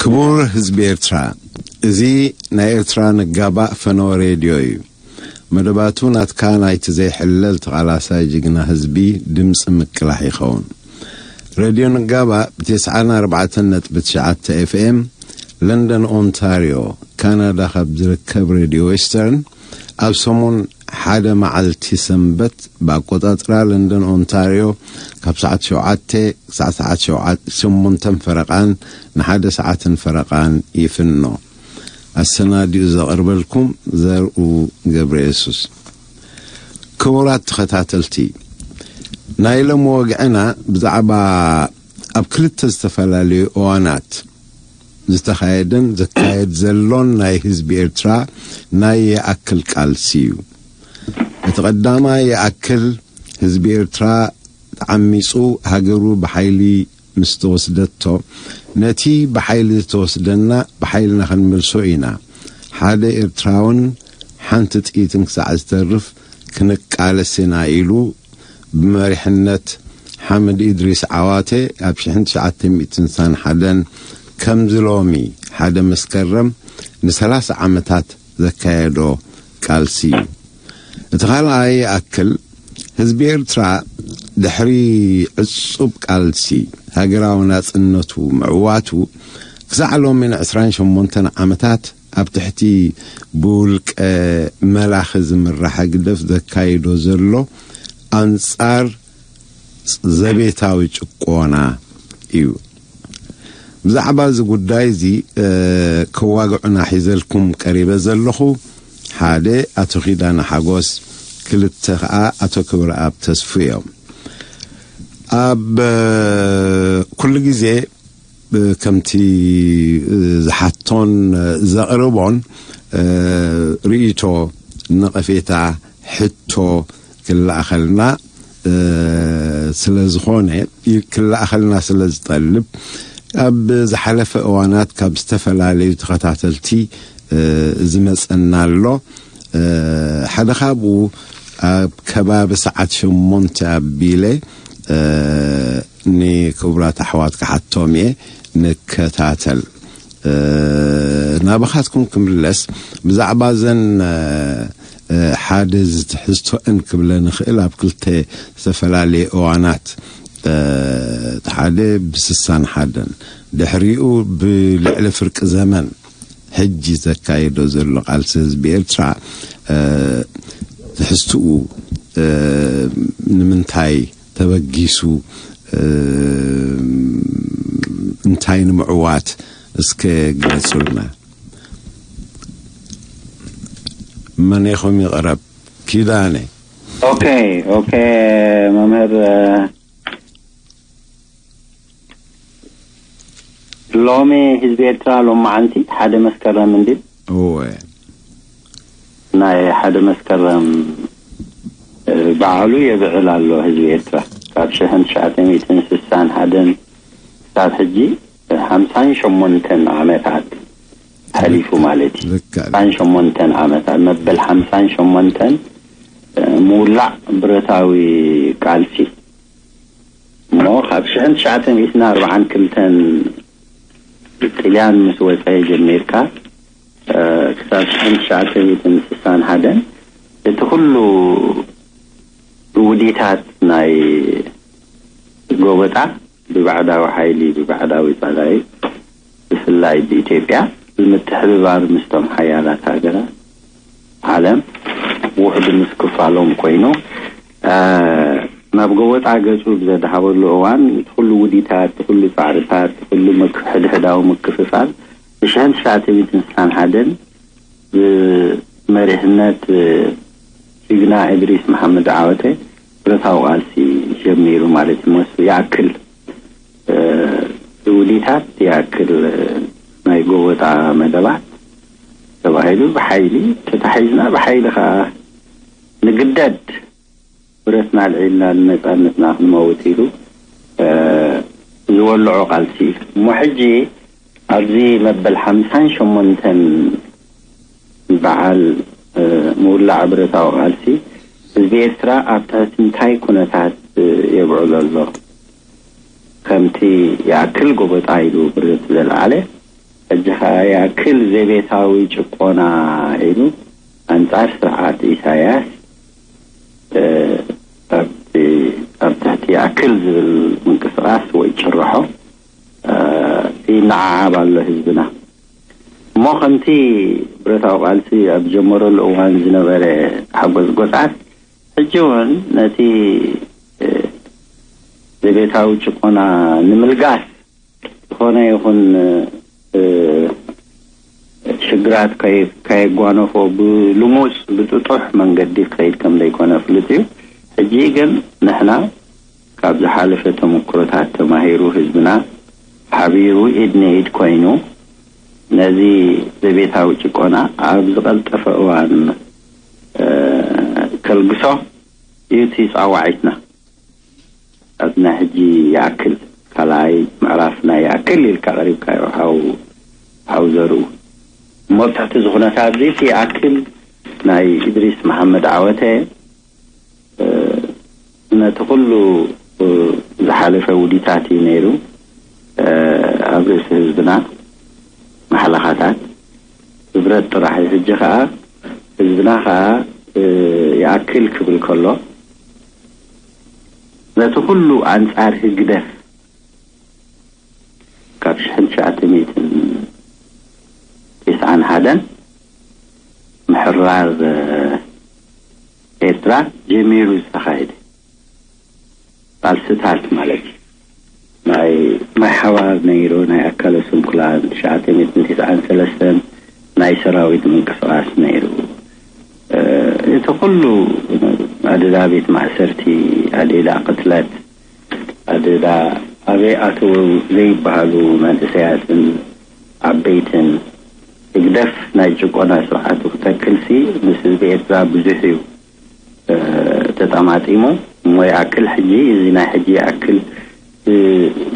ክቡር ህዝቢ ኤርትራ፣ እዚ ናይ ኤርትራ ንጋባእ ፈነወ ሬድዮ እዩ። መደባቱ ናትካ ናይቲ ዘይሕለል ተቓላሳይ ጅግና ህዝቢ ድምፂ ምቅላሕ ይኸውን። ሬድዮ ንጋባእ ብ94.9 ኤፍኤም ለንደን ኦንታሪዮ ካናዳ ካብ ዝርከብ ሬድዮ ዌስተርን ኣብ ሰሙን ሓደ መዓልቲ ሰንበት ብኣቆጻጽራ ለንደን ኦንታሪዮ ካብ ሰዓት ሸውዓተ ክሳዕ ሰዓት ሸውዓተ ሸሞንተን ፈረቓን ንሓደ ሰዓትን ፈረቓን ይፍኖ። ኣሰናዲኡ ዘቕርበልኩም ዘርኡ ገብረ የሱስ። ክቡራት ተኸታተልቲ፣ ናይ ሎሚ ወግዕና ብዛዕባ ኣብ ክልተ ዝተፈላለዩ እዋናት ዝተኻየደን ዘካየድ ዘሎን ናይ ህዝቢ ኤርትራ ናይ ይኣክል ቃልሲ እዩ። እቲ ቀዳማይ ይኣክል ህዝቢ ኤርትራ ተዓሚጹ ሃገሩ ብሓይሊ ምስ ተወስደቶ፣ ነቲ ብሓይሊ ዝተወስደና ብሓይልና ክንመልሶ ኢና፣ ሓደ ኤርትራውን ሓንቲ ጥይትን ክሳዕ ዝተርፍ ክንቃለስ ኢና ኢሉ ብመሪሕነት ሓምድ ኢድሪስ ዓዋተ ኣብ ሽሕን ትሽዓተ ሚእትን ስሳን ሓደን ከምዚ ሎሚ ሓደ መስከረም ንሰላሳ ዓመታት ዘካየዶ ቃልሲ እዩ። እቲ ካልኣይ ይኣክል ህዝቢ ኤርትራ ድሕሪ ዕጹብ ቃልሲ ሃገራዊ ናጽነቱ ምዕዋቱ ክሳዕ ሎሚ ን28 ዓመታት ኣብ ትሕቲ ብውልቀ መላኺ ዝምራሕ ህግደፍ ዘካይዶ ዘሎ ኣንጻር ዘቤታዊ ጭቆና እዩ። ብዛዕባ እዚ ጉዳይ እዚ ከዋግዑና ሒዘልኩም ቀሪበ ዘለኹ ሓደ ኣቶ ኪዳነ ሓጎስ፣ ክልተ ከዓ ኣቶ ክብረኣብ ተስፉ እዮም። ኣብ ኩሉ ግዜ ከምቲ ዝሓቶን ዘቕርቦን ርእይቶ፣ ነቐፌታ፣ ሕቶ ክለኣኸልና ስለ ዝኾነ፣ ክለኣኸልና ስለ ዝጠልብ፣ ኣብ ዝሓለፈ እዋናት ካብ ዝተፈላለዩ ተኸታተልቲ ዝመጸና ኣሎ። ሓደ ካብኡ ኣብ ከባቢ ሰዓት ሸሞንተ ኣቢለ ንክቡራት ኣሕዋት ክሓቶም እየ። ንከታተል። ናባኻትኩም ክምለስ፣ ብዛዕባ ዘን ሓደ ዝትሕዝቶአን ክብለ ንኽእል ኣብ ክልተ ዝተፈላለየ እዋናት፣ እቲ ሓደ ብስሳን ሓደን፣ ድሕሪኡ ብልዕሊ ፍርቂ ዘመን ሕጂ ዘካየዶ ዘሎ ቃልሲ ህዝቢ ኤርትራ ትሕዝትኡ ንምንታይ ተበጊሱ፣ እንታይ ንምዕዋት እስከ ግለጹልና። መን ኢኹም ይቕረብ? ኪዳነ። ኦኬ፣ ኦኬ፣ መምህር፣ ሎሚ ህዝቢ ኤርትራ ሎም መዓልቲ ሓደ መስከረም እንዲ እወ። ናይ ሓደ መስከረም በዓሉ የብዕል ኣሎ ህዝቢ ኤርትራ። ካብ ሽሕን ትሽዓተ ሚእትን ስሳን ሓደን ክሳብ ሕጂ ሓምሳን ሸሞንተን ዓመታት ሓሊፉ ማለት እዩ። ሓምሳን ሸሞንተን ዓመታት፣ መበል ሓምሳን ሸሞንተን ምውላዕ ብረታዊ ቃልሲ እሞ ካብ ሽሕን ትሽዓተ ሚእትን ኣርባዓን ክልተን ጥልያን ምስ ወፀ ጀሚርካ ክሳብ ሽሕን ትሽዓተ ሚእትን ስሳን ሓደን እቲ ኩሉ ውዲታት ናይ ጎበጣ ብባዕዳዊ ሓይሊ፣ ብባዕዳዊ ጸላኢ፣ ብፍላይ ብኢትዮጵያ ብምትሕብባር ምስቶም ሓያላት ሃገራት ዓለም ውሕዱ ምስ ክፋሎም ኮይኑ ናብ ጎበጣ ገጹ ብዘድሃበሉ እዋን እቲ ኩሉ ውዲታት፣ እቲ ኩሉ ጻዕርታት፣ እቲ ኩሉ ሕድሕዳዊ ምክፍፋል ብሽሕን ትሽዓተ ሚእትን ስሳን ሓደን ብመሪሕነት ጅግና እድሪስ መሓመድ ዓወተ ብረታዊ ቃልሲ ጀሚሩ ማለት ይመስሉ። ይኣክል ውዲታት፣ ይኣክል ናይ ጎበጣ መደባት ተባሂሉ ብሓይሊ ተታሒዝና፣ ብሓይሊ ከዓ ንግደድ ብረትና ኣልዒልና ንነፃነትና ክንመውት ኢሉ ዝበልዖ ቃልሲ እዩ። እሞ ሕጂ ኣብዚ መበል ሓምሳን ሸሞንተን በዓል ምውላዕ ብረታዊ ቃልሲ ህዝቢ ኤርትራ ኣብ ትሕቲ እንታይ ኩነታት የብዕሎ ኣሎ? ከምቲ ይኣክል ጎበጣ ኢሉ ብረት ዘልዓለ ሕጂ ኸዓ ይኣክል ዘቤታዊ ጭቆና ኢሉ ኣንጻር ስርዓት ኢሳያስ፣ እ፣ ኣብቲ፣ ኣብ ትሕቲ ይኣክል ዝብል ምንቅስቃስ ወይ ጭርሖ፣ እ፣ ይነዓዓብ ኣሎ ህዝብና። እሞ ከምቲ ብረታዊ ቃልሲ ኣብ ጀመረሉ እዋን ዝነበረ ሓጎጽጎጻት፣ ሕጂ እውን ነቲ፣ እ፣ ዘቤታዊ ጭቆና ንምልጋስ ዝኾነ ይኹን፣ እ፣ ሽግራት ከይ-፣ ከየጓነፎ ብልሙጽ ብጥጡሕ መንገዲ ክኸይድ ከም ዘይኮነ ፍሉጥ እዩ። ሕጂ ግን ንሕና ካብ ዝሓለፈ ተመክሮታት ተማሂሩ ህዝብና ሓቢሩ ኢድ ንኢድ ኮይኑ ነዚ ዘቤታዊ ጭቆና ኣብ ዝቐልጠፈ እዋን፣ እ፣ ከልግሶ እዩ እቲ ጻዋዒትና። ኣብ ናይ ሕጂ ይኣክል፣ ካልኣይ ምዕራፍ ናይ ይኣክል ኢልካ ቀሪብካዮ፣ ሓው፣ ሓው ዘርኡ። እሞ ኣብ ትሕቲ እዚ ኩነታት እዚ እቲ ይኣክል ናይ ኢድሪስ መሓመድ ዓወተ፣ እ፣ ነቲ ኩሉ፣ እ፣ ዝሓለፈ ውዲታት እዩ ነይሩ። እ፣ ኣብ ርእሲ ህዝብና ማሕለኻታት ብብረት ጥራሕ እዩ። ሕጂ ኸዓ ህዝብና ኸዓ፣ እ፣ ይኣክል ክብል ከሎ፣ ነቲ ኩሉ ኣንጻር ህግደፍ ካብ ሽሕን ትሽዓተ ሚእትን ተስዓን ሓደን ምሕራር፣ እ፣ ኤርትራ ጀሚሩ ዝተኻየደ ቃልስታት ማለት እዩ። ናይ ማይ ሓዋር ነይሩ፣ ናይ ኣካለ ስንኩላን ትሽዓተ ሚእትን ተስዓን ሰለስተን ናይ ሰራዊት ምንቅስቃስ ነይሩ። እ፣ እቲ ኩሉ ኣደዳ ቤት ማእሰርቲ፣ ኣደዳ ቅትለት፣ ኣደዳ ኣበይ ኣተው ዘይበሃሉ መንእሰያትን ዓበይትን ህግደፍ ናይ ጭቆና ስርዓቱ ክተክልሲ ምስ ህዝቢ ኤርትራ ብዙሕ እዩ፣ እ፣ ተጠማጢሙ። እሞ ይኣክል ሕጂ፣ እዚ ናይ ሕጂ ይኣክል፣ እ፣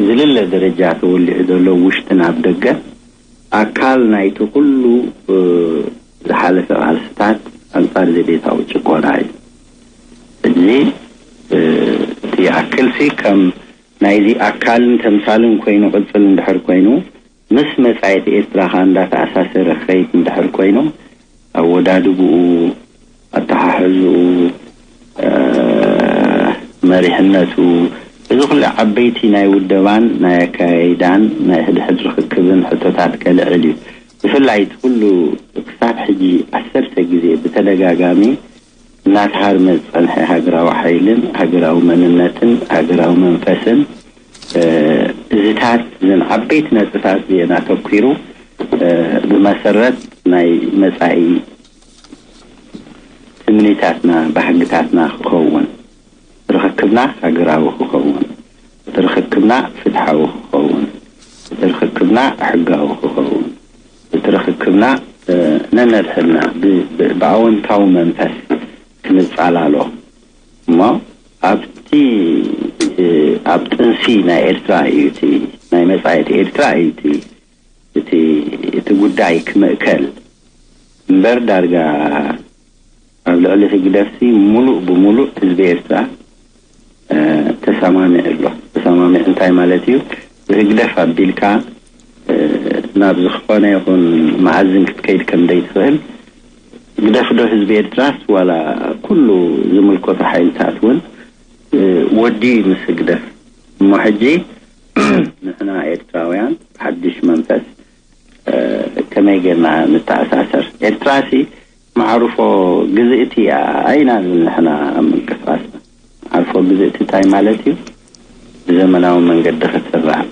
ዝልለ ደረጃ ተወሊዑ ዘሎ ውሽጥን ኣብ ደገ ኣካል ናይቲ ኩሉ፣ እ፣ ዝሓለፈ ቃልስታት ኣንጻር ዘቤታዊ ጭቆና እዩ። እዚ፣ እ፣ እቲ ይኣክልሲ ከም ናይዚ ኣካልን ተምሳልን ኮይኑ ቅጽል እንድሕር ኮይኑ፣ ምስ መጻኢት ኤርትራ ከኣ እንዳተኣሳሰረ ክኸይድ እንድሕር ኮይኑ፣ ኣወዳድብኡ፣ ኣተሓሕዝኡ፣ እ፣ መሪሕነቱ፣ እዚ ኩሉ ዓበይቲ ናይ ውደባን ናይ ኣካያይዳን ናይ ሕድሕድ ርኽክብን ሕቶታት ከልዕል እዩ። ብፍላይ እቲ ኩሉ ክሳብ ሕጂ ዓሰርተ ግዜ ብተደጋጋሚ እናተሃርመ ዝጸንሐ ሃገራዊ ሓይልን ሃገራዊ መንነትን ሃገራዊ መንፈስን፣ እ፣ እዚታት፣ እዘን ዓበይቲ ነጥብታት እዚአን ኣተኲሩ፣ እ፣ ብመሰረት ናይ መጻኢ ትምኒታትና፣ ባህግታትና ክኸውን፣ ርኽክብና ሃገራዊ ክኸውን፣ እቲ ርኽክብና ፍትሓዊ ክኸውን፣ እቲ ርኽክብና ሕጋዊ ክኸውን፣ እቲ ርኽክብና፣ እ፣ ነነድሕድና ብ-፣ ብ-፣ ብኣወንታዊ መንፈስ ክንጻላሎ። እሞ ኣብቲ፣ እ፣ ኣብ ጥንሲ ናይ ኤርትራ እዩ እቲ፣ ናይ መጻኢት ኤርትራ እዩ እቲ፣ እቲ፣ እቲ ጉዳይ ክምእከል እምበር፣ ዳርጋ ኣብ ልዕሊ ህግደፍሲ ሙሉእ ብሙሉእ ህዝቢ ኤርትራ፣ እ፣ ተሰማሚዑ ኣሎ። ተሰማሚዑ እንታይ ማለት እዩ? ብህግደፍ ኣቢልካ፣ እ፣ ናብ ዝኾነ ይኹን መኣዝን ክትከይድ ከም ዘይትኽእል፣ ህግደፍ ዶ ህዝቢ ኤርትራስ ዋላ ኩሉ ዝምልከቶ ሓይልታት እውን፣ እ፣ ወዲ ምስ ህግደፍ። እሞ ሕጂ ንሕና ኤርትራውያን ሓድሽ መንፈስ፣ እ፣ ከመይ ጌርና ንተኣሳሰር? ኤርትራሲ መዓርፎ ግዝእቲ እያ፣ ኣይና ንብል ንሕና ኣብ ምንቅስቃስና። መዓርፎ ግዝእቲ እንታይ ማለት እዩ? ብዘመናዊ መንገዲ ክትስራዕ።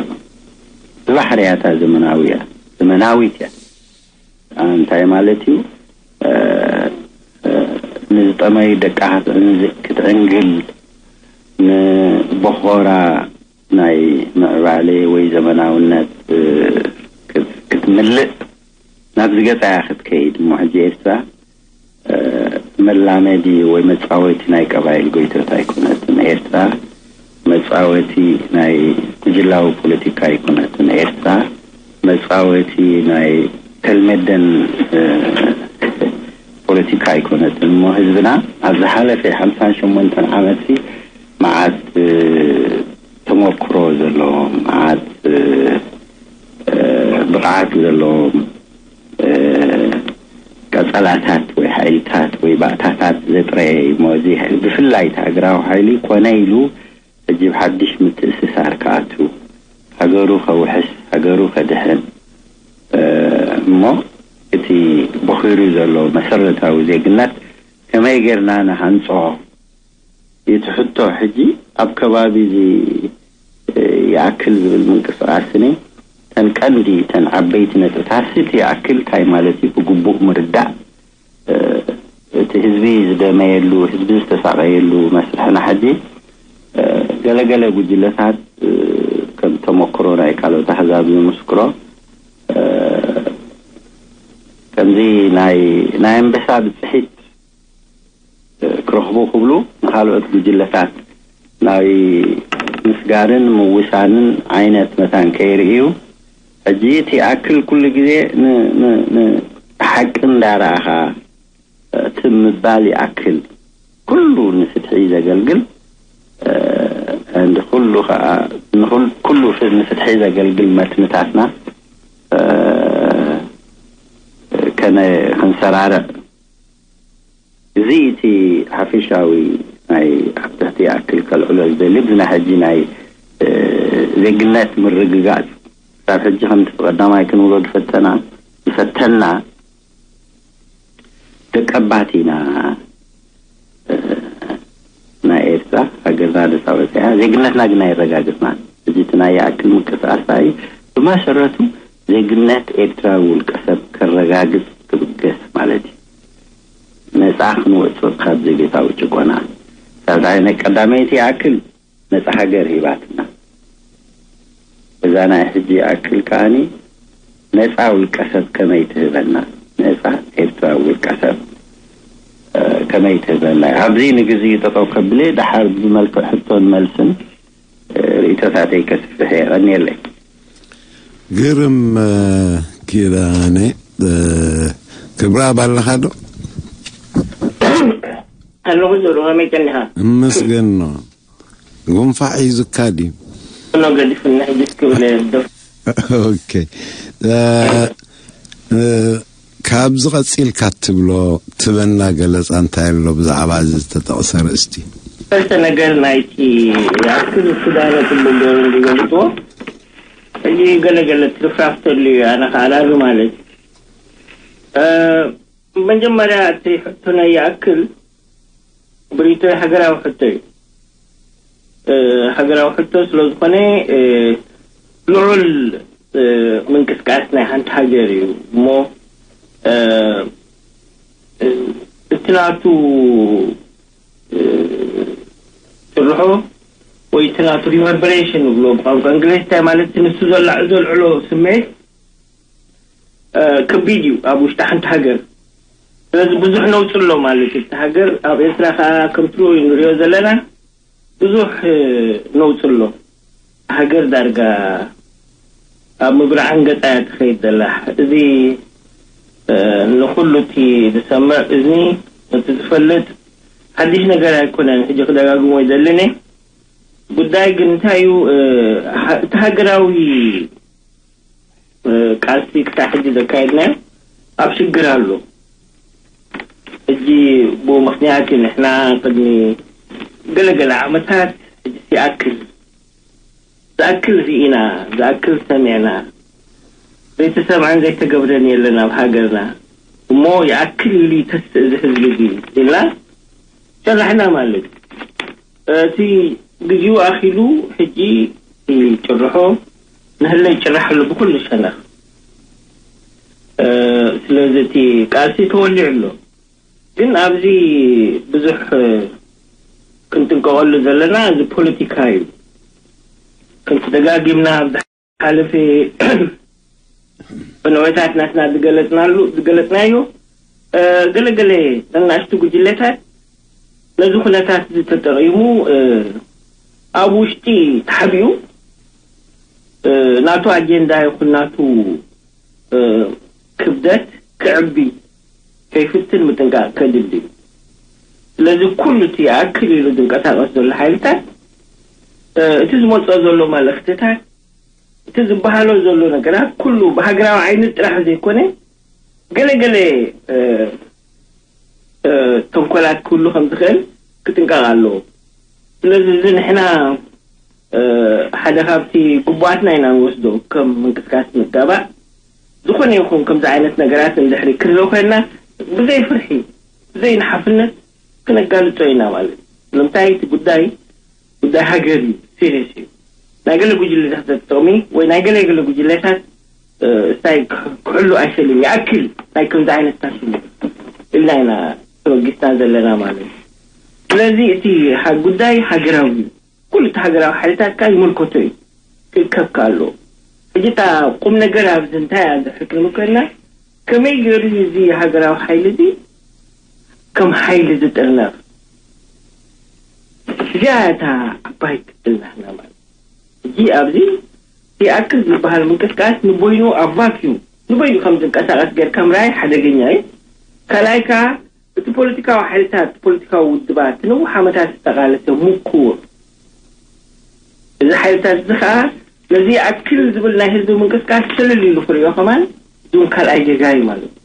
ብባሕርያታ ዘመናዊ እያ፣ ዘመናዊት እያ። እንታይ ማለት እዩ? እ፣ እ፣ ንዝጠመዩ ደቃ ክትዕንዝ-፣ ክትዕንግል፣ ንቦኾራ ናይ ምዕባለ ወይ ዘመናውነት፣ እ፣ ክት-፣ ክትምልእ ናብ ዝገጻ እያ ክትከይድ። እሞ ሕጂ ኤርትራ፣ እ፣ መላመዲ ወይ መጻወቲ ናይ ቀባይል ጎይቶት ኣይኮነትን። ኤርትራ መጻወቲ ናይ ጉጅላዊ ፖለቲካ ኣይኮነትን። ኤርትራ መጻወቲ ናይ ተልመደን፣ እ፣ ፖለቲካ ኣይኮነትን። እሞ ህዝብና ኣብ ዝሓለፈ ሓምሳን ሸሞንተን ዓመትሲ መዓት፣ እ፣ ተመክሮ ዘለዎም፣ መዓት፣ እ፣ እ፣ ብቕዓት ዘለዎም ቀጸላታት ወይ ሓይልታት ወይ ባእታታት ዘጥረየ እዩ። እዚ ብፍላይ እቲ ሃገራዊ ሓይሊ ኮነ ኢሉ ሕጂ ብሓድሽ ምትእስሳር ክኣቱ፣ ሃገሩ ከውሕስ፣ ሃገሩ ከድሕን እሞ እቲ ቦኺሩ ዘሎ መሰረታዊ ዜግነት ከመይ ጌርና ንሃንጾ? እቲ ሕቶ ሕጂ ኣብ ከባቢ እዚ ይኣክል ዝብል ምንቅስቃስኒ ተን ቀንዲ ተን ዓበይቲ ነጥብታት እቲ ይኣክል እንታይ ማለት እዩ ብግቡእ ምርዳእ፣ እቲ ህዝቢ ዝደመየሉ ህዝቢ ዝተሳቀየሉ መስርሕና ሕጂ ገለገለ ጉጅለታት ከም ተመክሮ ናይ ካልኦት ኣህዛብ ዝምስክሮ ከምዚ ናይ ናይ ኣንበሳ ብፅሒት ክረኽቡ ክብሉ ንካልኦት ጉጅለታት ናይ ምስጋርን ምውሳንን ዓይነት መታን ከይርእዩ ሕጂ እቲ ይኣክል ኩሉ ግዜ ንሓቂ እንዳረኣኻ እቲ ምባል ይኣክል ኩሉ ንፍትሒ ዘገልግል እንዲ ኩሉ ከዓ ኩሉ ንፍትሒ ዘገልግል መትንታትና ከነ ክንሰራርዕ እዚ እቲ ሓፈሻዊ ናይ ኣብ ትሕቲ ይኣክል ከልዕሎ ዝደሊ ብዚ ናይ ሕጂ ናይ ዜግነት ምርግጋፅ ክሳብ ሕጂ ከምቲ ብቀዳማይ ክንብሎ ዝፈተና ዝፈተና ደቀባት ኢና። ናይ ኤርትራ ሃገርና ነፃ ወፂኣ ዜግነትና ግን ኣይረጋግፅናን። እዚ እቲ ናይ ይኣክል ምንቅስቃስ እዩ። ብመሰረቱ ዜግነት ኤርትራዊ ውልቀ ሰብ ከረጋግፅ ክብገስ ማለት እዩ። ነፃ ክንወፅእ ካብ ዘቤታዊ ጭቆና ሳልሳይ ናይ ቀዳመይቲ ይኣክል ነፃ ሃገር ሂባትና። እዛ ናይ ሕጂ ይኣክል ከዓኒ ነፃ ውልቀ ሰብ ከመይ ትህበና? ነፃ ኤርትራዊ ውልቀ ሰብ ከመይ ትህበና? ኣብዚ ንግዜ ጠጠው ከብለ ደሓር ብመልክዕ ሕቶን መልስን ርእይቶታተይ ከስፍሕ እየ። ቀንየለይ። ግርም ኪዳነ ክብራ ባለኻ ዶ? ኣለኹ ዞሮ ከመይ ቀኒኻ? እመስገን ነው። ጉንፋዕ ሒዙካ ድዩ? ኖ ገዲፉና ሕጂ እስኪ ብለ ደፍ ኦኬ እ፣ እ፣ ካብዚ ቀጺልካ ትብሎ ትበና ገለጻ እንታይ ኣሎ ብዛዕባ እዚ ዝተጠቕሰ ርእስቲ? ሰለስተ ነገር ናይቲ ኣክል ሱዳነ ትብል ዶ ዝገልጽዎ ሕጂ ገለገለ ትርፍራፍ ተሉ እዩ ኣነ ከዓ ላሉ ማለት እ፣ መጀመርያ እቲ ሕቶ ናይ ይኣክል ብሪቶ ሃገራዊ ሕቶ እዩ። ሃገራዊ ሕቶ ስለ ዝኾነ ልዑል ምንቅስቃስ ናይ ሓንቲ ሃገር እዩ እሞ እቲ ናቱ ጭርሖ ወይ እቲ ናቱ ሪቨርበሬሽን ንብሎ ብቋንቋ እንግሊዝ እንታይ ማለት ንሱ ዘልዕሎ ስሜት ከቢድ እዩ ኣብ ውሽጢ ሓንቲ ሃገር። ስለዚ ብዙሕ ነውፂ ኣሎ ማለት እዩ። እቲ ሃገር ኣብ ኤርትራ ከዓ ከምቲ ንሪኦ ዘለና ብዙሕ ነውፂ ኣሎ። ሃገር ዳርጋ ኣብ ምብራዕ ገፃ እያ ትኸይድ ዘላ። እዚ ንኩሉ እቲ ዝሰምዕ እዝኒ እቲ ዝፈልጥ ሓድሽ ነገር ኣይኮነን። ሕጂ ክደጋግሞ ይደልን ጉዳይ ግን እንታይ እዩ እቲ ሃገራዊ ቃልሲ ክሳብ ሕጂ ዘካየድናዮ ኣብ ሽግር ኣሎ። ሕጂ ብኡ ምኽንያት እዩ ንሕና ቅድሚ ገለገለ ዓመታት ሕጂ ይኣክል ዝኣክል ርኢና ዝኣክል ሰሚዕና ዘይተሰምዐን ዘይተገብረን የለን ኣብ ሃገርና እሞ ይኣክል ኢሉ ይተስእ እዚ ህዝቢ እዚ ኢልና ሸራሕና ማለት እዩ። እቲ ግዜኡ ኣኺሉ ሕጂ ይጭርሖ ንህለ ይጭራሕ ኣሎ ብኩሉ ሸነኽ። ስለዚ እቲ ቃልሲ ተወሊዑ ኣሎ። ግን ኣብዚ ብዙሕ ክንጥንቀቐሉ ዘለና እዚ ፖለቲካ እዩ። ከምቲ ደጋጊምና ኣብ ዝሓለፈ ብንዑታት ናትና ዝገለፅናሉ ዝገለፅናዮ ገለገለ ነናእሽቱ ጉጅለታት ነዚ ኩነታት እዚ ተጠቒሙ ኣብ ውሽጢ ተሓቢኡ ናቱ ኣጀንዳ ይኹን ናቱ ክብደት ክዕቢ ከይፍትን ምጥንቃቕ ከድሊ እዩ። ስለዚ ኩሉ እቲ ይኣክል ኢሉ ዝንቀሳቐስ ዘሎ ሓይልታት እቲ ዝመፅኦ ዘሎ መልእኽትታት እቲ ዝበሃሎ ዘሎ ነገራት ኩሉ ብሃገራዊ ዓይኒ ጥራሕ ዘይኮነ፣ ገለገለ ተንኮላት ክህሉ ከም ዝኽእል ክጥንቀቕ ኣለዎ። ስለዚ እዚ ንሕና ሓደ ካብቲ ግቡኣትና ኢና ንወስዶ፣ ከም ምንቅስቃስ ምጋባእ። ዝኾነ ይኹን ከምዚ ዓይነት ነገራት እንድሕሪ ክህልው ኮይና፣ ብዘይ ፍርሒ፣ ብዘይ ንሓፍነት ክነጋልጾ ኢና ማለት እዩ። ስለምንታይ እቲ ጉዳይ ጉዳይ ሃገር እዩ፣ ሲሪየስ እዩ። ናይ ገለ ጉጅለታት ጥቕሚ ወይ ናይ ገለ ገለ ጉጅለታት እንታይ ክሕሉ ኣይኽእልን፣ ይኣክል ናይ ከምዚ ዓይነት ታሽሙ ኢልና ኢና ተበጊስና ዘለና ማለት እዩ። ስለዚ እቲ ጉዳይ ሃገራዊ እዩ። ኩሉ እቲ ሃገራዊ ሓይልታት ከኣ ይምልከቶ እዩ፣ ክእከብ ከኣ ኣለዎ። ሕጂ እታ ቁም ነገር ኣብዚ እንታይ እያ እንድሕር ክንብል ኮይንና፣ ከመይ ገይሩ እዩ እዚ ሃገራዊ ሓይሊ እዚ ከም ሓይሊ ዝጥርነፍ? እዚኣ እታ ዓባይ ክትብል ናህና ማለት። ሕጂ ኣብዚ ይኣክል ዝበሃል ምንቅስቃስ ንበይኑ ኣብ ቫክዩም ንበይኑ ከም ዝንቀሳቐስ ጌርካ ምርኣይ ሓደገኛ እዩ። ካልኣይ ከኣ እቲ ፖለቲካዊ ሓይልታት፣ ፖለቲካዊ ውድባት ንነዊሕ ዓመታት ዝተቓለሰ ምኩር እዚ ሓይልታት እዚ ከኣ ነዚ ይኣክል ዝብል ናይ ህዝቢ ምንቅስቃስ ሽልል ኢሉ ክርእዮ ከማን እዚውን ካልኣይ ጌጋ እዩ ማለት እዩ።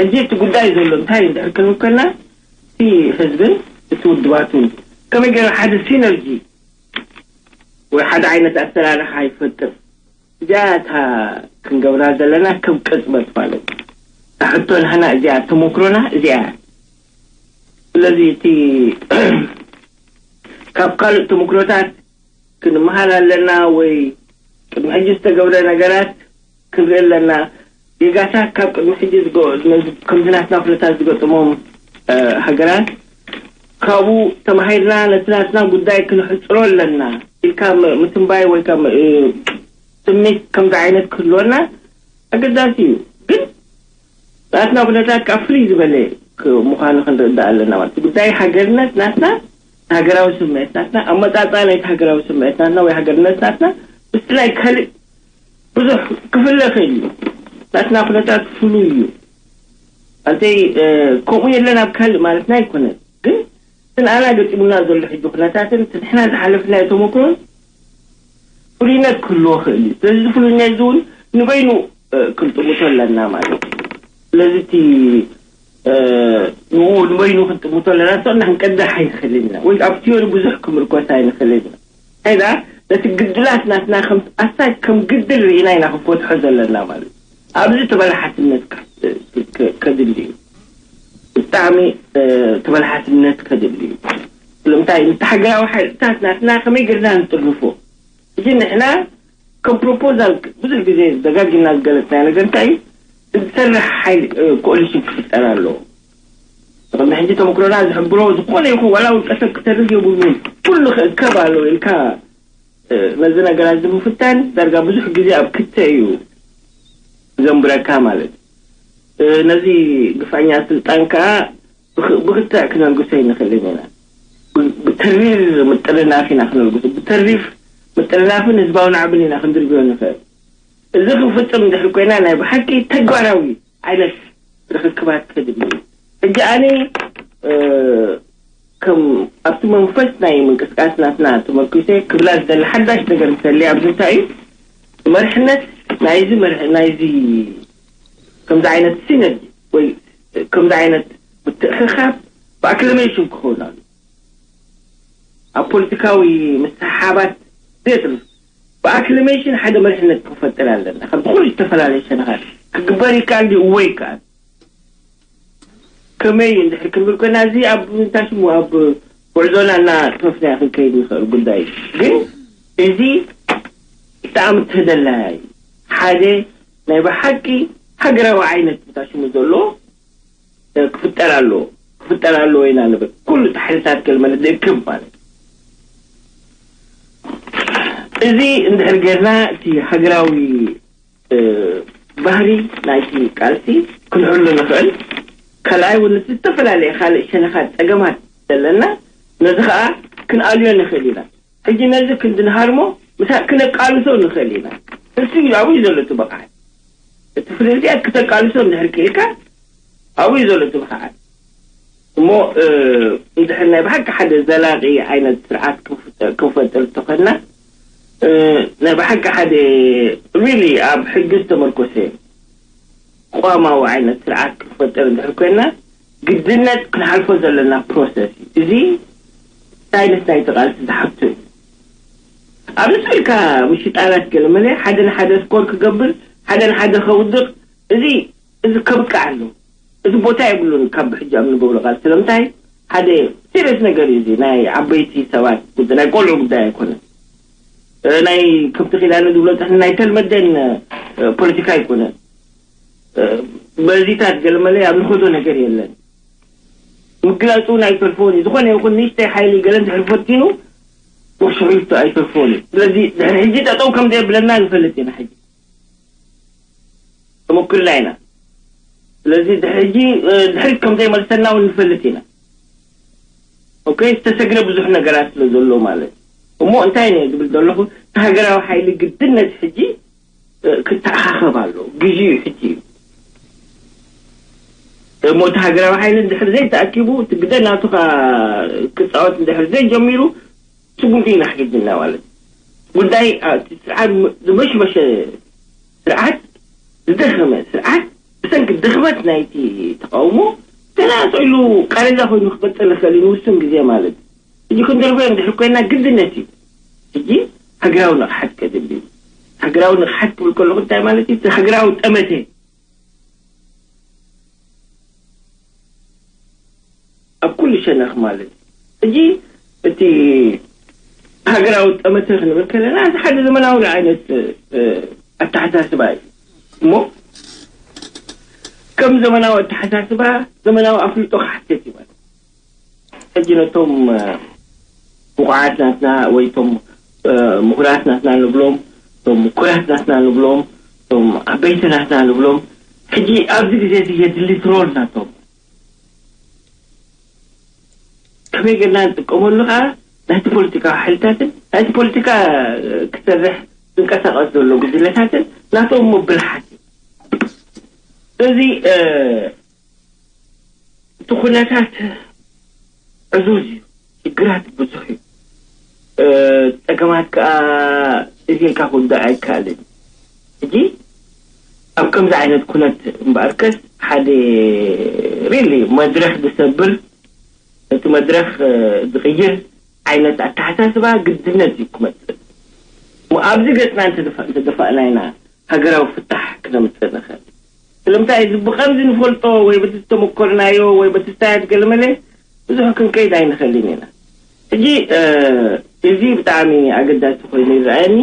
ሕጂ እቲ ጉዳይ ዘሎ እንታይ እንድሕር ክንብል ከለና እቲ ህዝብን እቲ ውድባቱን ከመይ ገይሩ ሓደ ሲነርጂ ወይ ሓደ ዓይነት ኣሰራርሓ ይፈጥር? እዚኣ እታ ክንገብራ ዘለና ከም ቅጽበት ማለት እዩ። እታ ሕቶ ናህና እዚኣ ተመክሮና እዚኣ እያ። ስለዚ እቲ ካብ ካልእ ተመክሮታት ክንመሃር ኣለና ወይ ቅድሚ ሕጂ ዝተገብረ ነገራት ክንርኢ ኣለና። ጌጋታት ካብ ቅድሚ ሕጂ ዝገ- ነዚ ከምዚ ናትና ኩነታት ዝገጥሞም እ፣ ሃገራት ካብኡ ተማሂርና ነቲ ናትና ጉዳይ ክንሕጽሮ ኣለና ኢልካ ም- ምትንባይ ወይ ካብ እ፣ ትምኒት ከምዚ ዓይነት ክህልወና ኣገዳሲ እዩ። ግን ናትና ኩነታት ካብ ፍልይ ዝበለ ክ- ምዃኑ ክንርዳእ ኣለና ማለት እዩ። ጉዳይ ሃገርነት ናትና ሃገራዊ ስምዒት ናትና ኣመጻጻ ናይቲ ሃገራዊ ስምዒት ናትና ወይ ሃገርነት ናትና ምስቲ ናይ ካልእ ብዙሕ ክፍለ ይኽእል እዩ። ናትና ኩነታት ፍሉይ እዩ። ኣንተይ እ፣ ከምኡ የለን ኣብ ካልእ ማለትና ኣይኮነን። ግን እቲ ንኣና ገጢሙና ዘሎ ሕጂ ኩነታትን እቲ ንሕና ዝሓለፍናዮ ተመክሮን ፍሉይነት ክህልዎ ይኽእል እዩ። ስለዚ እዚ ፍሉይነት እዚ እውን ንበይኑ እ፣ ክንጥምቶ ኣለና ማለት እዩ። ስለዚ እቲ እ፣ ንኡ ንበይኑ ክንጥምቶ ኣለና። ንሶና ክንቀድሕ ኣይንኽእልን ኢና። ወይ ኣብ ቲዮሪ ብዙሕ ክምርኮስ ኣይንኽእልን ኢና። እንታይ ደኣ ነቲ ግድላት ናትና ከም ኣሳይ ከም ግድል ርኢና ኢና ክንፈትሖ ዘለና ማለት እዩ። ኣብዚ ተበላሓትነት ከ- ከ- ከድሊ እዩ። ብጣዕሚ እ፣ ተበላሓትነት ከድሊ እዩ። ስለምንታይ ነቲ ሃገራዊ ሓይልታት ናትና ከመይ ገርና ንጥርንፎ? ሕጂ ንሕና ከም ፕሮፖዛል ብዙሕ ግዜ ደጋጊምና ዝገለጽናዮ ነገር እንታይ እዩ? ዝሰርሕ ሓይሊ እ፣ ኮሊሽን ክፍጠር ኣለዎ። ቅድሚ ሕጂ ተመክሮና ዝሕብሮ ዝኾነ ይኹን ዋላ ውልቀ ሰብ ክተርፍ የብሉን፣ ኩሉ ክእከብ ኣለዎ ኢልካ እ፣ ነዚ ነገራት እዚ ምፍታን ዳርጋ ብዙሕ ግዜ ኣብ ክተ እዩ ዘንብረካ ማለት እዩ። እ፣ ነዚ ግፋኛ ስልጣን ከዓ ብክ- ብክትዕ ክነልግሶ ኣይንኽእልን ኢና። ብ- ብተሪር ምጥርናፍ ኢና ክነልግሶ። ብተሪፍ ምጥርናፍን ህዝባዊ ናዕብን ኢና ክንድርብዮ ንኽእል። እዚ ክንፍጽም እንድሕር ኮይና ናይ ብሓቂ ተግባራዊ ዓይነት ርኽክባት ከድሊ እዩ። ሕጂ ኣነ እ፣ ከም ኣብቲ መንፈስ ናይ ምንቅስቃስ ናትና ተመርኪሰ ክብላ ዝደሊ ሓዳሽ ነገር እንተልየ ኣብዚ እንታይ እዩ መርሕነት ናይዚ መርሕ ናይዚ ከምዚ ዓይነት ሲነርጂ ወይ ከምዚ ዓይነት ምትእኽኻብ ብኣክለሜሽን ክኸውን ኣሎ። ኣብ ፖለቲካዊ ምስሕሓባት ዘየትርፍ ብኣክለሜሽን ሓደ መርሕነት ክፈጥር ኣለና። ካብ ኩሉ ዝተፈላለየ ሸነኻት ክግበር ይከኣል ድዩ? እወ ይከኣል። ከመይ እንድሕር ክንብል ኮይና እዚ ኣብ እንታይ ሽሙ ኣብ ጉዕዞና እናጠፈፍና ክንከይድ ንኽእል ጉዳይ እዩ። ግን እዚ ብጣዕሚ ተደላያ እዩ። ሓደ ናይ ብሓቂ ሃገራዊ ዓይነት እንታይ ሽሙ ዘለዎ ክፍጠር ኣለዎ ክፍጠር ኣለዎ ኢና ንብል። ኩሉ እቲ ሓይልታት ከልመለ ዝእክብ ማለት እዩ። እዚ እንድሕር ጌርና እቲ ሃገራዊ እ፣ ባህሪ ናይቲ ቃልሲ ክንሕሉ ንኽእል። ካልኣይ እውን እቲ ዝተፈላለየ ካልእ ሸነኻት ጸገማት ዘለና ነዚ ከዓ ክንኣልዮ ንኽእል ኢና። ሕጂ ነዚ ክንዲ ንሃርሞ ምሳ ክነቃልሶ ንኽእል ኢና። እሱ እዩ ኣብኡ እዩ ዘሎ እቲ ብቕዓት። እቲ ፍልልያት ክተቃልሶ እንድሕር ክኢልካ ኣብኡ እዩ ዘሎ እቲ ብቕዓት። እሞ እ፣ እንድሕር ናይ ብሓቂ ሓደ ዘላቂ ዓይነት ስርዓት ክንፍጠ- ክንፈጥር እንተኾንና ናይ ብሓቂ ሓደ ሪሊ ኣብ ሕጊ ዝተመርኮሰ ቅዋማዊ ዓይነት ስርዓት ክትፈጠር እንድሕር ኮይና፣ ግድነት ክንሓልፎ ዘለና ፕሮሰስ እዩ። እዚ ሳይንስ ናይቲ ቃልሲ ዝሓቶ እዩ። ኣብ ንስልካ ምሽጣላት ገለ መለ ሓደ ንሓደ ስኮር ክገብር፣ ሓደ ንሓደ ከውድቕ፣ እዚ እዚ ከብቅዕ ኣሎ። እዚ ቦታ የብሉን። ካብ ሕጂ ኣብ ንገብሮ ቃል ስለምንታይ ሓደ ሲሪየስ ነገር እዩ። እዚ ናይ ዓበይቲ ሰባት ጉዳይ፣ ናይ ቆልዑ ጉዳይ ኣይኮነን። ናይ ከምቲ ኪዳነ ዝብሎ ጥሕኒ ናይ ተልመደን ፖለቲካ ኣይኮነን። በዚታት ገለመለ ኣብ ንኸዶ ነገር የለን። ምግላጹ ናይ ተልፎን እዩ። ዝኾነ ይኹን ንእሽተይ ሓይሊ ገለ እንድሕር ፈቲኑ ውስሒቱ ኣይተልፎን እዩ። ስለዚ ድሕሪ ሕጂ ጠጠው ከም ዘየብለና ንፈልጥ ኢና። ሕጂ ተመኩርና ኢና። ስለዚ ድሕሪ ሕጂ ድሕሪት ከም ዘይመልሰና እውን ንፈልጥ ኢና። ኦኬ፣ ዝተሰግረ ብዙሕ ነገራት ስለ ዘሎ ማለት እዩ። እሞ እንታይ ነው ዝብል ዘለኹ፣ እቲ ሃገራዊ ሓይሊ ግድነት ሕጂ ክተኣኻኸብ ኣሎ። ግዜ እዩ ሕጂ እዩ። እሞ እቲ ሃገራዊ ሓይሊ እንድሕር ዘይተኣኪቡ፣ እቲ ግደ ናቱ ክፃወት እንድሕር ዘይጀሚሩ፣ ስጉምቲ ኢና ሕጂ እናዋለት ጉዳይ እቲ ስርዓት፣ ዝመሽመሸ ስርዓት፣ ዝደኸመ ስርዓት ብሰንኪ ድኽመት ናይቲ ተቃውሞ ተናሶ ኢሉ ቃሬዛ ኮይኑ ክቅፅል ይኽእል እዩ ንውሱን ግዜ ማለት እዩ። ሕጂ ክንደርበዮ እንድሕር ኮይና ግድነት እዩ። ሕጂ ሃገራዊ ንቕሓት ከድሊ እዩ። ሃገራዊ ንቕሓት ክብል ከለኹ እንታይ ማለት እዩ? እቲ ሃገራዊ ጠመተ ኣብ ኩሉ ሸነኽ ማለት እዩ። ሕጂ እቲ ሃገራዊ ጠመተ ክንብል ከለና፣ እዚ ሓደ ዘመናዊ ዓይነት ኣተሓሳስባ እዩ። እሞ ከም ዘመናዊ ኣተሓሳስባ፣ ዘመናዊ ኣፍልጦ ክሓተት እዩ ማለት። ሕጂ ነቶም ብቑዓት ናትና ወይ ቶም ምሁራት ናትና ንብሎም፣ ቶም ምኩራት ናትና ንብሎም፣ ቶም ዓበይቲ ናትና ንብሎም፣ ሕጂ ኣብዚ ግዜ እዚ የድሊ ትሮል ናቶም ከመይ ጌርና ንጥቀመሉ ከዓ ናይቲ ፖለቲካዊ ሓይልታትን ናይቲ ፖለቲካ ክሰርሕ ዝንቀሳቀስ ዘሎ ጉጅለታትን ናቶም ምብልሓት እዩ። እዚ እቲ ኩነታት ዕዙዝ እዩ። ሽግራት ብዙሕ እዩ። ጸገማት ከዓ እዚ ኢልካ ክውዳእ ኣይከኣልን። ሕጂ ኣብ ከምዚ ዓይነት ኩነት እምበኣርከስ ሓደ ሪሊ መድረኽ ዝሰብር፣ እቲ መድረኽ ዝቕይር ዓይነት ኣተሓሳስባ ግድነት እዩ ክመፅእ። እሞ ኣብዚ ገፅና እንተደፋእና ኢና ሃገራዊ ፍታሕ ክነምፅእ ንኽእል። ስለምንታይ እዚ ብቐምዚ ንፈልጦ ወይ በቲ ዝተመኮርናዮ ወይ በቲ ስታያት ገለመለ ብዙሕ ክንከይድ ኣይንኽእልን ኢና። ሕጂ እዚ ብጣዕሚ ኣገዳሲ ኮይኑ ይረኣየኒ።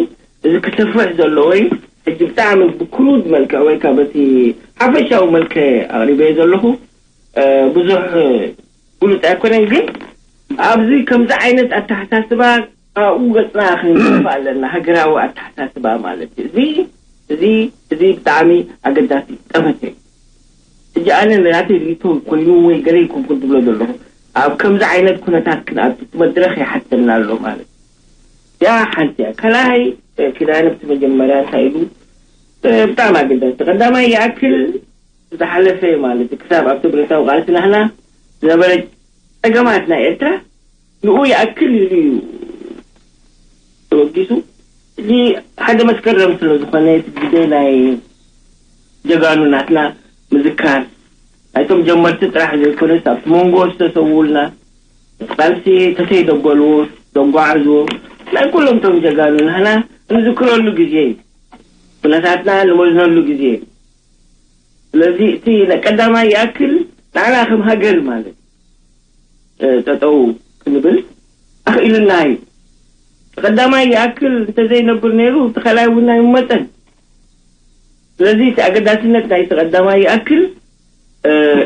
እዚ ክሰፍሕ ዘለዎ እዩ። ሕጂ ብጣዕሚ ብክሩድ መልክዕ ወይ ካብ በቲ ሓፈሻዊ መልክዕ ኣቕሪበዮ ዘለኹ ብዙሕ ግሉጽ ኣይኮነን። ግን ኣብዚ ከምዚ ዓይነት ኣተሓሳስባ ኣብኡ ገጽና ክንገፍ ኣለና። ሃገራዊ ኣተሓሳስባ ማለት እዩ። እዚ እዚ እዚ ብጣዕሚ ኣገዳሲ ጠመተ እዩ። ሕጂ ኣነ ናተይ ሪኢቶ ኮይኑ ወይ ገለ ይኩንኩን ትብሎ ዘለኹ ኣብ ከምዚ ዓይነት ኩነታት ክንኣቱ መድረኽ ይሓተና ኣሎ ማለት እዩ። ያ ሓንቲ እያ። ካልኣይ ኪዳነ ብቲ መጀመርያ እንታይ ኢሉ ብጣዕሚ ኣገዳሲ ቀዳማይ ይኣክል ዝሓለፈ ማለት እዩ። ክሳብ ኣብቲ ብረታዊ ቃልሲ ናህና ዝነበረ ጸገማት ናይ ኤርትራ ንኡ ይኣክል ኢሉ እዩ ተበጊሱ። እዚ ሓደ መስከረም ስለ ዝኾነ እቲ ግዜ ናይ ጀጋኑ ናትና ምዝካር ናይቶም ጀመርቲ ጥራሕ ዘይኮነስ ኣብቲ መንጎ ዝተሰውኡልና ቃልሲ ተሰይደበልዎ ዘጓዓዝዎ ናይ ኩሎም ቶም ጀጋኑ ናህና እንዝክረሉ ግዜ እዩ። ኩነታትና ንመዝነሉ ግዜ እዩ። ስለዚ እቲ ናይ ቀዳማይ ይኣክል ንዓና ከም ሃገር ማለት ጠጠው ክንብል ኣኽኢሉና እዩ። ቀዳማይ ይኣክል እንተዘይነብር ነይሩ እቲ ካልኣይ እውን ኣይመፀን። ስለዚ እቲ ኣገዳስነት ናይቲ ቀዳማይ ይኣክል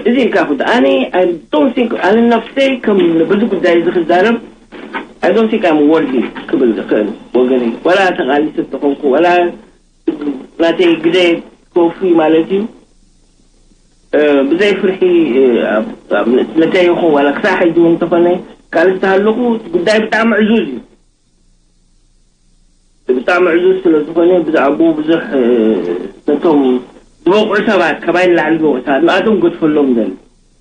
እዚ ኢልካ ኩ ኣነ ኣይ ዶንት ቲንክ ኣነ ነፍሰይ ከም በዚ ጉዳይ እዚ ክዛረብ ኣይ ዶንት ቲንክ ኣም ወርዲ ክብል ዝኽእል ወገን ወላ ተቃሊሱ ተኾንኩ ወላ ናተይ ግደ ክወፍይ ማለት እዩ። ብዘይ ፍርሒ ነተይ ይኹን ዋላ ክሳዕ ሕጂ እውን እንተኾነ ካልእ ዝተሃለኹ ጉዳይ ብጣዕሚ ዕዙዝ እዩ። ብጣዕሚ ዕዙዝ ስለ ዝኾነ ብዛዕባኡ ብዙሕ ነቶም ዝበቑዑ ሰባት ካባይ ንላዕሊ ዝበቑዑ ሰባት ንኣቶም ገድፈሎም ዘለ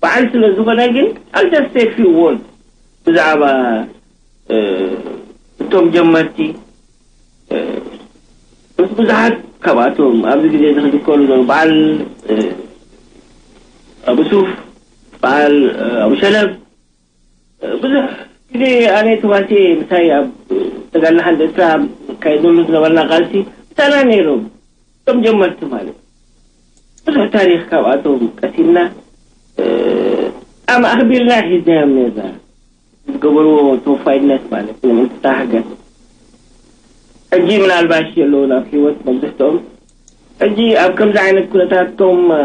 በዓል ስለ ዝኾነ ግን ኣልተስቴፊ ወርድ ብዛዕባ እቶም ጀመርቲ እ፣ ምስ ብዙሓት ካብኣቶም ኣብዚ ግዜ እዚ ክዝከሩ ዘለዉ በዓል፣ እ፣ ኣቡ ሱፍ፣ በዓል፣ እ፣ ኣቡ ሸለብ፣ እ፣ ብዙሕ ግዜ ኣነ ተዋስኤ ምሳይ ኣብ ተጋድሎ ሓርነት ኤርትራ ኣብ ካይደሉ ዝነበርና ቃልሲ ምሳና ነይሮም። እቶም ጀመርቲ ማለት ብዙሕ ታሪኽ ካብኣቶም ቀሲምና፣ እ፣ ኣም ኣኽቢርና ሒዝናዮም ነርና። ዝገበርዎ ተወፋይነት ማለት ንምእንትታ ሃገር ሕጂ ምናልባሽ የለውን ኣብ ህይወት መብዝሕትኦም። ሕጂ ኣብ ከምዚ ዓይነት ኩነታት እቶም፣ እ፣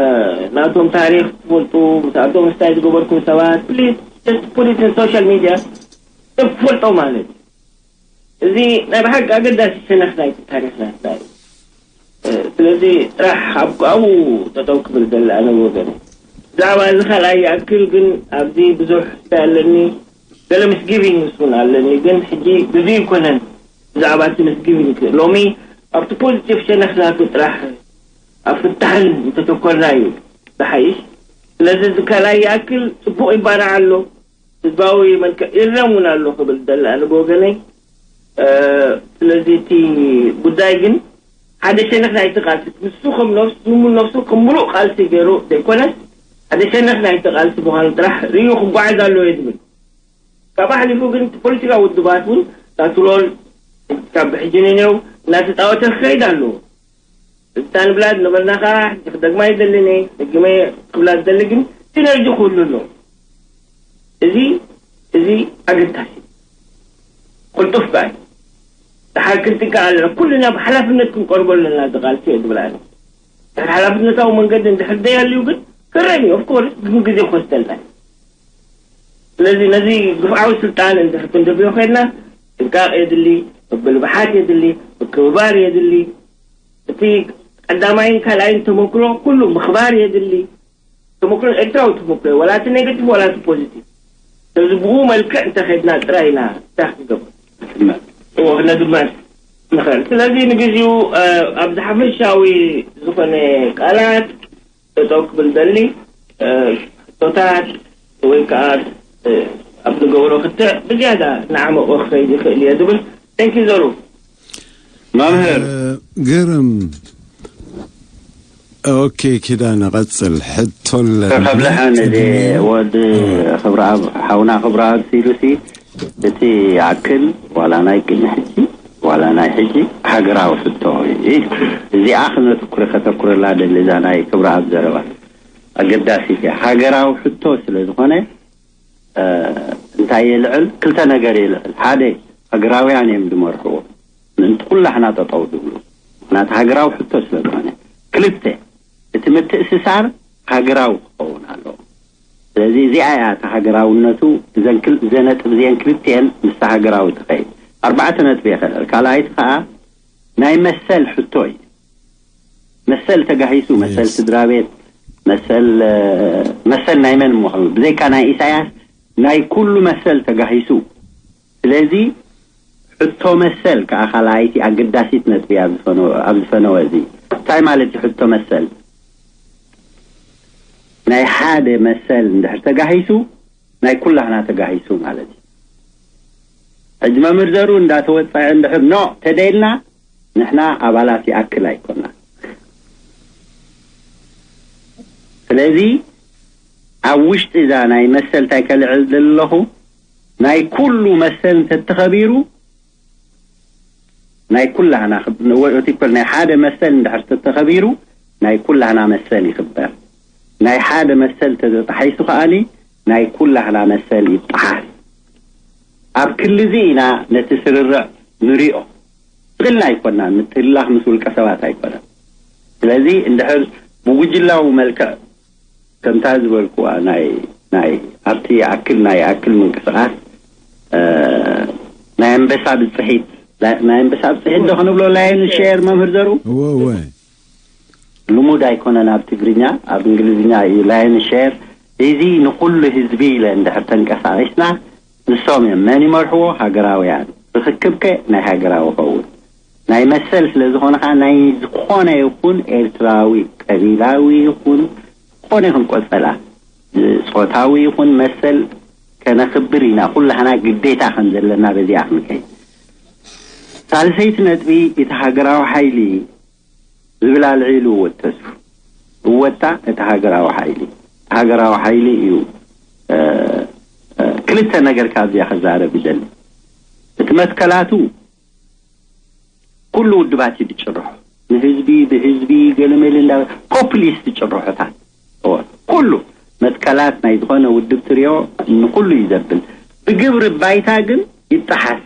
ናቶም ታሪኽ ትፈልጡ፣ ምስኣቶም እንታይ ዝገበርኩም ሰባት please just put it in social media ትፈልጦ ማለት እዩ። እዚ ናይ ብሓቂ ኣገዳሲ ሸነኽ ናይቲ ታሪኽ ናትና እዩ። እ፣ ስለዚ ጥራሕ ኣብ ኣብኡ ጠጠው ክብል ዘለ ኣነ ወገን። ብዛዕባ እዚ ካልኣይ ይኣክል ግን ኣብዚ ብዙሕ ኣለኒ፣ ገለ ምስጊቪንግስ እውን ኣለኒ። ግን ሕጂ ብዙ ይኮነን ብዛዕባ እቲ ምስጊቪንግ። ሎሚ ኣብቲ ፖዚቲቭ ሸነኽ ናቱ ጥራሕ ኣብ ፍታሕን እንተተኮርና እዩ ዝሓይሽ። ስለዚ እዚ ካልኣይ ይኣክል ጽቡቕ ይባራዕ ኣሎ። ህዝባዊ መልክዕ ይረም እውን ኣሎ ክብል ደለ ኣነ ብወገነይ። እ፣ ስለዚ እቲ ጉዳይ ግን ሓደ ሸነኽ ናይቲ ቃልሲ ንሱ ከም ነፍሱ፣ ንሙሉ ነፍሱ ከም ሙሉእ ቃልሲ ገይሩ ዘይኮነስ ሓደ ሸነኽ ናይቲ ቃልሲ ምዃኑ ጥራሕ ርእዩ ክጓዓዝ ኣለዎ እየ ዝብል። ካብ ኣሕሊፉ ግን እቲ ፖለቲካዊ ውድባት እውን ናቱ ሮል ካብ ሕጂ ንኔው እናተፃወተ ክኸይድ ኣለዎ። እታ ንብላ ዝነበርና ከዓ ሕጂ ክደግማ ይደልን እየ፣ ደጊመ ክብላ ዝደሊ ግን ሲነርጂ ክህሉ ኣለዎ። እዚ፣ እዚ ኣገዳሲ እዩ። ቅልጡፍ ከኣ እዩ። ደሓር ክንጥንቀቕ ኣለና። ኩልና ብሓላፍነት ክንቀርቦ ኣለና እዚ ቃልሲ እየ ዝብል ኣነ። ድሕሪ ሓላፍነታዊ መንገዲ እንድሕር ደይሃልዩ ግን ክረም እዩ። ኦፍኮርስ ግን ግዜ ክወስደልና እዩ። ስለዚ ነዚ ግፍዓዊ ስልጣን እንድሕር ክንደብዮ ኮይንና ጥንቃቕ የድሊ፣ ምብልባሓት የድሊ፣ ምክብባር የድሊ። እቲ ቀዳማይን ካልኣይን ተመክሮ ኩሉ ምኽባር የድሊ። ተመክሮ ኤርትራዊ ተመክሮ እዩ። ወላ እቲ ኔጋቲቭ ወላ እቲ ፖዚቲቭ። ስለዚ ብኡ መልክዕ እንተኸድና ጥራይ ኢና እንታይ ክንገብር? እዎ፣ ክነድመር ንኽእል። ስለዚ ንግዜኡ፣ እ፣ ኣብዚ ሓፈሻዊ ዝኾነ ቃላት ጠጠው ክብል ደሊ፣ እ፣ ሕቶታት ወይ ከዓ፣ እ፣ ኣብ ንገብሮ ክትዕ ብዝያዳ ንዓመቆ ክኸይድ ይኽእል እየ ዝብል። Thank you ዘሩ። መምህር። እ፣ ግርም። ኦኬ፣ ኪዳነ ቀጽል። ሕቶ ኣለኒ። ከብለሐን እዚ ቅድሚ ወዲ ክብረኣብ፣ ሓውና ክብረኣብ ሲሉሲ፣ እቲ ይኣክል ዋላ ናይ ቅድሚ ሕጂ ዋላ ናይ ሕጂ ሃገራዊ ሕቶ እዩ። እዚኣ ክነትኩር፣ ከተኩረላ ደሊ እዛ ናይ ክብረኣብ ዘረባ ኣገዳሲት እያ። ሃገራዊ ሕቶ ስለ ዝኾነ፣ እ፣ እንታይ የልዕል? ክልተ ነገር የልዕል። ሓደ፣ ሃገራውያን እዮም ዝመርሕዎ። ምእንቲ ኩላሕና ጠጠው ዝብሉ። ምኽንያቱ ሃገራዊ ሕቶ ስለ ዝኾነ። ክልተ፣ እቲ ምትእስሳር ሃገራዊ ክኸውን ኣለዎ። ስለዚ እዚኣ እያ እታ ሃገራውነቱ፣ እዘን ክል-፣ እዘን ነጥቢ እዚአን ክልቲአን ምስታ ሃገራዊ ትኸይድ። ኣርባዕተ ነጥቢ እየ ከልዕል። ካልኣይቲ ከኣ ናይ መሰል ሕቶ እዩ። መሰል ተጋሂሱ፣ መሰል የስ። ስድራ ቤት፣ መሰል፣ እ፣ መሰል ናይ መን ምዃኑ፣ ብዘይካ ናይ ኢሳያስ ናይ ኩሉ መሰል ተጋሂሱ። ስለዚ ሕቶ መሰል ከኣ ካልኣይቲ ኣገዳሲት ነጥቢ ኣብ ዝፈነወ፣ ኣብ ዝፈነወ እዚ። እንታይ ማለት እዩ ሕቶ መሰል? ናይ ሓደ መሰል እንድሕር ተጋሂሱ፣ ናይ ኩላህና ተጋሂሱ ማለት እዩ። ሕጂ መምህር ዘሩ እንዳተወፀዐ እንድሕር ኖ ተደይልና፣ ንሕና ኣባላት ይኣክል ኣይኮና። ስለዚ ኣብ ውሽጢ እዛ ናይ መሰል እንታይ ከልዕል ዘለኹ፣ ናይ ኩሉ መሰል እንተተኸቢሩ፣ ናይ ኩላህና ክብ-፣ ወይ እቲ ኮል ናይ ሓደ መሰል እንድሕር ተተኸቢሩ፣ ናይ ኩላህና መሰል ይኽበር። ናይ ሓደ መሰል ተተጣሒሱ ከኣኒ፣ ናይ ኩላህና መሰል ይጠሓስ። ኣብ ክሊ እዚ ኢና ነቲ ስርርዕ ንሪኦ። ጥልና ኣይኮናን፣ ምትህልላኽ ምስ ውልቀ ሰባት ኣይኮነን። ስለዚ እንድሕር ብጉጅላዊ መልክዕ ከምታ ዝበልኩዋ ናይ፣ ናይ ኣብቲ ኣክል፣ ናይ ኣክል ምንቅስቃስ፣ እ፣ ናይ ኣንበሳ ብፅሒት፣ ናይ ኣንበሳ ብፅሒት ዶ ክንብሎ? ላየን ሼር መምህር ዘሩ? እወ፣ እወ። ልሙድ ኣይኮነን ኣብ ትግርኛ፣ ኣብ እንግሊዝኛ እዩ ላየን ሼር። እዚ ንኹሉ ህዝቢ ኢለ እንድሕር ተንቀሳቒስና፣ ንሶም እዮም መን ይመርሕዎ? ሃገራውያን። ርኽክብከ ናይ ሃገራዊ ኸውን። ናይ መሰል ስለ ዝኾነ ኸዓ ናይ ዝኾነ ይኹን ኤርትራዊ፣ ቀቢላዊ ይኹን፣ ዝኾነ ይኹን ቆጸላ፣ ጾታዊ ይኹን መሰል ከነኽብር ኢና። ኩላህና ግዴታ ከም ዘለና በዚኣ ክንከይድ። እታ ሳልሰይቲ ነጥቢ፣ እቲ ሃገራዊ ሓይሊ ዝብል ኣልዒሉ እወተሱ። እወታ እቲ ሃገራዊ ሓይሊ፣ ሃገራዊ ሓይሊ እዩ። እ፣ እ፣ ክልተ ነገር ካብዚኣ ክዛረብ ይደሊ። እቲ መትከላቱ ኩሉ ውድባት እዩ ዝጭርሖ። ንህዝቢ፣ ብህዝቢ፣ ገለመለ እንዳ ፖፕሊስት ጭርሖታት። እወ፣ ኩሉ መትከላት ናይ ዝኾነ ውድብ ትሪኦ ንኩሉ እዩ ዘብል። ብግብሪ ባይታ ግን ይጠሓስ።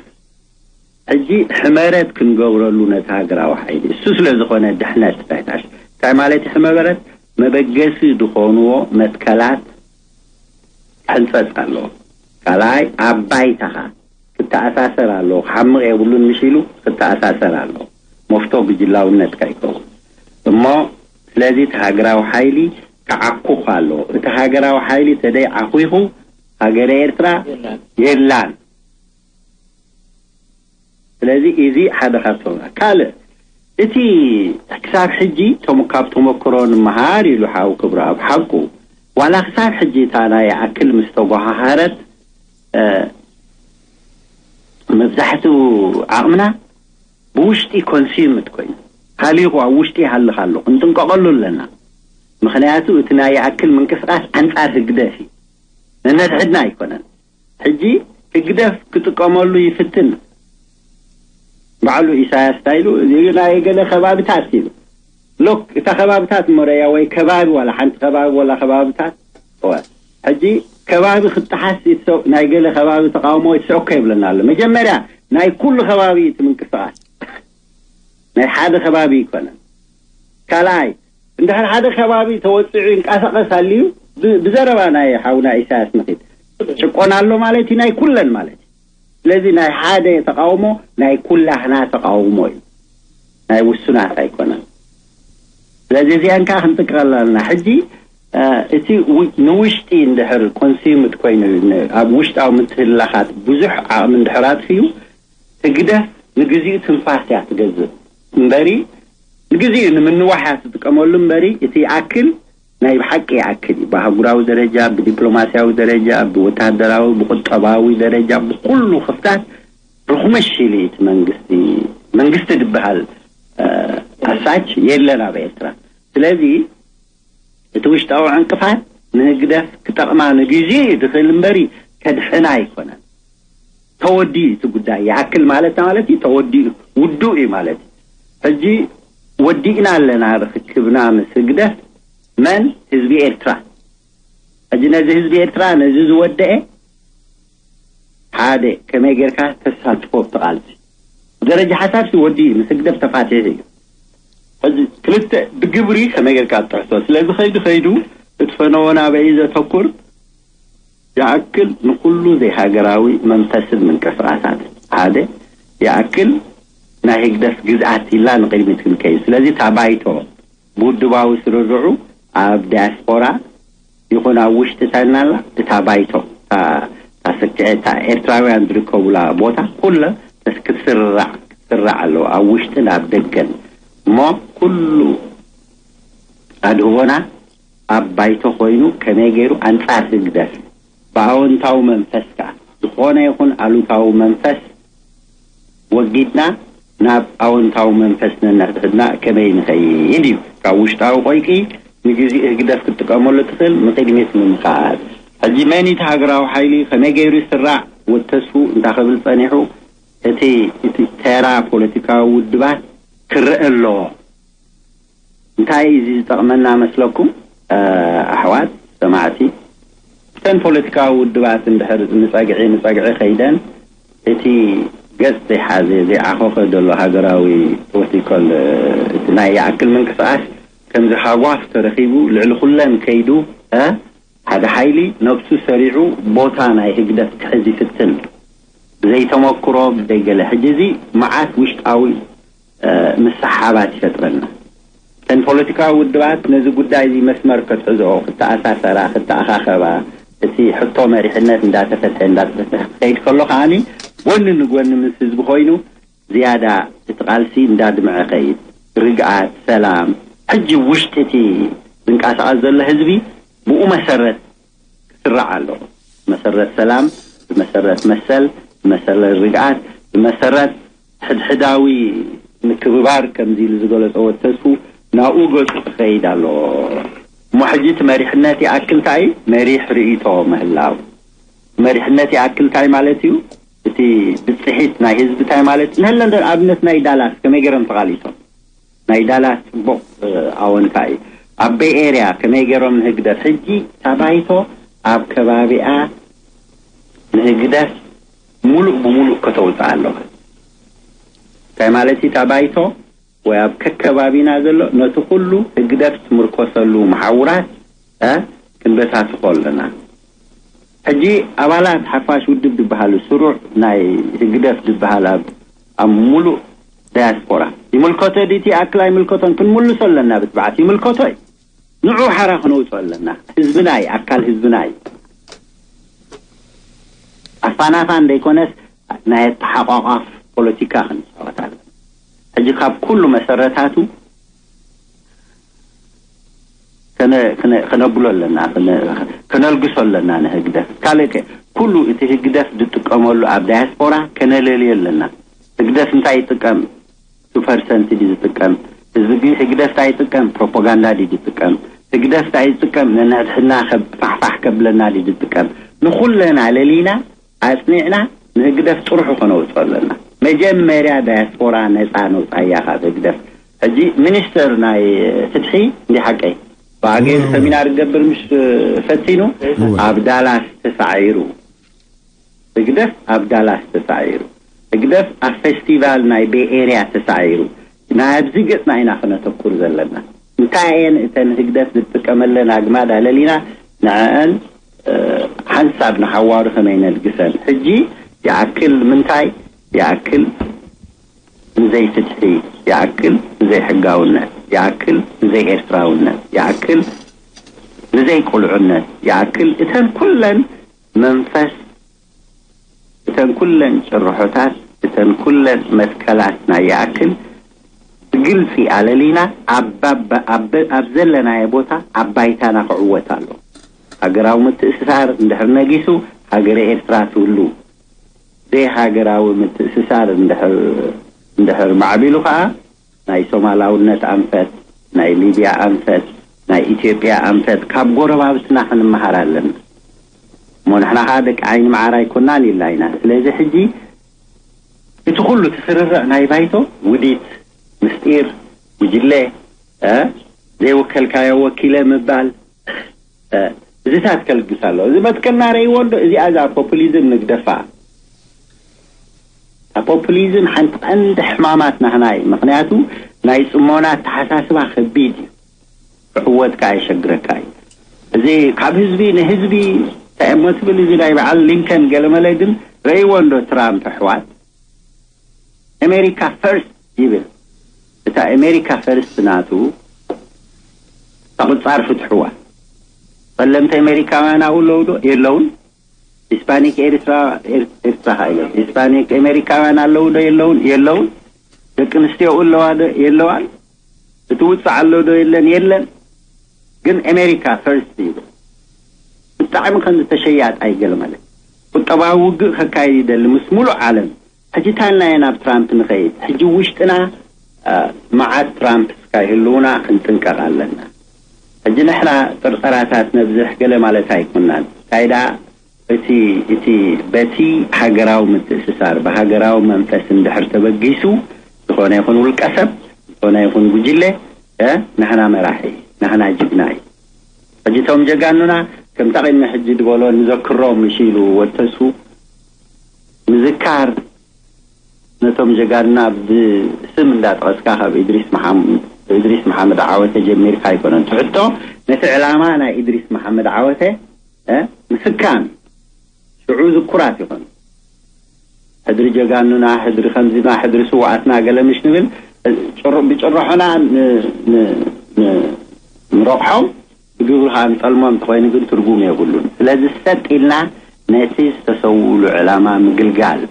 ሕጂ ሕመረት ክንገብረሉ ነቲ ሃገራዊ ሓይሊ፣ እሱ ስለ ዝኾነ ድሕነት ባይታሽ። እንታይ ማለት እዩ ሕመረት? መበገሲ ዝኾንዎ መትከላት ክሕንጸጽ ኣለዎ። ካልኣይ፣ ኣብ ባይታኻ ክተኣሳሰር ኣለዎ። ክሓምቕ የብሉን፣ ምሽ ኢሉ ክተኣሳሰር ኣለዎ። መፍቶ ጉጅላውነትካ ይከውን እሞ፣ ስለዚ እቲ ሃገራዊ ሓይሊ ክዓኩኽ ኣለዎ። እቲ ሃገራዊ ሓይሊ ተደይ ዓኹኹ፣ ሃገረ ኤርትራ የላን። ስለዚ እዚ ሓደ ካብቶም። ካልእ፣ እቲ ክሳብ ሕጂ ቶም-፣ ካብ ተመክሮ ንምሃር ኢሉ ሓው ክብረኣብ ሓቁ፣ ዋላ ክሳብ ሕጂ እታ ናይ ይኣክል ምስ ተጓሃሃረት፣ እ፣ መብዛሕትኡ ዓቕምና ብውሽጢ ኮንሱምድ ኮይኑ፣ ሃሊቑ ኣብ ውሽጢ ይሃልኽ ኣሎ። ክንጥንቀቐሉ ኣለና። ምኽንያቱ እቲ ናይ ይኣክል ምንቅስቓስ ኣንጻር ህግደፍ እዩ። ነነድሕድና ኣይኮነን። ሕጂ ህግደፍ ክጥቀመሉ ይፍትን። ባዕሉ ኢሳያስ እንታይ ኢሉ? እዚ ናይ ገለ ከባብታት ኢሉ። ሎክ፣ እታ ከባብታት መረያ ወይ ከባቢ፣ ዋላ ሓንቲ ከባቢ፣ ዋላ ከባብታት፣ እወ። ሕጂ ከባቢ ክጠሓስ ይትሰ-፣ ናይ ገለ ከባቢ ተቃውሞ ይትሰኮ ይብለና ኣሎ። መጀመርያ ናይ ኩሉ ከባቢ እቲ ምንቅስቃስ፣ ናይ ሓደ ከባቢ ይኮነን። ካልኣይ፣ እንድሕር ሓደ ከባቢ ተወጺዑ ይንቀሳቐስ ኣልዩ፣ ብ-፣ ብዘረባ ናይ ሓውና ኢሳያስ ንኺድ፣ ጭቆና ኣሎ ማለት እዩ፣ ናይ ኩለን ማለት እዩ። ስለዚ ናይ ሓደ ተቃውሞ ናይ ኩላህና ተቃውሞ እዩ፣ ናይ ውሱናት ኣይኮነን። ስለዚ እዚኣን ከዓ ክንጥቀል ኣለና። ሕጂ፣ እ፣ እቲ ው-፣ ንውሽጢ እንድሕር ኮንሱምድ ኮይኑ፣ ን-፣ ኣብ ውሽጣዊ ምትህልላኻት ብዙሕ ዓቕሚ እንድሕር ኣጥፍዩ፣ ህግደፍ ንግዚኡ ትንፋስ እያ ትገዝእ እምበሪ፣ ንግዚኡ ንምንዋሕ እያ ትጥቀመሉ እምበሪ፣ እቲ ይኣክል ናይ ብሓቂ ይኣክል እዩ። ብኣህጉራዊ ደረጃ፣ ብዲፕሎማስያዊ ደረጃ፣ ብወታደራዊ፣ ብቁጠባዊ ደረጃ፣ ብኩሉ ክፍታት ርኹመሽ ኢሉ እቲ መንግስቲ፣ መንግስቲ ዝበሃል፣ እ፣ ኣሳች የለን ኣብ ኤርትራ። ስለዚ እቲ ውሽጣዊ ዕንቅፋት ንህግደፍ ክጠቕማ ንግዜ እዩ ዝኽእል እምበሪ ከድሕና ኣይኮነን። ተወዲኡ እቲ ጉዳይ ይኣክል ማለት ማለት እዩ። ተወዲኡ፣ ውዱእ እዩ ማለት እዩ። ሕጂ ወዲእና ኣለና ርክክብና ምስ ህግደፍ። መን? ህዝቢ ኤርትራ። ሕጂ ነዚ ህዝቢ ኤርትራ ነዚ ዝወደአ ሓደ ከመይ ጌርካ ተሳትፎ ኣብቲ ቃልሲ? ብደረጃ ሓሳብሲ ወዲኡ ምስ ህግደፍ ተፋቲሑ እዩ። ሕጂ ክልተ ብግብሪ ከመይ ጌርካ ትጥሕሶ? ስለዚ ከይዱ ከይዱ እቲ ፈነወ ናበይ እዩ ዘተኩር? ይኣክል ንኹሉ ዘይሃገራዊ መንፈስን ምንቅስቃሳት ሓደ ይኣክል ናይ ህግደፍ ግዝኣት ኢላ ንቕድሚት ክንከይድ። ስለዚ እታ ባይቶ ብውድባዊ ስርርዑ ኣብ ዲያስፖራ ይኹን ኣብ ውሽጢ ተናላ እታ ባይቶ፣ እታ፣ እታ ስክዐ፣ እታ ኤርትራውያን ዝርከቡላ ቦታ ኩለ ተስ-፣ ክትስራዕ፣ ክትስራዕ ኣለዎ፣ ኣብ ውሽጥን ኣብ ደገን። እሞ ኩሉ ኣድህቦና ኣብ ባይቶ ኮይኑ ከመይ ገይሩ ኣንጻር ህግደፍ ብኣወንታዊ መንፈስ ከኣ ዝኾነ ይኹን ኣሉታዊ መንፈስ ወጊድና ናብ ኣወንታዊ መንፈስ ነነሕድሕድና ከመይ ንኸይድ እዩ። ካብ ውሽጣዊ ቆይቂ ንግዜኡ ህግደፍ ክትጥቀመሉ ትኽእል ንቕድሚት ንምኻድ። ሕጂ መን እቲ ሃገራዊ ሓይሊ ከመይ ገይሩ ይስራዕ? ወተስፉ እንታይ ክብል ጸኒሑ? እቲ፣ እቲ ተራ ፖለቲካዊ ውድባት ክረአ ኣለዎ። እንታይ እዩ እዚ ዝጠቕመና መስለኩም? እ፣ ኣሕዋት ሰማዕቲ፣ እተን ፖለቲካዊ ውድባት እንድሕር ንጸግዒ ንጸግዒ ከይደን እቲ ገጽ ዘይሓዘ ዘይዓኾኸ ዘሎ ሃገራዊ ፖለቲካል፣ እ፣ እቲ ናይ ይኣክል ምንቅስቃስ ከምዚ ሃጓፍ ተረኺቡ ልዕሊ ኩለን ከይዱ፣ እ፣ ሓደ ሓይሊ ነብሱ ሰሪዑ ቦታ ናይ ህግደፍ ክሕዝ ይፍትን። ብዘይተመክሮ፣ ብዘይገለ። ሕጂ እዚ መዓት ውሽጣዊ፣ እ፣ ምስሓባት ይፈጥረልና። እተን ፖለቲካዊ ውድባት ነዚ ጉዳይ እዚ መስመር ከትሕዝኦ፣ ክተኣሳሰራ፣ ክተኣኻኸባ፣ እቲ ሕቶ መሪሕነት እንዳተፈትሐ፣ እንዳተፈትሐ ክኸይድ ከሎ ከዓኒ ጎኒ ንጎኒ ምስ ህዝቢ ኮይኑ ዝያዳ እቲ ቃልሲ እንዳድምዐ ኸይድ። ርግኣት፣ ሰላም፣ ሕጂ ውሽጢ እቲ ዝንቀሳቐስ ዘሎ ህዝቢ ብኡ መሰረት ክስራዕ ኣለዎ። ብመሰረት ሰላም፣ ብመሰረት መሰል፣ ብመሰረት ርግኣት፣ ብመሰረት ሕድሕዳዊ ምክብባር ከምዚ ኢሉ ዝገለጸ ወተሱ ናብኡ ገጹ ክኸይድ ኣለዎ። እሞ ሕጂ እቲ መሪሕነት ይኣክል እንታይ እዩ? መሪሕ ርእይቶ ምህላው። መሪሕነት ይኣክል እንታይ ማለት እዩ? እቲ ብጽሒት ናይ ህዝቢ እንታይ ማለት እዩ? ንህለን ዶ ኣብነት ናይ ዳላስ ከመይ ገይሮም ተቓሊሶም? ናይ ዳላስ ጽቡቕ ኣወንታ እዩ። ኣብ ቤይ ኤርያ ከመይ ገይሮም ንህግደፍ፣ ሕጂ ታባይቶ ኣብ ከባቢኣ ንህግደፍ ሙሉእ ብሙሉእ ከተውፅእ ኣለዋ። እንታይ ማለት እዩ? ታባይቶ ወይ ኣብ ከከባቢና ዘሎ ነቲ ኩሉ ህግደፍ ትምርኮሰሉ መሓውራት ክንበታትኾ ኣለና። ሕጂ ኣባላት ሓፋሽ ውድብ ዝበሃሉ ስሩዕ ናይ ህግደፍ ዝበሃል ኣብ ኣብ ሙሉእ ዳያስፖራ ይምልከቶ ድቲ ኣክል ኣይምልከቶን ክንምልሶ ኣለና። ብትብዓት ይምልከቶ እዩ። ንዑ ሓራ ክነውፅኦ ኣለና። ህዝብና እዩ፣ ኣካል ህዝብና እዩ። ኣፋናፋ እንደይኮነስ ናይ ኣተሓቋቋፍ ፖለቲካ ክንፃወት ኣለና። ሕጂ ካብ ኩሉ መሰረታቱ ከነብሎ ኣለና፣ ከነልግሶ ኣለና ንህግደፍ። ካልእ ኩሉ እቲ ህግደፍ ዝጥቀመሉ ኣብ ዳያስፖራ ከነለልዮ ኣለና። ህግደፍ እንታይ ይጥቀም? ቱ ፐርሰንት ድዩ ዝጥቀም? ህዝቢ ህግደፍ እንታይ ይጥቀም? ፕሮፓጋንዳ ድዩ ዝጥቀም? ህግደፍ እንታይ ይጥቀም? ነንሕድሕድና ፋሕፋሕ ከብለና ድዩ ዝጥቀም? ንኩለና ለሊና ኣጽኒዕና ንህግደፍ ጥርሑ ከነውፅኦ ኣለና። መጀመርያ ዳያስፖራ ነፃ ነውፃያ ካብ ህግደፍ። ሕጂ ሚኒስተር ናይ ፍትሒ እንዲ ሓቀይ ብኣገ ሰሚናር ገብር ምሽ ፈቲኑ ኣብ ዳላስ ተሳዒሩ። ህግደፍ ኣብ ዳላስ ተሳዒሩ። ህግደፍ ኣብ ፌስቲቫል ናይ ቤይ ኤርያ ተሳዒሩ። ናይ ኣብዚ ገጽና ኢና ክነተኩር ዘለና። እንታይ እየን እተን ህግደፍ ዝጥቀመለን ኣግማድ ኣለሊና ንዐአን ሓንሳብ ንሓዋሩ ከመይ ነልግሰን። ሕጂ ይኣክል ምንታይ ይኣክል ንዘይ ፍትሒ፣ ይኣክል ንዘይ ሕጋውነት፣ ይኣክል ንዘይ ኤርትራውነት፣ ይኣክል ንዘይ ቁልዕነት፣ ይኣክል እተን ኩለን መንፈስ እተን ኩለን ጭርሖታት እተን ኩለን መትከላት ናይ ይኣክል ብግልፂ ኣለሊና ኣብ ዘለናዮ ቦታ ኣብ ባይታና ክዕወት ኣሎ። ሃገራዊ ምትእስሳር እንድሕር ነጊሱ ሃገረ ኤርትራ ትህሉ። ዘይሃገራዊ ምትእስሳር እንድሕር ማዕቢሉ ከዓ ናይ ሶማላውነት ኣንፈት፣ ናይ ሊብያ ኣንፈት፣ ናይ ኢትዮጵያ ኣንፈት ካብ ጎረባብትና ክንመሃር ኣለና። እሞ ንሕና ከዓ ደቂ ዓይኒ መዓር ኣይኮናን ኢልና ኢና። ስለዚ ሕጂ እቲ ኩሉ ትስርርዕ ናይ ባይቶ ውዲት፣ ምስጢር፣ ጉጅለ፣ ዘይወከልካዮ ወኪለ ምባል፣ እዚታት ከልግስ ኣሎ። እዚ መትከልና ረእይዎ እንዶ እዚኣ እዛ ፖፑሊዝም ንግደፋ። ፖፑሊዝም ሓንቲ ቀንዲ ሕማማት ናህና እዩ። ምክንያቱ ናይ ጽሞና ኣተሓሳስባ ከቢድ እዩ። ክዕወትካ የሸግረካ እዩ። እዚ ካብ ህዝቢ ንህዝቢ እንታይ እሞ ትብል፣ እዚ ናይ በዓል ሊንከን ገለመለ ግን ረእይዎ እንዶ ትራምፕ ኣሕዋት ኣሜሪካ ፈርስት ይብል። እታ ኣሜሪካ ፈርስት ናቱ ተቕጻር ፍትሕዋ። ጸለምቲ ኣሜሪካውያን ኣብኡ ኣለዉ ዶ? የለውን። ሂስፓኒክ ኤርትራ ኤርትራ ኢሎም ሂስፓኒክ ኣሜሪካውያን ኣለዉ ዶ? የለውን። የለውን። ደቂ ኣንስትዮ ኣለዋ ዶ? የለዋን። እቲ ውፅዕ ኣሎ ዶ? የለን። የለን። ግን ኣሜሪካ ፈርስት ይብል። ብጣዕሚ ከም ዝተሸያጥ ኣይገልመለ። ቁጠባዊ ውግእ ከካይድ ይደሊ ምስ ሙሉእ ዓለም። ሕጂ ታልና እየ ናብ ትራምፕ ንኸይድ። ሕጂ ውሽጥና መዓት ትራምፕ እስካ ይህልውና ክንጥንቀቕ ኣለና። ሕጂ ንሕና ጥርጠራታት ነብዝሕ ገለ ማለት ኣይኮናን። እንታይ ደኣ እቲ እቲ በቲ ሃገራዊ ምትእስሳር ብሃገራዊ መንፈስ እንድሕር ተበጊሱ ዝኾነ ይኹን ውልቀ ሰብ ዝኾነ ይኹን ጉጅለ ንሕና መራሒ ንሕና ጅግና እዩ። ሕጂ እቶም ጀጋኑና ከምታ ቅድሚ ሕጂ ዝበሎ ንዘክሮም ምሽ ኢሉ ወተሱ ምዝካር ነቶም ጀጋንና ብስም እንዳጠቐስካ ካብ ኢድሪስ መሓም- ኢድሪስ መሓመድ ዓወተ ጀሚርካ ኣይኮነን። ትሕቶ ነቲ ዕላማ ናይ ኢድሪስ መሓመድ ዓወተ እ፣ ምስካም ሽዑ ዝኩራት ይኾኑ። ሕድሪ ጀጋኑና፣ ሕድሪ ከምዚና፣ ሕድሪ ስውኣትና ገለ ምሽ ንብል ጭር- ብጭርሖና ን- ን- ን- ንረቑሖም ብግብሪ ከዓ ንጠልሞ እንተኾይኑ ግን ትርጉም የብሉን። ስለዚ ሰጥ ኢልና ነቲ ዝተሰውኡሉ ዕላማ ምግልጋል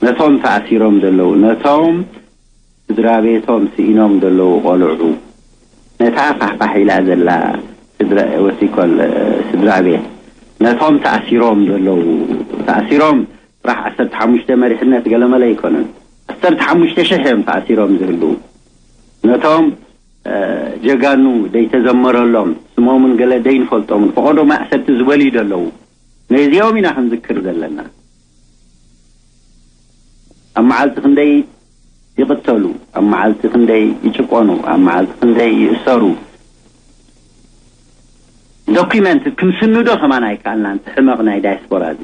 ነቶም ተኣሲሮም ዘለዉ ነቶም ስድራ ቤቶም ስኢኖም ዘለዉ ቆልዑ ነታ ፋሕፋሕ ኢላ ዘላ ስድራ ወሲኮል ስድራ ቤት ነቶም ተኣሲሮም ዘለዉ ተኣሲሮም ዓሰርተ ሓሙሽተ መሪሕነት ገለመለ ኣይኮነን። ዓሰርተ ሓሙሽተ ሽሕ እዮም ተኣሲሮም ዝህልዉ። ነቶም ጀጋኑ ደይተዘመረሎም፣ ስሞምን ገለ ደይንፈልጦምን፣ ፈቐዶ ማእሰርቲ ዝበልዩ ደለዉ፣ ነዚኦም ኢና ክንዝክር ዘለና። ኣብ መዓልቲ ክንደይ ይቕተሉ፣ ኣብ መዓልቲ ክንደይ ይጭቆኑ፣ ኣብ መዓልቲ ክንደይ ይእሰሩ፣ ዶኪመንት ክንስንዶ ከማን ኣይከኣልናን። ሕመቕ ናይ ዳያስፖራ እዚ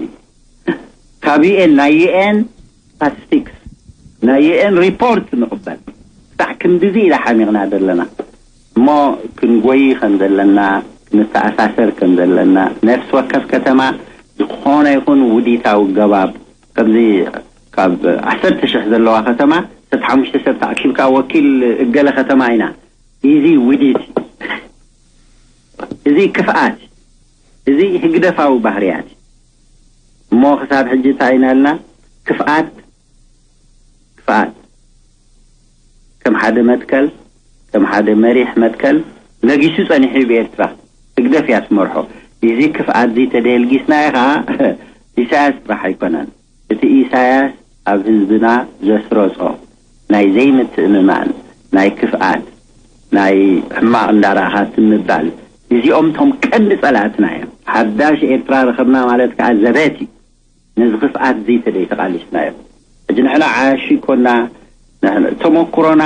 ካብ ዩኤን፣ ናይ ዩኤን ስታቲስቲክስ፣ ናይ ዩኤን ሪፖርት ንቕበል። ክሳዕ ክንድዚ ኢና ሓሚቕና ዘለና። እሞ ክንጎይ ከም ዘለና፣ ክንተኣሳሰር ከም ዘለና፣ ነፍሲ ወከፍ ከተማ ዝኾነ ይኹን ውዲታዊ ገባብ፣ ከምዚ ካብ ዓሰርተ ሽሕ ዘለዋ ከተማ ዓሰርተ ሓሙሽተ ሰብ ተኣኪብካ ወኪል እገለ ከተማ ኢና። እዚ ውዲት፣ እዚ ክፍኣት፣ እዚ ህግደፋዊ ባህርያት። እሞ ክሳብ ሕጂ እንታይ ኢና ኢልና? ክፍኣት፣ ክፍኣት ከም ሓደ መትከል፣ ከም ሓደ መሪሕ መትከል ነጊሱ ጸኒሑ እዩ ብኤርትራ። ህግደፍ እያ ትመርሖ። እዚ ክፍኣት እዚ ተደልጊስናዮ ኸኣ ኢሳያስ ጥራሕ ኣይኮነን። እቲ ኢሳያስ ኣብ ህዝብና ዘስረጾ ናይ ዘይምትእምማን፣ ናይ ክፍኣት፣ ናይ ሕማቕ እንዳረኣኻ ትምባል፣ እዚኦም እቶም ቀንዲ ጸላእትና እዮም። ሓዳሽ ኤርትራ ረኸብና ማለት ከኣ ዘበት እዩ። ነዚ ክፍኣት እዚ ተደይ ተቓሊስናዮ። ሕጂ ንሕና ዓያሹ ይኮና፣ ንሕና ተመኩሮና፣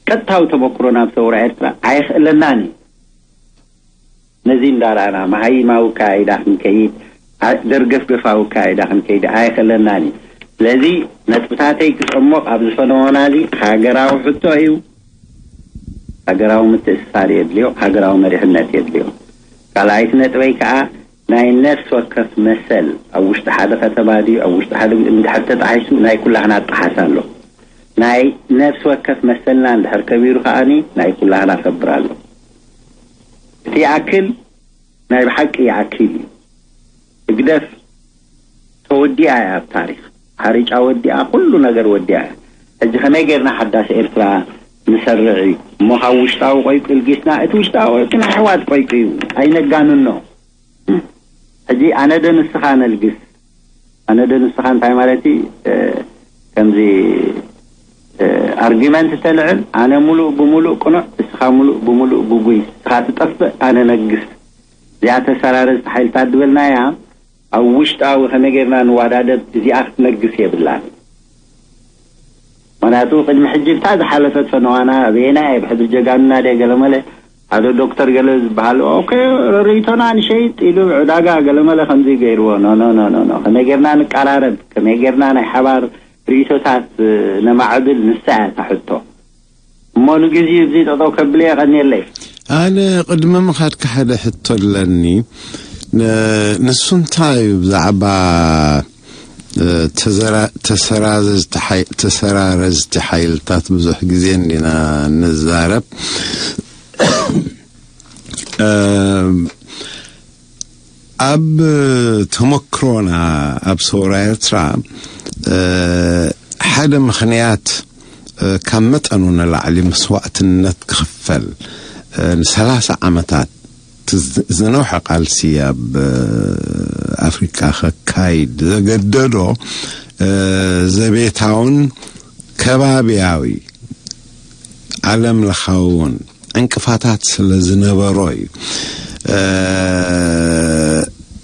ቀጥታዊ ተመኩሮና ኣብ ሰውራ ኤርትራ ኣይኽእለናን እዩ። ነዚ እንዳረኣና መሃይማዊ ኣካይዳ ክንከይድ፣ ኣ-፣ ደርገፍገፋዊ ኣካይዳ ክንከይድ ኣይኽእለናን እዩ። ስለዚ ነጥብታተይ ክጸሞቕ ኣብ ዝፈነወና እዚ ሃገራዊ ሕቶ እዩ። ሃገራዊ ምትእስሳር የድልዮ፣ ሃገራዊ መሪሕነት የድልዮ። ካልኣይቲ ነጥበይ ከኣ ናይ ነፍሲ ወከፍ መሰል ኣብ ውሽጢ ሓደ ከተማ ድዩ፣ ኣብ ውሽጢ ሓደ እንድሕር ተጣሒሱ ናይ ኩላህና ኣጣሓሳ ኣሎ። ናይ ነፍሲ ወከፍ መሰልና እንድሕር ከቢሩ ከኣኒ ናይ ኩላህና ከብር ኣሎ። እቲ ይኣክል ናይ ብሓቂ ይኣክል እዩ። ህግደፍ ተወዲኣ እያ ኣብ ታሪኽ። ሓሪጫ ወዲኣ፣ ኩሉ ነገር ወዲኣ እያ። ሕጂ ከመይ ጌርና ሓዳሽ ኤርትራ ንሰርዕ እዩ? እሞ ካብ ውሽጣዊ ቆይቁ ኢልጊስና፣ እቲ ውሽጣዊ ቆይቁ ናይ ኣሕዋት ቆይቁ እዩ። ኣይነጋንኖ። ሕጂ ኣነ ዶ ንስኻ ነልግስ? ኣነ ዶ ንስኻ እንታይ ማለት እዩ? እ፣ ከምዚ፣ እ፣ ኣርጊመንት ተልዕል፣ ኣነ ሙሉእ ብሙሉእ ቅኑዕ፣ እስኻ ሙሉእ ብሙሉእ ጉጉይ፣ እስኻ ትጠፍእ፣ ኣነ ነግስ። እዚኣ ተሰራረዝቲ ሓይልታት ዝበልናያ፣ ኣብ ውሽጣዊ ከመይ ጌርና ንዋዳደብ፣ እዚኣ ክትነግስ የብላን። ምኽንያቱ ቅድሚ ሕጂ እታ ዝሓለፈት ፈነዋና ኣበየና እየ ብሕድሪ ጀጋኑና ድየ ገለመለ፣ ሓደ ዶክተር ገለ ዝበሃል፣ ኦኬ፣ ርእይቶና ንሸይጥ ኢሉ ዕዳጋ ገለመለ ከምዚ ገይርዎ። ኖ፣ ኖ፣ ኖ፣ ኖ፣ ኖ። ከመይ ጌርና ንቀራረብ፣ ከመይ ጌርና ናይ ሓባር ርእይቶታት ነማዕብል፣ ንሳ እያ እታ ሕቶ። እሞ ንግዜኡ እዚ ጠጠው ከብል እየ፣ ቀንየለይ። ኣነ ቅድሚ ምኻድካ ሓደ ሕቶ ኣለኒ። ን-፣ ንሱ እንታይ እዩ ብዛዕባ፣ እ፣ ተዘራ-፣ ተሰራዘዝቲ ሓይ-፣ ተሰራረዝቲ ሓይልታት ብዙሕ ግዜ እንዲና ንዛረብ። እ፣ ኣብ ተመክሮና ኣብ ሰውራ ኤርትራ፣ እ፣ ሓደ ምኽንያት፣ እ፣ ካብ መጠኑ ንላዕሊ መስዋእትነት ክኽፈል፣ እ፣ ንሰላሳ ዓመታት ዝ-፣ ዝነውሐ ቃልሲ ኣብ፣ እ፣ ኣፍሪቃ ከካይድ ዘገደዶ፣ እ፣ ዘቤታውን ከባብያዊ ዓለም ለኻዊ እውን ዕንቅፋታት ስለ ዝነበሮ እዩ። እ፣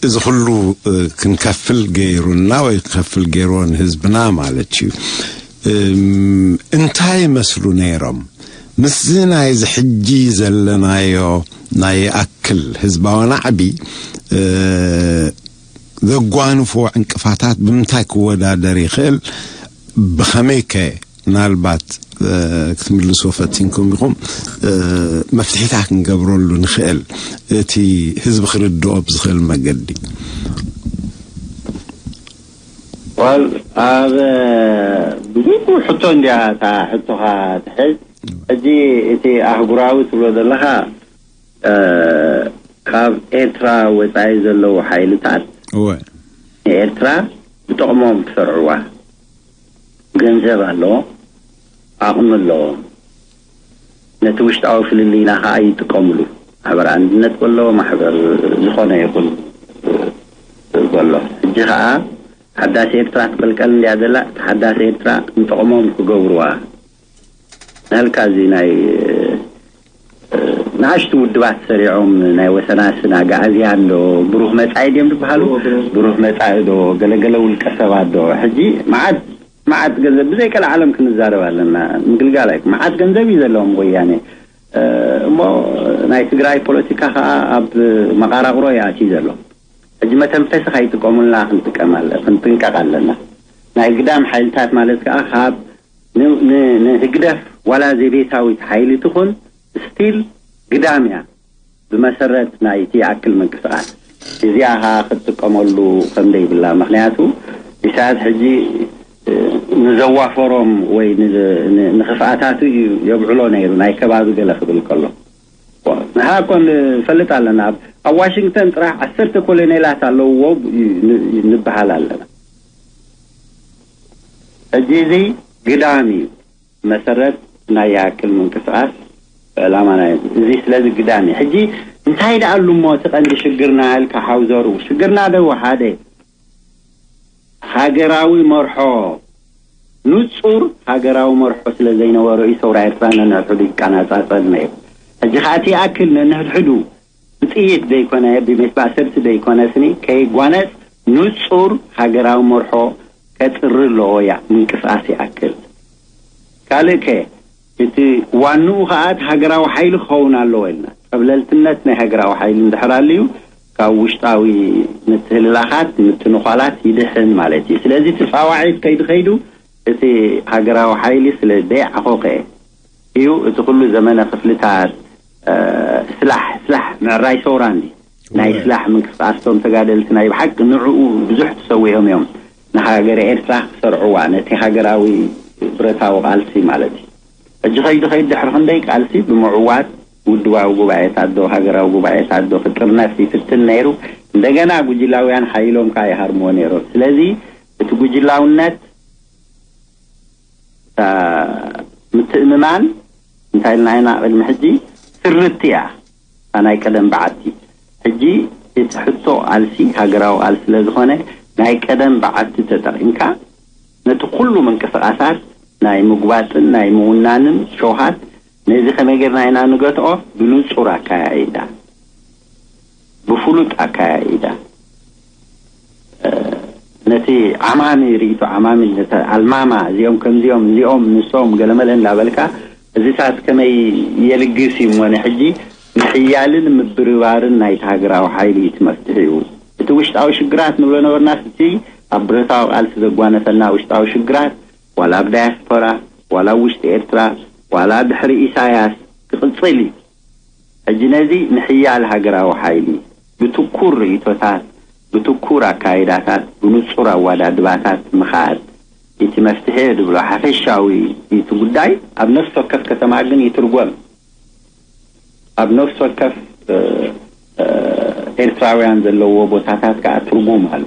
እዚ ኩሉ፣ እ፣ ክንከፍል ገይሩና ወይ ክከፍል ገይርዎ ንህዝብና ማለት እዩ። እም፣ እንታይ ይመስሉ ነይሮም? ምስዚ ናይዚ ሕጂ ዘለናዮ ናይ ኣክል ህዝባዊ ናዕቢ፣ እ፣ ዘጓንፎ ዕንቅፋታት ብምንታይ ክወዳደር ይኽእል? ብኸመይ ከ ምናልባት፣ እ፣ ክትምልስዎ ፈቲንኩም ኢኹም፣ እ፣ መፍትሒታት ክንገብረሉ ንኽእል፣ እቲ ህዝቢ ክርድኦ ብዝኽእል መገዲ? ዋል፣ ኣብ ብዙሕ ሕቶ እንድያ እታ ሕቶኻ ትሕዝ። ሕጂ እቲ ኣህጉራዊ ትብሎ ዘለኻ፣ እ፣ ካብ ኤርትራ ወጻኢ ዘለዉ ሓይልታት እወ። ንኤርትራ ብጥቕሞም ክሰርዕዋ ገንዘብ ኣለዎም፣ ዓቕሚ ኣለዎም። ነቲ ውሽጣዊ ፍልልይና ኸኣ ይጥቀምሉ። ማሕበር ኣንድነት በሎ፣ ማሕበር ዝኾነ ይኹን በሎ። ሕጂ ኸኣ ሓዳስ ኤርትራ ትቐልቀል እንድያ ዘላ። እቲ ሓዳስ ኤርትራ ንጥቕሞም ክገብርዋ ናልካ እዚ ናይ ንኣሽቱ ውድባት ሰሪዖም ናይ ወሰናስን ኣጋኣዝያን ዶ ብሩህ መጻኢ ድዮም ዝበሃሉ? ብሩህ መጻኢ ዶ ገለገለ ውልቀ ሰባት ዶ? ሕጂ መዓት መዓት ገንዘብ ብዘይ ቀልዓለም ክንዛረብ ኣለና። ምግልጋል ኣይኮ መዓት ገንዘብ እዩ ዘለዎም ወያኔ። እሞ ናይ ትግራይ ፖለቲካ ከዓ ኣብ መቃራቅሮ እዩ ኣትዩ ዘሎ። ሕጂ መተንፈሲ ከይጥቀሙልና ክንጥቀም ኣለ ክንጥንቀቅ ኣለና። ናይ ግዳም ሓይልታት ማለት ከዓ ካብ ንህግደፍ ዋላ ዘቤታዊት ሓይሊ ትኹን ስቲል ግዳም እያ ብመሰረት ናይቲ ይኣክል ምንቅስቃስ። እዚኣ ከዓ ክትጥቀመሉ ከም ዘይብላ። ምክንያቱ ኢሳያስ ሕጂ ንዘዋፈሮም ወይ ንክፍኣታቱ እዩ የብዕሎ ነይሩ፣ ናይ ከባቢ ገለ ክብል ከሎ። ንሕና እኮ ንፈልጥ ኣለና። ኣብ ዋሽንግተን ጥራሕ ዓሰርተ ኮሎኔላት ኣለውዎ ንበሃል ኣለና። ሕጂ እዚ ግዳም እዩ መሰረት ናይ ይኣክል ምንቅስቃስ ዕላማ ናይ እዚ። ስለዚ ግዳም እዩ። ሕጂ እንታይ ደኣ ኣሉ እሞ እቲ ቀንዲ ሽግርና ኢልካ ሓውዘሩ ሽግርና ደው ሓደ ሃገራዊ መርሖ፣ ንጹር ሃገራዊ መርሖ ስለ ዘይነበሮ እዩ ሰውራ ኤርትራ ነንሕድሕዱ ይቀናጻጸል ነይሩ። ሕጂ ከኣ እቲ ይኣክል ነንሕድሕዱ ብጥይት ዘይኮነ ብሜት ባእሰርቲ ዘይኮነ ስኒ ከይጓነጽ ንጹር ሃገራዊ መርሖ ከጽሪ ኣለዎ እያ ምንቅስቃስ ይኣክል። ካልእ ከ እቲ ዋንኡ ከኣ እቲ ሃገራዊ ሓይሊ ክኸውን ኣለዎ ኢልና። ጸብለልትነት ናይ ሃገራዊ ሓይሊ እንድሕር ኣልዩ ካብ ውሽጣዊ ምትህልላኻት ምትንኳላት ይድሕን ማለት እዩ። ስለዚ እቲ ጻዋዒት ከይዱ ከይዱ እቲ ሃገራዊ ሓይሊ ስለ ደይዓኾኸ እዩ እቲ ኩሉ ዘመነ ክፍልታት ስላሕ ስላሕ ምዕራይ ሰውራ እንዲ ናይ ስላሕ ምንቅስቃስቶም ተጋደልቲ ናይ ብሓቂ ንዕኡ ብዙሕ ተሰዊኦም እዮም ንሃገረ ኤርትራ ክሰርዕዋ ነቲ ሃገራዊ ብረታዊ ቃልሲ ማለት እዩ። ሕጂ ከይዱ ከይዱ ድሕሪ ክንደይ ቃልሲ ብምዕዋት ውድባዊ ጉባኤታት ዶ ሃገራዊ ጉባኤታት ዶ ክጥርነፍ ይፍትን ነይሩ። እንደገና ጉጅላውያን ሓይሎም ከዓ ይሃርምዎ ነይሮም። ስለዚ እቲ ጉጅላውነት እታ ምትእምማን እንታይ ኢልና ኢና ቅድሚ ሕጂ ስርቲ እያ። እታ ናይ ቀደም በዓቲ ሕጂ እቲ ሕቶ ቃልሲ ሃገራዊ ቃልሲ ስለ ዝኾነ ናይ ቀደም በዓቲ ተጠቒምካ ነቲ ኩሉ ምንቅስቃሳት ናይ ምጉባጥን ናይ ምውናንን ሸውሃት ነዚ ከመይ ጌርና ኢና ንገትኦ? ብንጹር ኣካያይዳ፣ ብፍሉጥ ኣካያይዳ ነቲ ዓማሚ ርእይቶ ዓማሚ ኣልማማ እዚኦም ከምዚኦም እዚኦም ንሶም ገለመለ እንዳበልካ እዚታት ከመይ የልግስ እዩ እሞ ንሕጂ ምሕያልን ምብርባርን ናይቲ ሃገራዊ ሓይሊ እቲ መፍትሒ እዩ። እቲ ውሽጣዊ ሽግራት ንብሎ ነበርናስ እቲ ኣብ ብረታዊ ቃልሲ ዘጓነፈና ውሽጣዊ ሽግራት ዋላ ኣብ ዳያስፖራ ዋላ ኣብ ውሽጢ ኤርትራ ዋላ ድሕሪ ኢሳያስ ክቕጽል እዩ። ሕጂ ነዚ ምሕያል ሃገራዊ ሓይሊ ብትኩር ርእይቶታት፣ ብትኩር ኣካይዳታት፣ ብንጹር ኣዋዳድባታት ምኻድ እቲ መፍትሒ ድብሎ ሓፈሻዊ እቲ ጉዳይ ኣብ ነፍሲ ወከፍ ከተማ ግን ይትርጎም። ኣብ ነፍሲ ወከፍ ኤርትራውያን ዘለዎ ቦታታት ከዓ ትርጉም ኣሎ።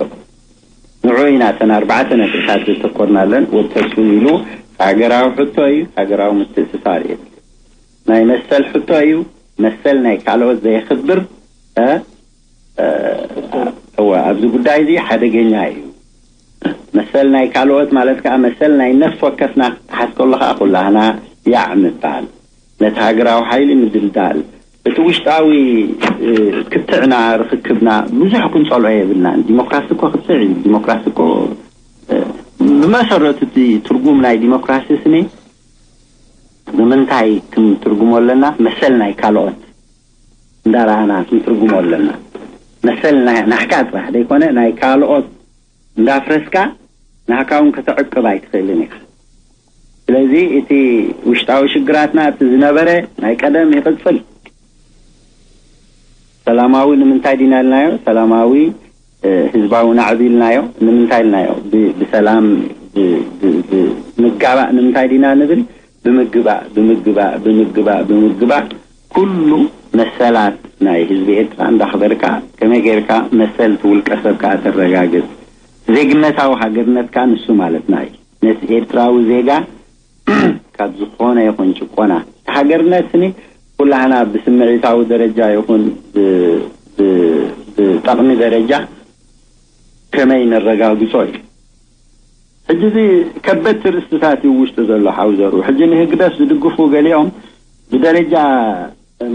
ንዑ ኢና እተን ኣርባዕተ ነጥብታት ዘተኮርናለን ወተሱ ኢሉ ሃገራዊ ሕቶ እዩ። ሃገራዊ ምትእስሳር እዩ። ናይ መሰል ሕቶ እዩ። መሰል ናይ ካልኦት ዘየኽብር እወ ኣብዚ ጉዳይ እዚ ሓደገኛ እዩ። መሰል ናይ ካልኦት ማለት ከዓ መሰል ናይ ነፍሲ ወከፍና ክትሓዝ ከሎ ከዓ ኩላህና ያዕ ምባል ነቲ ሃገራዊ ሓይሊ ምድልዳል እቲ ውሽጣዊ ክትዕና ርክክብና ብዙሕ ክንፀልኦ የብልናን። ዲሞክራሲ እኮ ክትዕ እዩ። ዲሞክራሲ እኮ ብመሰረቱ እቲ ትርጉም ናይ ዲሞክራሲ ስኒ ንምንታይ ክንትርጉሞ ኣለና? መሰል ናይ ካልኦት እንዳረኣና ክንትርጉሞ ኣለና። መሰል ናሕካ ጥራሕ ዘይኮነ ናይ ካልኦት እንዳፍረስካ ናህካ እውን ከተዕቅብ ኣይትኽእልን ኢኻ። ስለዚ እቲ ውሽጣዊ ሽግራትና እቲ ዝነበረ ናይ ቀደም ይቕፅል። ሰላማዊ ንምንታይ ዲና ኢልናዮ? ሰላማዊ ህዝባዊ ናዕቢ ኢልናዮ። ንምንታይ ኢልናዮ? ብሰላም ምጋባእ ንምንታይ ዲና ንብል? ብምግባእ ብምግባእ ብምግባእ ብምግባእ ኩሉ መሰላት ናይ ህዝቢ ኤርትራ እንዳኽበርካ ከመይ ጌርካ መሰል እቲ ውልቀ ሰብ ከዓ ተረጋግጽ። ዜግነታዊ ሃገርነትካ ንሱ ማለትና እዩ። ነቲ ኤርትራዊ ዜጋ ካብ ዝኾነ ይኹን ጭቆና ሃገርነት ስኒ ኩላህና ብስምዒታዊ ደረጃ ይኹን ብጠቕሚ ደረጃ ከመይ ነረጋግጾ እዩ። ሕጂ እዚ ከበድቲ ርእስታት እዩ ውሽጡ ዘሎ ሓውዘሩ። ሕጂ ንህግደፍ ዝድግፉ ገሊኦም ብደረጃ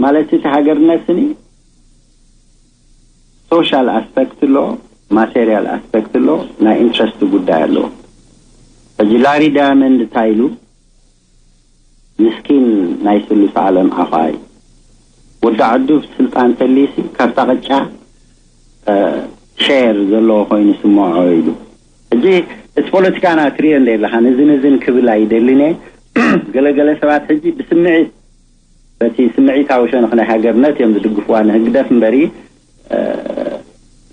ማለት እቲ ሃገርነት ስኒ ሶሻል ኣስፐክት ኣሎ፣ ማቴሪያል ኣስፐክት ኣሎ፣ ናይ ኢንትረስት ጉዳይ ኣለዎ። ሕጂ ላሪ ዳያመንድ እንታይ ኢሉ? ምስኪን ናይ ስሉስ ዓለም ዓፋይ ወዲ ዓዱ ስልጣን ተሊሲ ካብታ ቅጫ ሸር ዘለዎ ኮይኑ ስምዖ ኢሉ። ሕጂ እቲ ፖለቲካና ትሪኦ እንደ ኣለኻ ንዝን እዝን ክብል ኣይደልን እየ። ገለገለ ሰባት ሕጂ ብስምዒት በቲ ስምዒታዊ ሸነኽ ናይ ሃገርነት እዮም ዝድግፍዋ ንህግደፍ እምበሪ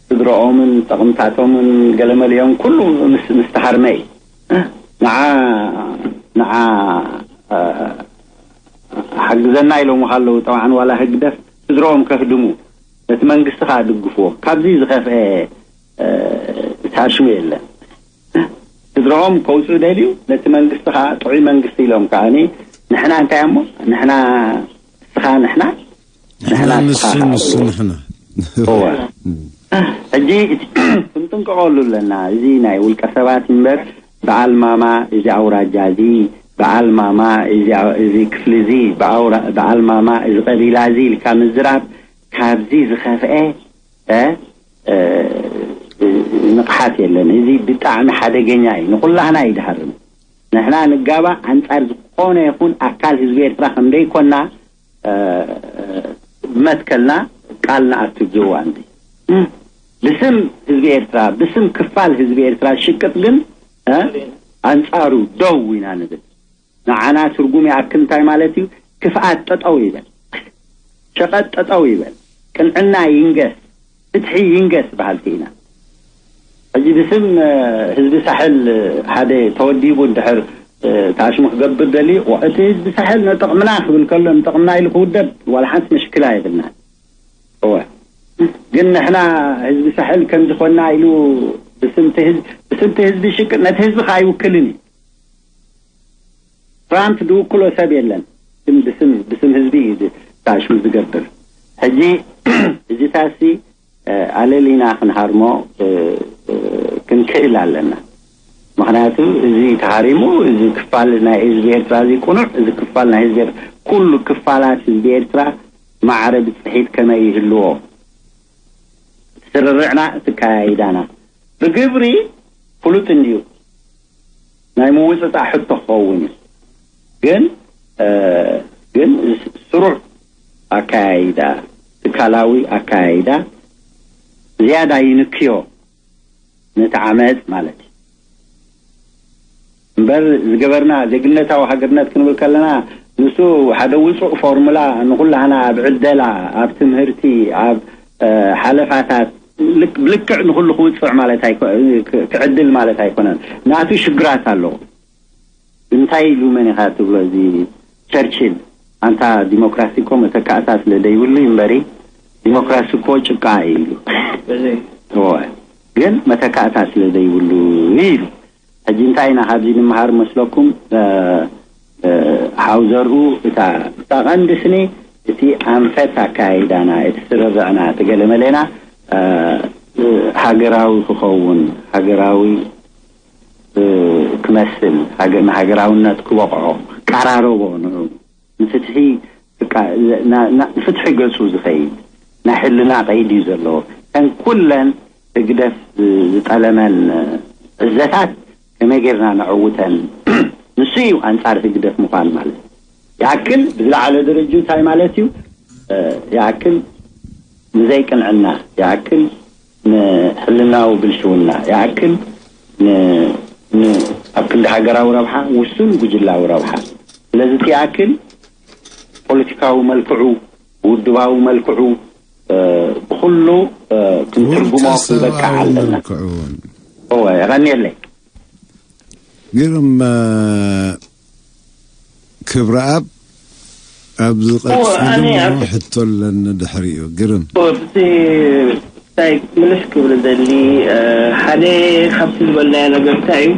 ስድረኦምን ጠቕምታቶምን ገለመሊኦም ኩሉ ምስ ምስ ተሃርመ እዩ። ንዓ ንዓ ሓግዘና ኢሎም ከለዉ ጠብዓን ዋላ ህግደፍ ስድረኦም ከህድሙ ነቲ መንግስቲ ከዓ ድግፍዎ ካብዚ ዝኸፍአ ታሽሙ የለን። ስድረኦም ከውፅኡ ደልዩ ነቲ መንግስቲ ከዓ ጥዑይ መንግስቲ ኢሎም ከዓ ንሕና እንታይ እሞ ንሕና ንስኻ ንሕና ንሕና ንሱ ንስኻ ንሱ ንሕና እወ ሕጂ ክንጥንቀቐሉ ኣለና። እዚ ናይ ውልቀ ሰባት እምበር በዓል ማማ እዚ ኣውራጃ እዚ በዓል ማማ እዚ ክፍሊ እዚ በዓል ማማ እዚ ቀቢላ እዚ ኢልካ ምዝራብ ካብዚ ዝኸፍአ ንቕሓት የለን። እዚ ብጣዕሚ ሓደገኛ እዩ፣ ንኹላህና እዩ ድሃርም። ንሕና ንጋባእ ኣንጻር ዝኾነ ይኹን ኣካል ህዝቢ ኤርትራ ከም ደይኮና ብመትከልና ቃል ንኣቱ። ብዝዋ እንዲ ብስም ህዝቢ ኤርትራ ብስም ክፋል ህዝቢ ኤርትራ ሽቅጥ ግን ኣንጻሩ ደው ኢና ንብል። ንዓና ትርጉም ይኣክል እንታይ ማለት እዩ? ክፍኣት ጠጠው ይበል፣ ሸቐጥ ጠጠው ይበል፣ ቅንዕና ይንገስ፣ ፍትሒ ይንገስ በሃልቲ ኢና። ሕጂ ብስም ህዝቢ ሳሕል ሓደ ተወዲቡ እንድሕር ተኣሽሙ ክገብር ደልዩ እቲ ህዝቢ ሳሕል ንጥቕምና ክብል ከሎ ንጥቕምና ኢሉ ክውደብ ዋላ ሓንቲ መሽክላ የብልና። እወ ግን ንሕና ህዝቢ ሳሕል ከም ዝኾንና ኢሉ ብስምቲ ህዝቢ ሽቅጥ ነቲ ህዝቢ ከዓ ኣይውክልን እዩ። ትራምፕ ዝውክሎ ሰብ የለን። ግን ብስም ብስም ህዝቢ እዩ ታሽሙ ዝገብር። ሕጂ እዚታሲ ኣለሊና ክንሃርሞ ክንክእል ኣለና። ምክንያቱ እዚ ተሃሪሙ እዚ ክፋል ናይ ህዝቢ ኤርትራ እዚ ቁኑዕ እዚ ክፋል ናይ ህዝቢ ኤርትራ ኩሉ ክፋላት ህዝቢ ኤርትራ ማዕረ ብፅሒት ከመይ ይህልዎ ስርርዕና ትከያይዳና ብግብሪ ፍሉጥ እንድዩ። ናይ ምውፅፃእ ሕቶ ክኸውን እዩ። ግን ግን ስሩዕ ኣካያይዳ ትካላዊ ኣካያይዳ ዝያዳ ይንክዮ ነቲ ዓመፅ ማለት እዩ። እምበር ዝገበርና ዜግነታዊ ሃገርነት ክንብል ከለና ንሱ ሓደ ውፁእ ፎርሙላ ንኩላህና ኣብ ዕደላ ኣብ ትምህርቲ ኣብ ሓለፋታት ብልክዕ ንኩሉ ክውፅዕ ማለት ክዕድል ማለት ኣይኮነን። ናቱ ሽግራት ኣለዎ። እንታይ ኢሉ መን ኢኻ ትብሎ እዚ ቸርችል ኣንታ ዲሞክራሲ እኮ መተካእታ ስለ ዘይብሉ እምበሪ ዲሞክራሲ እኮ ጭቃ እዩ ኢሉ። ግን መተካእታ ስለ ዘይብሉ ኢሉ። ሕጂ እንታይ ኢና ካብዚ ንምሃር መስለኩም? ሓው ዘርኡ እታ እታ ቀንዲ ስኒ እቲ ኣንፈት ኣካያይዳና እቲ ስርርዕና እቲ ገለመሌና ሃገራዊ ክኸውን ሃገራዊ ክመስል ንሃገራውነት ክበቕዖ ቀራረቦ ንዑ ንፍትሒ ንፍትሒ ገፁ ዝኸይድ ናይ ሕልና ቀይዲ እዩ ዘለዎ። ከን ኩለን ህግደፍ ዝጠለመን እዘታት ከመይ ጌርና ነዕውተን ንሱ እዩ ኣንጻር ህግደፍ ምዃን ማለት ይኣክል ብዝለዓለ ደረጁ እንታይ ማለት እዩ ይኣክል ንዘይቅንዕና ይኣክል ንሕልናዊ ብልሽውና ይኣክል ኣብ ክንዲ ሃገራዊ ረብሓ ውሱን ጉጅላዊ ረብሓ ስለዚ እቲ ይኣክል ፖለቲካዊ መልክዑ ውድባዊ መልክዑ ብኩሉ ክንትርጉሞ ክንበቃዕ ኣለና። የቐንየለይ። ግርም ክብረኣብ ኣብ ዝቐፅል ሕቶ ኣለኒ ድሕሪኡ ግርም እቲ እንታይ ምልስ ክብል ዘሊ ሓደ ካብቲ ዝበልናዮ ነገር እንታይ እዩ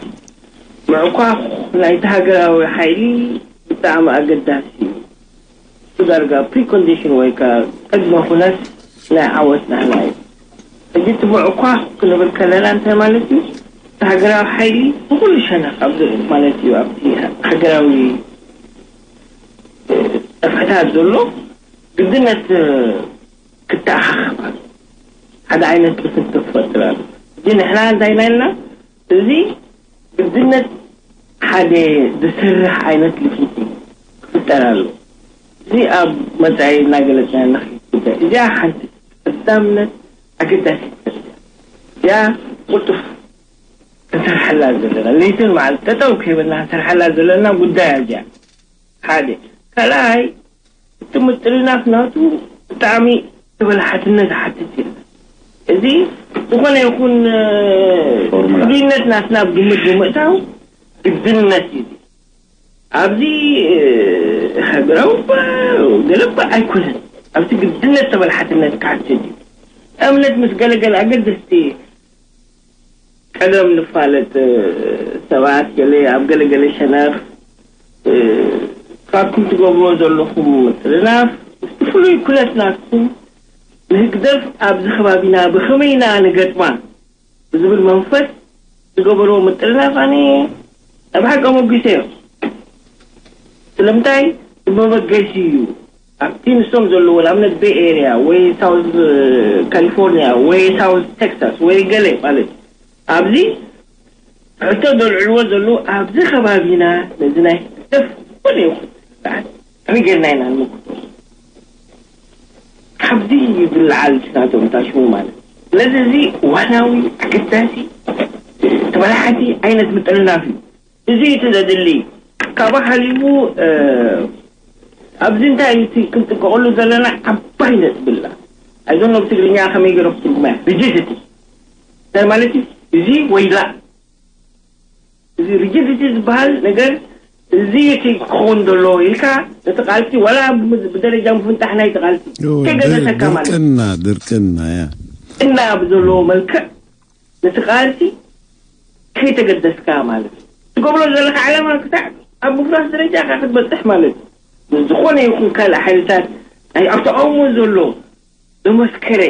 ምዕኳኽ ናይቲ ሃገራዊ ሓይሊ ብጣዕሚ ኣገዳሲ እዩ እሱ ዳርጋ ፕሪኮንዲሽን ወይ ከዓ ቅድመ ኩነት ናይ ዓወት ናህና እዩ ሕጂ እቲ ምዕኳኽ ክንብል ከለና እንታይ ማለት እዩ ሃገራዊ ሓይሊ ብኩሉ ሸነኽ ኣብዚ ማለት እዩ ኣብቲ ሃገራዊ ጠፍዕታት ዘሎ ግድነት ክተኣኻኸባ ሓደ ዓይነት ልፍንቲ ክፈጥር ኣሎ። እዚ ንሕና እንታይ ናይልና እዚ ግድነት ሓደ ዝሰርሕ ዓይነት ልፍንቲ ክፍጠር ኣሎ። እዚ ኣብ መጻኢ እናገለጽና ንኽእል ጉዳይ እዚኣ ሓንቲ ቀዳምነት ኣገዳሲት እያ። እዚኣ ቁልጡፍ ክንሰርሐላ ዘለና ለይትን መዓልቲ ጠጠው ከይበልና ክንሰርሐላ ዘለና ጉዳይ እዚኣ ሓደ። ካልኣይ እቲ ምጥርናፍ ናቱ ብጣዕሚ ተበላሓትነት ዝሓትት እዩ። እዚ ዝኾነ ይኹን ፍሉይነት ናትና ኣብ ግምት ብምእታው ግድነት እዩ። ኣብዚ ሃገራዊ ገለባ ኣይኮነን። ኣብዚ ግድነት ተበላሓትነት ክሓትት እዩ። እምነት ምስ ገለገለ ኣገደስቲ ቀደም ንፋለጥ ሰባት ገለ ኣብ ገለገለ ሸነኽ ካብኩም ትገብርዎ ዘለኹም ምጥርናፍ ምስቲ ፍሉይ ኩነት ናትኩም ንህግደፍ ኣብዚ ከባቢና ብኸመይና ንገጥማ ብዝብል መንፈስ ዝገበርዎ ምጥርናፍ ኣነ ኣብ ሓቂ ኣሞጊሰ እዮም። ስለምንታይ ብመበገሲ እዩ ኣብቲ ንሶም ዘለዎ ንኣብነት ቤይ ኤርያ ወይ ሳውዝ ካሊፎርኒያ ወይ ሳውዝ ቴክሳስ ወይ ገለ ማለት ኣብዚ ሕቶ ዘልዕልዎ ዘለዉ ኣብዚ ከባቢና ነዚ ናይ ህግደፍ ኮነ ይኹን ስርዓት ከመይ ጌርና ኢና ንምክቶ ካብዚ ዝለዓል ናቶም ታሽሙ ማለት ስለዚ እዚ ዋናዊ ኣገዳሲ ተበላሓቲ ዓይነት ምጥርናፍ እዩ። እዚ እቲ ዘድሊ ካብኡ ሓሊፉ ኣብዚ እንታይ እቲ ክንጥቀቀሉ ዘለና ዓባይ ነጥብላ ኣይዞን ኣብ ትግርኛ ከመይ ገይረ ክትርጉማ ሪጂዲቲ እንታይ ማለት እዩ? እዚ ወይላ እዚ ሪጂዲቲ ዝበሃል ነገር እዚ እቲ ክኸውን ዘሎ ኢልካ ነቲ ቃልሲ ዋላ ብደረጃ ምፍንጣሕ ናይ ቃልሲ ከገዘሰካ ማለት ድርቅና ድርቅና ያ እና ብዘለዎ መልክዕ ነቲ ቃልሲ ከይተገደስካ ማለት እዩ። ትገብሮ ዘለካ ዓላማ ክሳዕ ኣብ ምፍራስ ደረጃ ካ ክትበፅሕ ማለት እዩ። ምስ ዝኾነ ይኹን ካልእ ሓይልታት ናይ ኣብ ተቃውሞ ዘሎ ዘመስከረ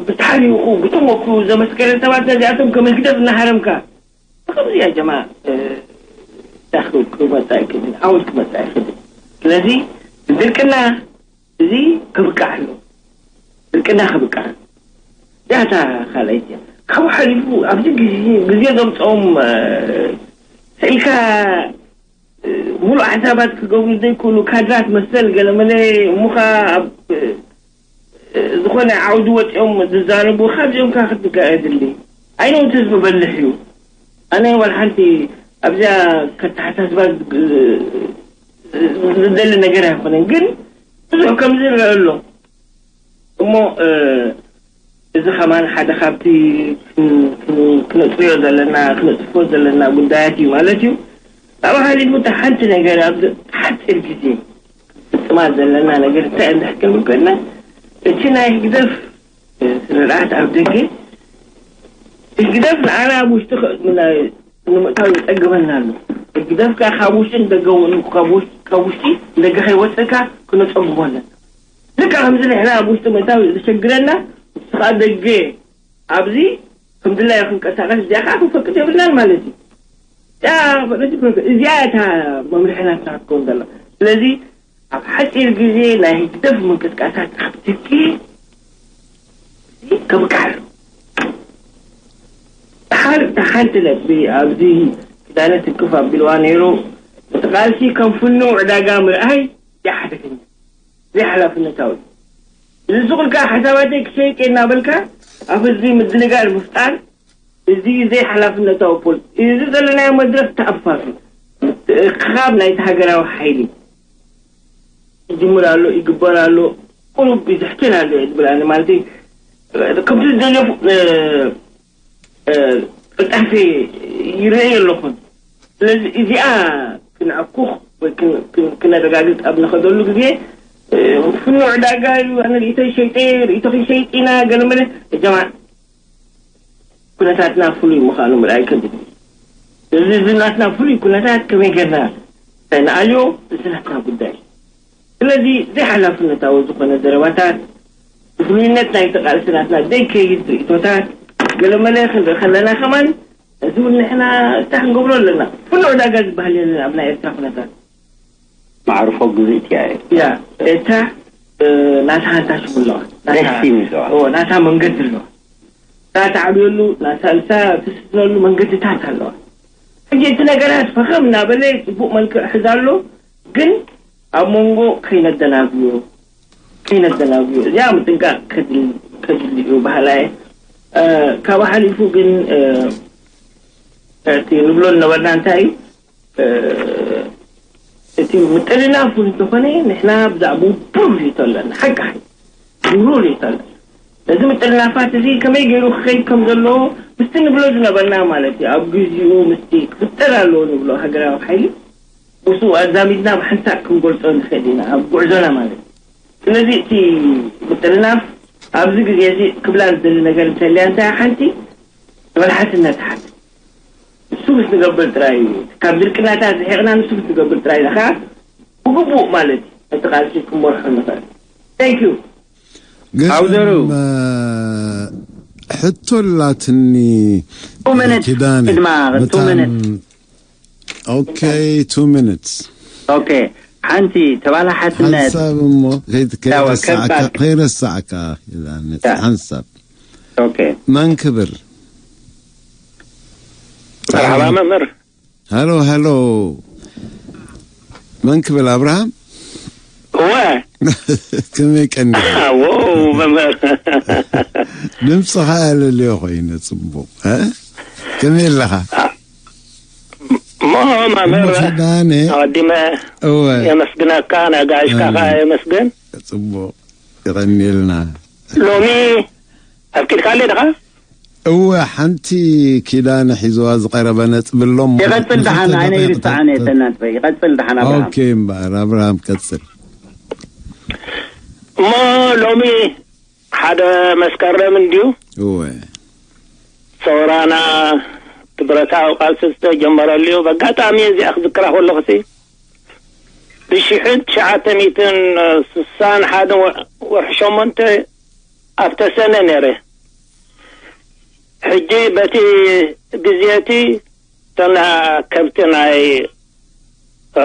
ብታሪኹ ብተመክሩ ዘመስከረ ሰባት ነዚኣቶም ከም ህግደፍ እናሃረምካ ከምዚ ያ ጀማ ዳኽል ክመፃ ይክእል ዓወት ክመፃ ይክእል። ስለዚ ድርቅና እዚ ክብቃዕ ኣሎ። ድርቅና ክብቃዕ እዚኣ እታ ካልኣይቲ እያ። ካብኡ ሓሊፉ ኣብዚ ግዜ ግዜ ዘምፅኦም ስኢልካ ሙሉእ ሓሳባት ክገብሩ ዘይክእሉ ካድራት መሰል ገለመለ እሞ ኸዓ ኣብ ዝኾነ ዓውዲ ወፂኦም ዝዛረቡ ካብዚኦም ከዓ ክትብቃዕ የድሊ። ኣይነውቲ ህዝቢ በልሕ እዩ። ኣነ ዋላ ሓንቲ ኣብዚኣ ከተሓሳስባ ዝደሊ ነገር ኣይኮነን ግን ብዙሕ ከምዚ ይረአ ኣሎ እሞ እዚ ከማን ሓደ ካብቲ ክነፅርዮ ዘለና ክነፅፎ ዘለና ጉዳያት እዩ ማለት እዩ። ካብ ሃሊፉ እታ ሓንቲ ነገር ኣብ ሓፂር ግዜ ፍፅማ ዘለና ነገር እንታይ እንድሕር ክንብል ኮይንና እቲ ናይ ህግደፍ ስርዓት ኣብ ደገ ህግደፍ ንዓና ኣብ ውሽጢ ንምእታው ይፀግመና ኣሎ። ህግደፍ ከዓ ካብ ውሽጢ ንደገ ካብ ውሽጢ ንደገ ከይወፅእካ ክነፀግሞ ኣለና። ልክዕ ከምዚ ንሕና ኣብ ውሽጢ ምእታው ዘሸግረና ንሱ ከዓ ደገ ኣብዚ ከም ድላዮ ክንቀሳቀስ እዚኣ ከዓ ክንፈቅድ የብልናን ማለት እዩ። እዚኣ እታ መምርሒ ናትና ክትከውን ዘላ። ስለዚ ኣብ ሓፂር ግዜ ናይ ህግደፍ ምንቅስቃሳት ኣብ ትኪ ከብቃዕ ሓንቲ ነጥቢ ኣብዚ ክዳነ ትክፍ ኣቢልዋ ነይሩ። እቲ ቃልሲ ከም ፍኑው ዕዳጋ ምርኣይ ይሓደገኛ ዘይሓላፍነታዊ እዚ ሱቕ ኢልካ ሓሳባተይ ክሸይጥ እየ እናበልካ ኣብ ህዝቢ ምድንጋር ምፍጣር እዚ ዘይሓላፍነታዊ ፖሊሲ እዚ ዘለናዮ መድረኽ ተኣፋፊ ምትእኽኻብ ናይቲ ሃገራዊ ሓይሊ ይጅምር ኣሎ ይግበር ኣሎ ቁሩብ ይዝሕትን ኣሎ እየ ዝብል ኣነ ማለት ከምቲ ዝደለፉ ቅልጣፌ ይርኢ ኣለኹን። ስለዚ እዚኣ ክንዕኩኽ ወይ ክነረጋግፅ ኣብ ንኸደሉ ግዜ ፍኑዕ ዕዳጋ እዩ። ኣነ ርእቶ ሸይጠ ርእቶ ክንሸይጥ ኢና ገለመለ ጀማ ኩነታትና ፍሉይ ምዃኑ ምርኣይ ከድሊ። እዚ እዚ ናትና ፍሉይ ኩነታት ከመይ ጌርና ንኣልዮ እዚ ናትና ጉዳይ። ስለዚ ዘይሓላፍነታዊ ዝኾነ ዘረባታት ብፍሉይነት ናይቲ ቃልሲ ናትና ዘይከይድ ርእቶታት ገለመለ ክንርኢ ከለና ከማን፣ እዚ እውን ንሕና እንታይ ክንገብሮ ኣለና? ኩሉ ዕዳጋ ዝበሃል የለን ኣብ ናይ ኤርትራ ኩነታት። መዕርፎ ግዝእት እያ። ያ፣ ኤርትራ፣ እ፣ ናታ ሃንታ ሽሙ ኣለዋ። ናታ፣ ደስ ይብለዋ። ኦ፣ ናታ መንገዲ ኣለዋ። ናታ ዓብየሉ፣ ናታ ልሳ ትስስነሉ መንገድታት ኣለዋ። ሕጂ እቲ ነገራት ፈኸም እናበለ ጽቡቕ መልክዕ ሒዛ ኣሎ፣ ግን ኣብ መንጎ ከይነደናጉዮ፣ ከይነደናጉዮ። እዚኣ ምጥንቃቕ ከድል-፣ ከድሊ እዩ በሃላይ። እ፣ ካብኡ ሓሊፉ ግን፣ እ፣ እቲ ንብሎ ዝነበርና እንታይ እዩ? እ፣ እቲ ምጥርናፍ እውን እንተኾነ ንሕና ብዛዕባኡ ብሩህ ርእይቶ ኣለና። ሓቂ ሓቂ ብሩህ ርእይቶ ኣለና። ነዚ ምጥርናፋት እዚ ከመይ ገይሩ ክኸይድ ከም ዘለዎ ምስቲ ንብሎ ዝነበርና ማለት እዩ። ኣብ ግዜኡ ምስቲ ክፍጠር ኣለዎ ንብሎ ሃገራዊ ሓይሊ ምስኡ ኣዛሚድና ብሓንሳእ ክንገልጾ ንኽእል ኢና ኣብ ጉዕዞና ማለት እዩ። ስለዚ እቲ ምጥርናፍ ኣብዚ ግዜ እዚ ክብላ ዝደሊ ነገር እንተልያ እንታይ ሓንቲ መርሓትነት ሓንቲ ንሱ ምስ ንገብር ጥራይ እዩ። ካብ ድርቅናታት ዝሒቕና ንሱ ምስ ንገብር ጥራይ ኢና ከዓ ብግቡእ ማለት እዩ ነቲ ቃልሲ ክንመርሖ ንኽእል። Thank you። ግርም፣ ኣውዘሩ። እ፣ ሕቶ ኣላትኒ። Two minutes፣ ኪዳነ፣ ቅድማ two መታን፣ minutes። ኦኬ፣ two minutes። ኦኬ፣ ሓንቲ ተባላሓትነት። ሓንሳብ እሞ ከይት-፣ ያው ከይረሳዕካ፣ ከብ-፣ ከይረሳዕካ፣ ኪዳነ፣ ያ። ሓንሳብ። ኦኬ። መን ክብል? መርሓባ መምህር። ሃሎ፣ ሃሎ። መን ክብል? ኣብርሃም? እወ። ከመይ ቀኒኻ? ኣዎ፣ መምህር። ድምፅኻ ኣለልዮ ኮይነ፣ ፅቡቕ፣ እ? ከመይ ኣለኻ? እሞ መምህር፣ እሞ ኪዳነ። ኣቐዲመ እወ። የመስግነካ፣ ነጋይሽካ ኣሜን። ከኣ የመስግን። ፅቡቕ፣ ይቐኒልና። ሎሚ ኣፍቂድካለይ ዲኻ? እወ፣ ሓንቲ ኪዳነ ሒዝዋ ዝቐረበ ነጥቢ ኣሎ እሞ ይቐጽል ደሓን፣ ንኽልተ ኣይነ ደቂቕ ይርሳዕን እየ፣ ተናጥበ። ይቐጽል ደሓን፣ ኣብርሃም። ኦኬ፣ እምበኣር፣ ኣብርሃም፣ ቀጽል። እሞ ሎሚ ሓደ መስከረም እንድዩ። እወ። ሰውራና እቲ ብረታዊ ቃልሲ ዝተጀመረሉ እዩ። በኣጋጣሚ እዚኣ ክዝክራ ከለኹሲ፣ ብሽሕን ትሽዓተ ሚእትን ስሳን ሓደን ወ-፣ ወርሒ ሸሞንተ ኣብ ተሰነ ነይረ። ሕጂ በቲ ግዜ እቲ እተን ከብቲ ናይ፣ እ፣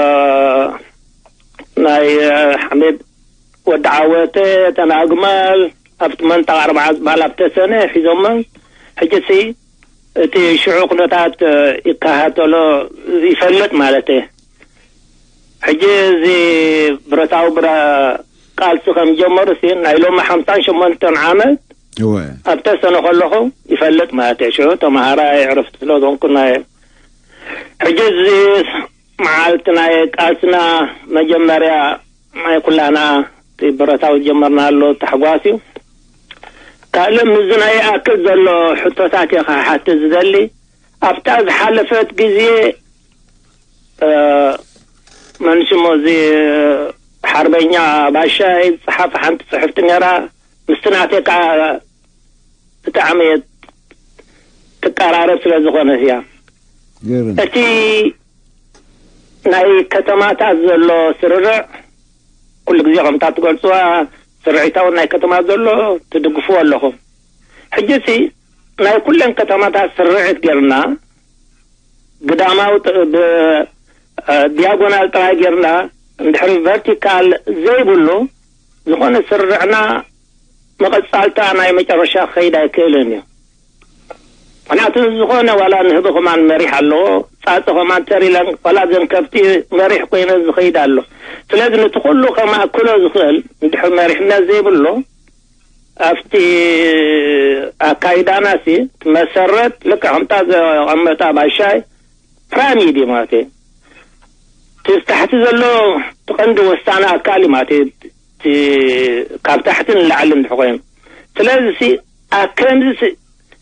ናይ፣ እ፣ ሓሜድ ወዲ ዓወተ፣ እተን ኣግማል ኣብቲ መንጠቕ ኣርብዓ ዝበሃል ኣብ ተሰነ ሒዞመን። ሕጂ ሲ እቲ ሽዑ ኩነታት፣ እ፣ ይከታተሎ ይፈልጥ ማለት እየ። ሕጂ እዚ ብረታዊ ብረ-፣ ቃልሲ ከም ጀመሩ ሲ ናይ ሎሚ ሓምሳን ሸሞንተን ዓመት እወ። ኣብ ተሰነ ከለኹ ይፈልጥ ማለት እየ። ሽዑ ተምሃራይ ዕረፍቲ ስለ ዝኾንኩ ናይ ሕጂ እዚ መዓልቲ ናይ ቃልስና መጀመርያ ናይ ኩላና እቲ ብረታዊ ዝጀመርናሉ ታሕጓስ እዩ። ካልእ ምስዚ ናይ ይኣክል ዘሎ ሕቶታት እየ ክሓትት ዝደሊ። ኣብታ ዝሓለፈት ግዜ፣ እ፣ መን ሽሙ እዚ ሓርበኛ ባሻይ ዝጸሓፈ ሓንቲ ጽሕፍቲ ነይራ። ምስቲ ናተይ ከኣ ብጣዕሚ እየ ትቀራረብ ስለ ዝኾነት እያ። ገርም። እቲ ናይ ከተማታት ዘሎ ስርርዕ ኩሉ ግዜ ከምታ ትገልጽዋ ስርዒታውን ናይ ከተማ ዘሎ ትድግፍዎ ኣለኹም። ሕጂ ሲ ናይ ኩለን ከተማታት ስርዒት ጌርና ግዳማዊ ጥ-፣ ብ-፣ እ፣ ዲያጎናል ጥራይ ጌርና እንድሕሪ ቨርቲካል ዘይብሉ ዝኾነ ስርርዕና መቐጻልታ ናይ መጨረሻ ክኸይድ ኣይክእልን እዩ። ምኽንያቱ ዝኾነ ዋላ ንህቢ ከማን መሪሕ ኣለዎ፣ ጻጸ ከማን ተሪለን ዋላ ዘን ከብቲ መሪሕ ኮይነ ዝኸይድ ኣሎ። ስለዚ ነቲ ኩሉ ከማእክሎ ዝኽእል እንድሕር መሪሕነት ዘይብሉ ኣብቲ ኣካይዳና ሲ መሰረት ልክዕ ከምታ ዘቐመጣ ባሻይ ፕራይም እዩ ማለት እዩ። እቲ ታሕቲ ዘሎ እቲ ቀንዲ ወሳኒ ኣካል እዩ ማለት እዩ። እቲ ካብ ታሕቲ ንላዕሊ እንድሕር ኮይኑ። ስለዚ ሲ ኣብ ከምዚ ሲ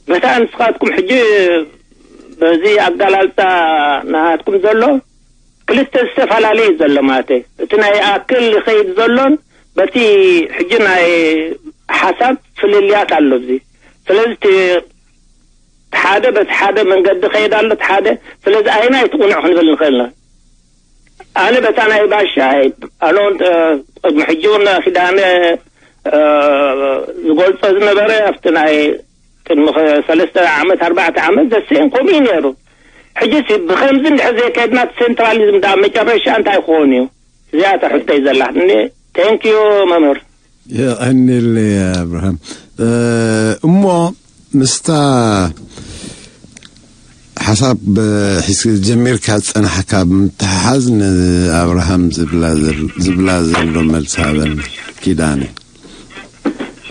በታ ንስኻትኩም ሕጂ በዚ ኣገላልጻ ናሃትኩም ዘሎ ክልተ ዝተፈላለየ ዘሎ ማለት እዩ። እቲ ናይ ኣክል ይኸይድ ዘሎን በቲ ሕጂ ናይ ሓሳብ ፍልልያት ኣሎ እዚ። ስለዚ እቲ ሓደ በቲ ሓደ መንገዲ ኸይድ ኣሎ፣ እቲ ሓደ። ስለዚ ኣይና እቲ ቁኑዕ ክንብል ንኽእል ኢና። ኣነ በታ ናይ ባሻይ፣ ኣነ እውን፣ እ፣ ቅድሚ ሕጂ እውን ኪዳነ፣ እ፣ ዝገልጾ ዝነበረ ኣብቲ ናይ ቅድሚ ኸ- ሰለስተ ዓመት ኣርባዕተ ዓመት ዘስእን ከምኡ እዩ ነይሩ። ሕጂ ሲ ብኸምዚ እንድሕር ዘይከድና እቲ ሴንትራሊዝም ዳ መጨረሻ እንታይ ክኾን እዩ? እዚኣ እታ ሕቶይ ዘላትኒ። ቴንኪዩ መምህር። የቐኒል ኣብርሃም። እሞ ምስታ ሓሳብ ሒዝ ጀሚርካ ዝጸናሕካ ብምትሓሓዝ ንኣብርሃም ዝብላ ዘሎ መልሲ ሃበን። ኪዳነ።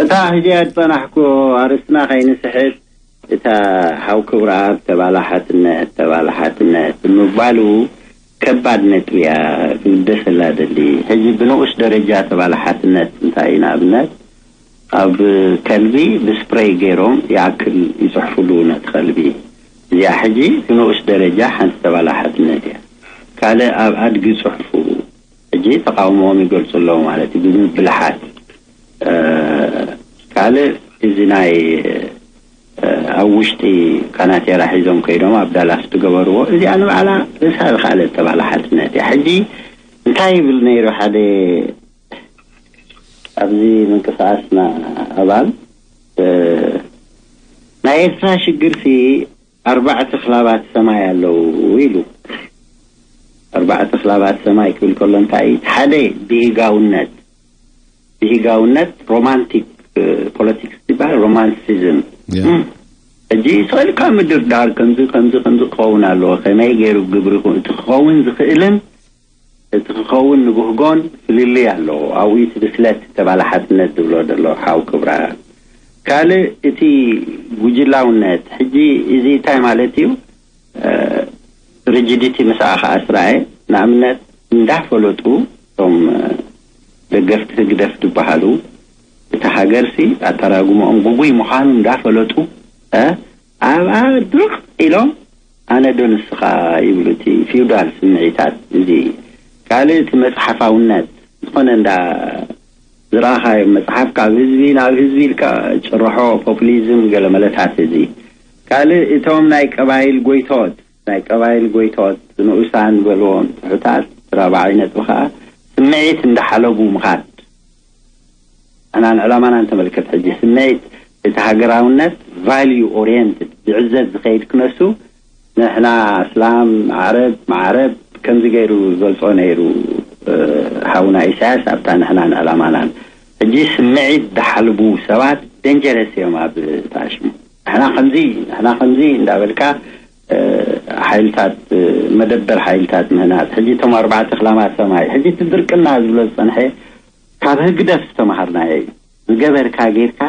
እታ ሕጂ ዝጸናሕኩ ኣርእስትና ከይንስሕት፣ እታ ሓው ክብረኣብ ተባላሓትነት ተባላሓትነት ምባሉ ከባድ ነጥቢ እያ። ክብደሰላ ደሊ ሕጂ ብንኡስ ደረጃ ተባላሓትነት እንታይ እዩ? ንኣብነት ኣብ ከልቢ ብስፕሬይ ገይሮም ይኣክል ይፅሕፍሉ ነቲ ከልቢ። እዚኣ ሕጂ ብንኡስ ደረጃ ሓንቲ ተባላሓትነት እያ። ካልእ ኣብ ኣድጊ ፅሑፉ ሕጂ ተቃውሞኦም ይገልፁ ኣለዉ ማለት እዩ። ብብልሓት ካልእ እዚ ናይ ኣብ ውሽጢ ካናቴራ ሒዞም ከይዶም ኣብ ዳላስ ትገበርዎ እዚኣ ንባዕላ ርእሳ ዝካለት ተባላሓትነት እያ። ሕጂ እንታይ ይብል ነይሩ ሓደ ኣብዚ ምንቅስቃስና ኣባል፣ ናይ ኤርትራ ሽግርሲ ኣርባዕተ ክላባት ሰማይ ኣለዉ ኢሉ። ኣርባዕተ ክላባት ሰማይ ክብል ከሎ እንታይ እዩ? ሓደ ብሂጋውነት፣ ብሂጋውነት ሮማንቲክ ፖለቲክስ ዝበሃል ሮማንቲሲዝም ሕጂ ይስእልካ ምድርዳር ከምዚ ከምዚ ከምዚ ክኸውን ኣለዎ፣ ከመይ ገይሩ ግብሪ እቲ ክኸውን ዝኽእልን እቲ ክኸውን ንብህጎን ፍልልይ ኣለዎ። ኣብኡ እቲ ብስለት ተባላሓትነት ዝብሎ ዘሎ ሓው ክብራ። ካልእ እቲ ጉጅላውነት ሕጂ እዚ እንታይ ማለት እዩ? ሪጂዲቲ ምስኣ ከዓ ስራኤ ንኣብነት እንዳፈለጡ እቶም ደገፍቲ ህግደፍ ዝበሃሉ እቲ ሃገርሲ ኣተራጉምኦም ጉጉይ ምዃኑ እንዳፈለጡ ኣብኣ ድርቕ ኢሎም ኣነ ዶ ንስኻ ይብሉ እቲ ፊውዳል ስምዒታት እዚ ካልእ እቲ መፅሓፋውነት ዝኾነ እንዳ ዝረኣኻዮ መፅሓፍ ካብ ህዝቢ ናብ ህዝቢ ኢልካ ጭርሖ ፖፑሊዝም ገለመለታት እዚ ካልእ እቶም ናይ ቀባይል ጎይቶት ናይ ቀባይል ጎይቶት ንኡሳን ዝበልዎም ትሑታት ራብዓይ ነጥቢ ከዓ ስምዒት እንዳሓለቡ ምኻድ ኣናን ዕላማና እንተመልከት ሕጂ ስምዒት እቲ ሃገራውነት ቫልዩ ኦሪየንትድ ብዕዘት ዝኸይድ ክነሱ ንሕና እስላም ማዕረብ ማዕረብ ከምዚ ገይሩ ዝገልፆ ነይሩ። ሓውና ኢሳያስ ኣብታ ንሕናን ዕላማናን ሕጂ ስምዒት ዝሓልቡ ሰባት ደንጀረስ እዮም ኣብ ተኣሽሙ ንሕና ከምዚ ንሕና ከምዚ እንዳበልካ ሓይልታት መደበር ሓይልታት ምህናፅ ሕጂ እቶም ኣርባዕተ ክላማት ሰማይ ሕጂ እቲ ድርቅና ዝብሎ ዝፀንሐ ካብ ህግደፍ ዝተምሃርናዮ እዩ። ዝገበርካ ጌርካ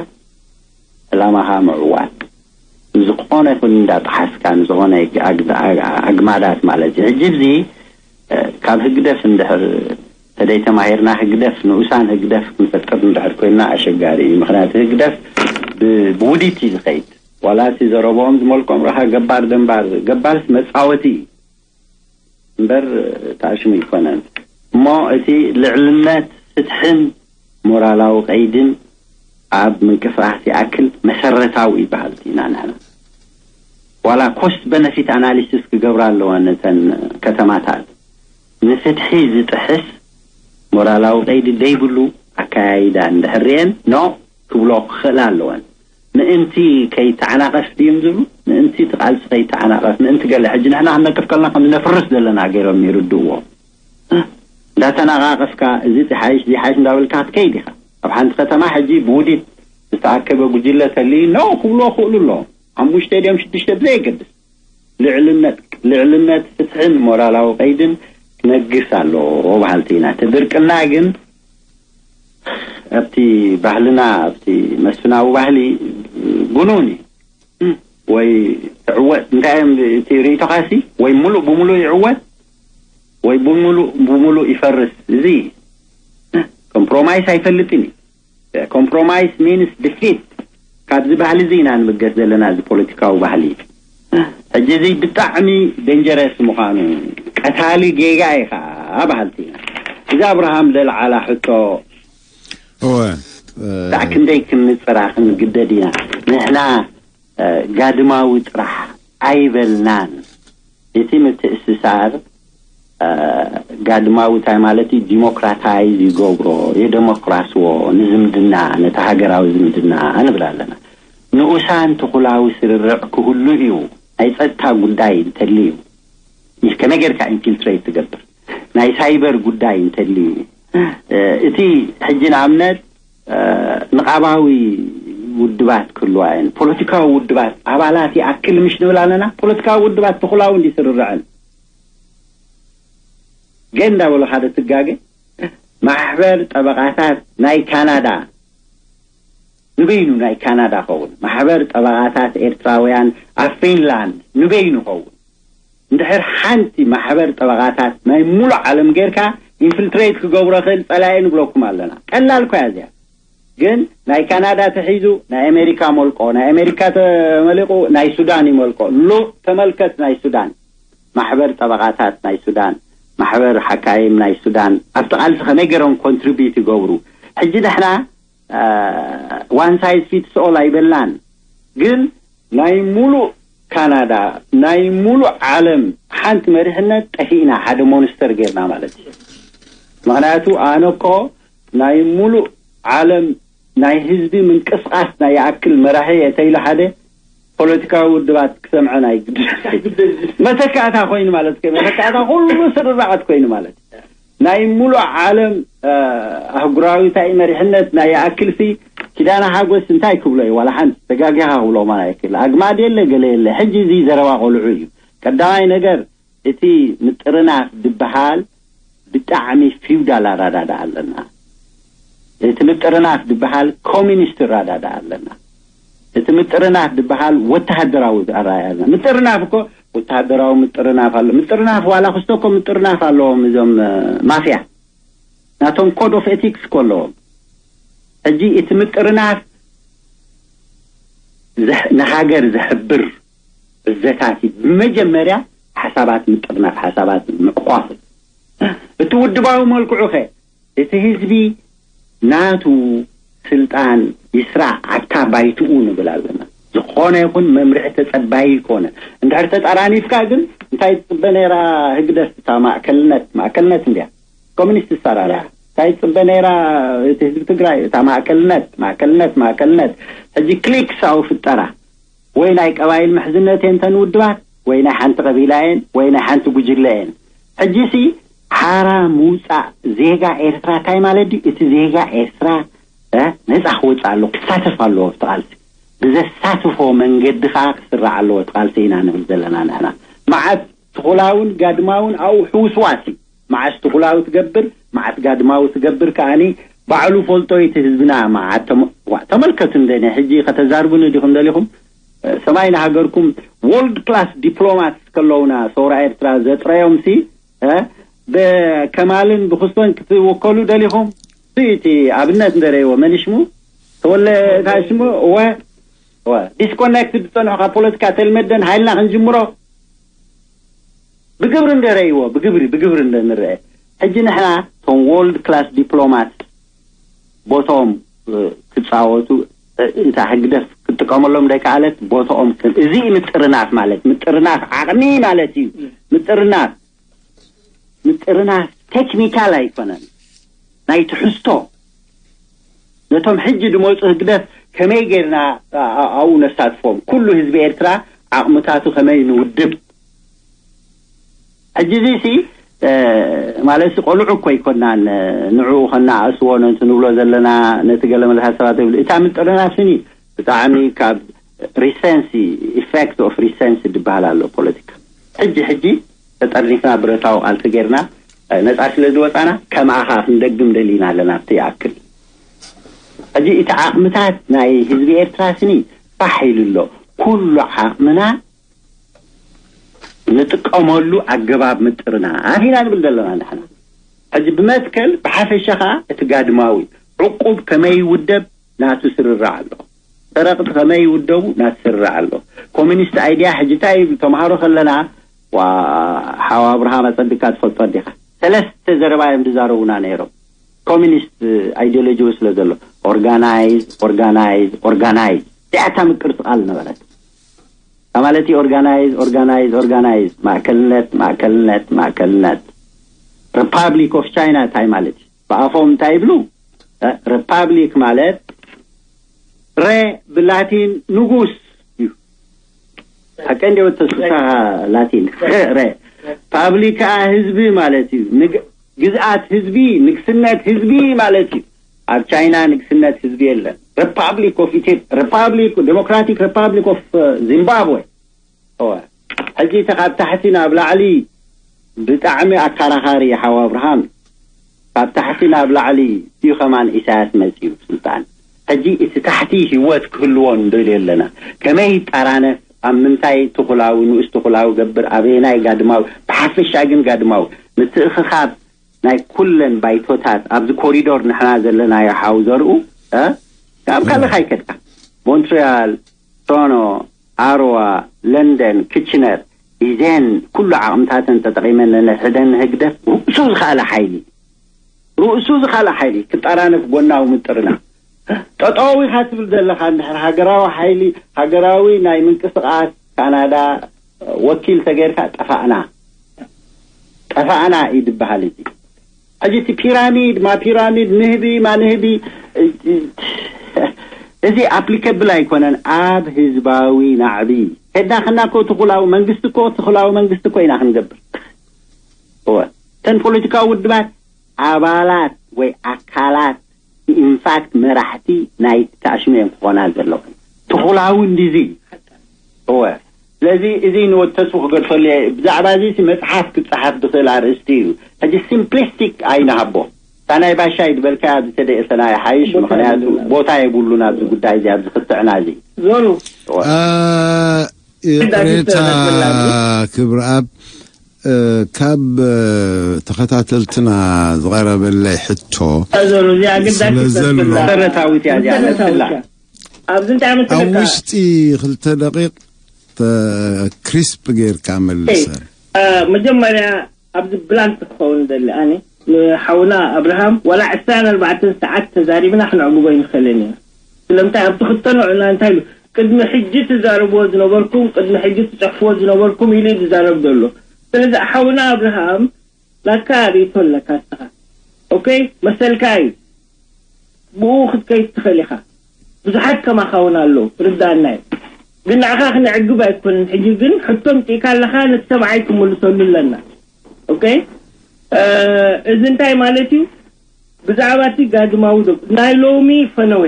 ዕላማኻ ምዕዋት ዝኾነ ይኹን እንዳጠሓስካ ንዝኾነ ኣግማዳት ማለት እዩ። ሕጂ እዚ ካብ ህግደፍ እንድሕር ተደይተማሂርና ህግደፍ ንኡሳን ህግደፍ ክንፈጥር እንድሕር ኮይና ኣሸጋሪ እዩ። ምክንያቱ ህግደፍ ብውዲት እዩ ዝኸይድ። ዋላ እቲ ዘረብኦም ዝመልቆም ረኻ ገባር ደንባር ገባርስ መፃወቲ እዩ። እምበር ተኣሽሙ ኣይኮነን እሞ እቲ ልዕልነት ፍትሕን ሞራላዊ ቀይድን ኣብ ምንቅስቃስ ይኣክል መሰረታዊ እዩ በሃልቲ ኢና ንሕና። ዋላ ኮስት በነፊት ኣናሊሲስ ክገብራ ኣለወን እተን ከተማታት ንፍትሒ ዝጥሕስ ሞራላዊ ቀይዲ ደይብሉ ኣካያይዳ እንድሕር ሪኤን ኖ ክብሎ ክኽእላ ኣለወን። ምእንቲ ከይተዓናቐፍ ድዮም ዝብሉ ምእንቲ እቲ ቃልሲ ከይተዓናቐፍ ምእንቲ ገለ ሕጂ ንሕና ክንነቅፍ ከለና ከም ነፍርስ ዘለና ገይሮም ይርድእዎ። እንዳተናቃቀፍካ እዚ ሓይሽ እዚ ሓይሽ እንዳበልካ ክትከይድ ኢኻ። ኣብ ሓንቲ ከተማ ሕጂ ብውዲት ዝተኣከበ ጉጅለ ተልዩ ነው ክብሎ ክእሉ ኣለዎም። ሓሙሽተ ድዮም ሽዱሽተ ብዘየገድስ ልዕልነት ልዕልነት ፍትሕን ሞራላዊ ቀይድን ክነግስ ኣለዎ በሃልቲ ኢና። እቲ ድርቅና ግን ኣብቲ ባህልና ኣብቲ መስፍናዊ ባህሊ ጉኑን እዩ። ወይ ትዕወት እንታይ እዮም እቲ ርእይቶኻሲ ወይ ሙሉእ ብሙሉእ ይዕወት ወይ ብሙሉእ ብሙሉእ ይፈርስ። እዚ ኮምፕሮማይስ ኣይፈልጥን እዩ። ኮምፕሮማይስ ሚንስ ድፊት። ካብዚ ባህሊ እዚ ኢና ንብገስ ዘለና እዚ ፖለቲካዊ ባህሊ። ሕጂ እዚ ብጣዕሚ ደንጀረስ ምዃኑ ቀታሊ ጌጋ እዩ ከዓ በሃልቲ ኢና። እዚ ኣብርሃም ለልዓላ ሕቶ እወ ዳዕ ክንደይ ክንፅራ ክንግደድ ኢና ንሕና። ጋድማዊ ጥራሕ ኣይበልናን። እቲ ምትእስሳር ጋድማዊ እንታይ ማለት እዩ? ዲሞክራታይዝ ይገብሮ፣ የደሞክራስዎ ንዝምድና ነቲ ሃገራዊ ዝምድና ንብል ኣለና። ንኡሳን ትኹላዊ ስርርዕ ክህሉ እዩ። ናይ ጸጥታ ጉዳይ እንተልዩ፣ ከመይ ጌርካ ኢንፊልትሬት ትገብር? ናይ ሳይበር ጉዳይ እንተልዩ፣ እቲ ሕጂ ንኣብነት ንቓባዊ ውድባት ክህልዋ እየን። ፖለቲካዊ ውድባት ኣባላት ይኣክል ምሽ ንብል ኣለና። ፖለቲካዊ ውድባት ትኹላዊ እንዲ ስርርዐን ገ እንዳበሉ ሓደ ትጋገ። ማሕበር ጠበቓታት ናይ ካናዳ ንበይኑ ናይ ካናዳ ኸውን፣ ማሕበር ጠበቓታት ኤርትራውያን ኣብ ፊንላንድ ንበይኑ ኸውን። እንድሕር ሓንቲ ማሕበር ጠበቓታት ናይ ሙሉእ ዓለም ጌርካ ኢንፍልትሬት ክገብሮ ክእል ጸላኢ ንብለኩም ኣለና። ቀላል እኳ እያ እዚኣ። ግን ናይ ካናዳ ተሒዙ ናይ ኣሜሪካ መልቆ፣ ናይ ኣሜሪካ ተመሊቑ ናይ ሱዳን ይመልቆ። ሉቕ ተመልከት፣ ናይ ሱዳን ማሕበር ጠበቓታት ናይ ሱዳን፣ ማሕበር ሓካይም ናይ ሱዳን ኣብቲ ቃልሲ ከመይ ገይሮም ኮንትሪቢዩት ይገብሩ? ሕጂ ንሕና ዋን ሳይዝ ፊትስ ኦል ኣይበልናን፣ ግን ናይ ሙሉእ ካናዳ፣ ናይ ሙሉእ ዓለም ሓንቲ መሪሕነት ጠፊእና፣ ሓደ ሞንስተር ጌርና ማለት እዩ። ምክንያቱ ኣነ እኮ ናይ ሙሉእ ዓለም ናይ ህዝቢ ምንቅስቃስ ናይ ይኣክል መራሒ እየ ተይሉ ሓደ ፖለቲካዊ ውድባት ክሰምዐን ኣይግድን። መተካእታ ኮይኑ ማለት ከ፣ መተካእታ ኩሉ ስርራዓት ኮይኑ ማለት እዩ። ናይ ሙሉእ ዓለም ኣህጉራዊታይ መሪሕነት ናይ ይኣክል ሲ ኪዳነ ሓጎስ እንታይ ክብሎ እዩ? ዋላ ሓንቲ ተጋጊኻ ክብሎ ማን ኣይክእል። ኣግማድ የለ ገለ የለ። ሕጂ እዚ ዘረባ ቆልዑ እዩ። ቀዳማይ ነገር እቲ ምጥርናፍ ዝበሃል ብጣዕሚ ፊውዳል ኣረዳድኣ ኣለና። እቲ ምጥርናፍ ዝበሃል ኮሚኒስት ኣረዳድኣ ኣለና። እቲ ምጥርናፍ ዝበሃል ወተሃደራዊ ኣረኣእያ ኣለና። ምጥርናፍ እኮ ወተሃደራዊ ምጥርናፍ ኣሎ። ምጥርናፍ ዋላ ክስቶ እኮ ምጥርናፍ ኣለዎም እዞም ማፍያ። ናቶም ኮድ ኦፍ ኤቲክስ እኮ ኣለዎም። ሕጂ እቲ ምጥርናፍ ንሃገር ዘሕብር ብዘታት እዩ። ብመጀመርያ ሓሳባት ምጥርናፍ፣ ሓሳባት ምዕቋፍ። እቲ ውድባዊ መልክዑ ኸ እቲ ህዝቢ ናቱ ስልጣን ይስራዕ ኣብታ ባይትኡ ንብል ኣለና። ዝኾነ ይኹን መምርሒ ተጸባይ ይኮነ። እንድሕር ተጣራኒፍካ ግን እንታይ ትጽበ ነይራ? ህግደፍ እታ ማእከልነት ማእከልነት እንድያ፣ ኮሚኒስት ሰራራ እንታይ ትጽበ ነይራ? እቲ ህዝቢ ትግራይ እታ ማእከልነት ማእከልነት ማእከልነት። ሕጂ ክሊክስ ኣው ፍጠራ። ወይ ናይ ቀባይል ምሕዝነት እየን ተን ውድባት፣ ወይ ናይ ሓንቲ ቀቢላ እየን፣ ወይ ናይ ሓንቲ ጉጅለ እየን። ሕጂሲ ሓራ ምውፃእ ዜጋ ኤርትራ እንታይ ማለት ድዩ? እቲ ዜጋ ኤርትራ ነፃ ክወፅእ ኣለዎ፣ ክሳተፍ ኣለዎ ኣብቲ ቃልሲ። ብዘሳትፎ መንገዲ ከዓ ክስራዕ ኣለዎ እቲ ቃልሲ ኢና ንብል ዘለና ንሕና። መዓት ትኹላውን ጋድማውን ኣብኡ ሕውስዋስ እዩ። መዓስ ትኹላዊ ትገብር፣ መዓስ ጋድማዊ ትገብር ከኣኒ ባዕሉ ፈልጦ እቲ ህዝብና። መዓት ተመ- ዋ፣ ተመልከቱ እንደነ ሕጂ ከተዛርቡኒ ዲኹም ደሊኹም? ሰማይ ንሃገርኩም። ወርልድ ክላስ ዲፕሎማት ከለውና ሰውራ ኤርትራ ዘጥረዮም ሲ ብከማልን ብክስቶን ክትወከሉ ደሊኹም? እቲ ኣብነት እንደረይዎ መን ሽሙ? ተወለ እንታይ ሽሙ? እወ እወ ዲስኮኔክት ዝፀንሑ ካብ ፖለቲካ ተልመደን ሓይልና ክንጅምሮ ብግብሪ እንደረይዎ ብግብሪ ብግብሪ እንደንረአ። ሕጂ ንሕና እቶም ወርልድ ክላስ ዲፕሎማት ቦቶም ክፃወቱ እታ ህግደፍ ክጥቀመሎም ደይከኣለት ቦቶኦም ክን- እዚ ምጥርናፍ ማለት ምጥርናፍ ዓቕሚ ማለት እዩ። ምጥርናፍ ምጥርናፍ ቴክኒካል ኣይኮነን፣ ናይ ትሕዝቶ። ነቶም ሕጂ ዝመፁ ህግደፍ ከመይ ጌርና ኣብኡ ነሳትፎም? ኩሉ ህዝቢ ኤርትራ ዓቕምታቱ ከመይ ንውድብ? ሕጂ እዚ ሲ ማለት ቆልዑ እኮ ኣይኮናን። ንዕኡ ከነኣእስዎ ነቲ ንብሎ ዘለና ነቲ ገለ መለሳት ሰባት ይብሉ። እታ ምጥርናፍ ስኒ ብጣዕሚ ካብ ሪሰንሲ ኢፌክት ኦፍ ሪሰንሲ ዝበሃል ኣሎ ፖለቲካ። ሕጂ ሕጂ ተጠርኒፍና ብረታዊ ቃልሲ ጌርና ነፃ ስለ ዝወፃና ከምኣኻ ክንደግም ደሊና ኣለና። ኣብቲ ይኣክል ሕጂ እቲ ዓቕምታት ናይ ህዝቢ ኤርትራ ስኒ ፋሕ ኢሉ ኣሎ። ኩሉ ዓቕምና ንጥቀመሉ ኣገባብ ምጥርና ኣፊና ንብል ዘለና ንሕና። ሕጂ ብመትከል ብሓፈሻ ከዓ እቲ ጋድማዊ ዕቁብ ከመይ ይውደብ ናቱ ስርርዕ ኣሎ። ሰረቕቲ ከመይ ይውደቡ ናቱ ስርርዕ ኣሎ። ኮሚኒስት ኣይድያ ሕጂ እንታይ ይብል ተምሃሮ ከለና ዋ ሓው ኣብርሃም ኣጸቢቕካ ትፈልጦ እንዲኻ። ሰለስተ ዘረባ እዮም ዝዛረቡና ነይሮም። ኮሚኒስት ኣይዲዮሎጂ ስለ ዘሎ ኦርጋናይዝ ኦርጋናይዝ ኦርጋናይዝ እዚኣታ ምቅርቲ ቃል ነበረት። ማለት ኦርጋናይዝ ኦርጋናይዝ ኦርጋናይዝ ማእከልነት ማእከልነት ማእከልነት። ሪፓብሊክ ኦፍ ቻይና እንታይ ማለት እዩ? ብኣፎም እንታይ ይብሉ? ሪፓብሊክ ማለት ረ ብላቲን ንጉስ እዩ። ሓቀ እንዲወ ተስፋ ላቲን ረ ፓብሊክ ከዓ ህዝቢ ማለት እዩ። ንግ- ግዝኣት ህዝቢ፣ ንግስነት ህዝቢ ማለት እዩ። ኣብ ቻይና ንግስነት ህዝቢ የለን። ሪፓብሊክ ኦፍ ኢትዮጵያ፣ ሪፓብሊክ፣ ዴሞክራቲክ ሪፓብሊክ ኦፍ ዚምባብዌ። እወ። ሕጂ እቲ ካብ ታሕቲ ናብ ላዕሊ ብጣዕሚ ኣካራኻሪ ሓው ኣብርሃም፣ ካብ ታሕቲ ናብ ላዕሊ እዩ ከማን ኢሳያስ መፂኡ ስልጣን። ሕጂ እቲ ታሕቲ ህይወት ክህልዎ ንደልዮ ኣለና። ከመይ ይጠራነፍ፣ ኣብ ምንታይ ትኹላዊ፣ ንኡስ ትኹላዊ ገብር፣ ኣበየናይ ጋድማዊ፣ ብሓፈሻ ግን ጋድማዊ ምትእኽኻብ ናይ ኩለን ባይቶታት ኣብዚ ኮሪዶር ንሕና ዘለናዮ ሓው ዘርኡ፣ እ? ካብ ካልእ ኣይከድካ። ሞንትሪያል፣ ቶሮንቶ፣ ኣሮዋ፣ ለንደን፣ ኪችነር፣ ኢዜን ኩሉ ዓቕምታተን ተጠቒመን ነንሕደን ንህግደፍ ርእሱ ዝኸኣለ ሓይሊ፣ ርእሱ ዝኸኣለ ሓይሊ ክጠራነፍ ጎናዊ ምጥርና። ጠጠው ኢኻ ትብል ዘለኻ እንድሕር ሃገራዊ ሓይሊ፣ ሃገራዊ ናይ ምንቅስቓስ ካናዳ ወኪል ተገይርካ ጠፋእና፣ ጠፋእና እዩ ዝበሃል። እዚ ሕጂ እቲ ፒራሚድ ማ ፒራሚድ፣ ንህቢ ማ ንህቢ፣ እዚ ኣፕሊከብል ኣይኮነን ኣብ ህዝባዊ ናዕቢ። ከዳኽና እኮ ትኹላዊ መንግስቲ እኮ፣ ትኹላዊ መንግስቲ እኮ ኢና ክንገብር። እወ፣ እተን ፖለቲካዊ ውድባት ኣባላት ወይ ኣካላት ኢንፋክት መራሕቲ ናይ ተኣሽሙ እዮም ክኾና ዘለኹ። ትኹላዊ እንዲዚ። እወ። ስለዚ እዚ ንወተሱ ክገድፈሉ እየ። ብዛዕባ እዚ መፅሓፍ ክፀሓፍ ዝኽእል ኣርእስቲ እዩ። ሕጂ ሲምፕሊስቲክ ኣይንሃቦ። እታ ናይ ባሻይ ዝበልካያ ብተደእሰና ይሓይሽ። ምክንያቱ ቦታ የብሉን ኣብዚ ጉዳይ እዚ፣ ኣብዚ ክትዕና እዚ። ዞሩ። እወ። ይቅሬታ ክብርኣብ፣ ካብ ተኸታተልትና ዝቐረበለይ ሕቶ ዞሩ እዚኣ ግዳጅ ስለ ዘሎ መሰረታዊት እያ እዚኣ ነብስላ። ኣብዚ እንታይ ኣብ መሰለካ ውሽጢ ክልተ ደቂቕ ተ- ክሪስፕ ጌርካ መልሰ። መጀመርያ ኣብዚ ብላንት ክኸውን ደሊ ኣነ ንሓውና ኣብርሃም ዋላ ዕስራን ኣርባዕተን ሰዓት ተዛሪብና ክነዕግቦ ይንኽእልን ኢና። ስለምንታይ ኣብቲ ክተንዑና እንታይ ኢሉ ቅድሚ ሕጂ ትዛረብዎ ዝነበርኩም ቅድሚ ሕጂ ትፅሕፍዎ ዝነበርኩም ኢሉ እዩ ዝዛረብ ዘሎ። ስለዚ ሓውና ኣብርሃም ናትካ ርእይቶ ኣለካ እስኻ። ኦኬ መሰልካ እዩ። ብኡ ክትከይድ ትኽእል ኢኻ። ብዙሓት ከማኻ እውን ኣለዉ ርዳእና እዩ። ግን ንዓኻ ክነዕግብ ኣይኮንን። ሕጂ ግን ሕቶ ኣምጺእካ ኣለኻ ነቲ ሰብዓይ ክምልሰሉ ኣለና። ኦኬ እዚ እንታይ ማለት እዩ? ብዛዕባ እቲ ጋድማዊ ዶ ናይ ሎሚ ፈነወ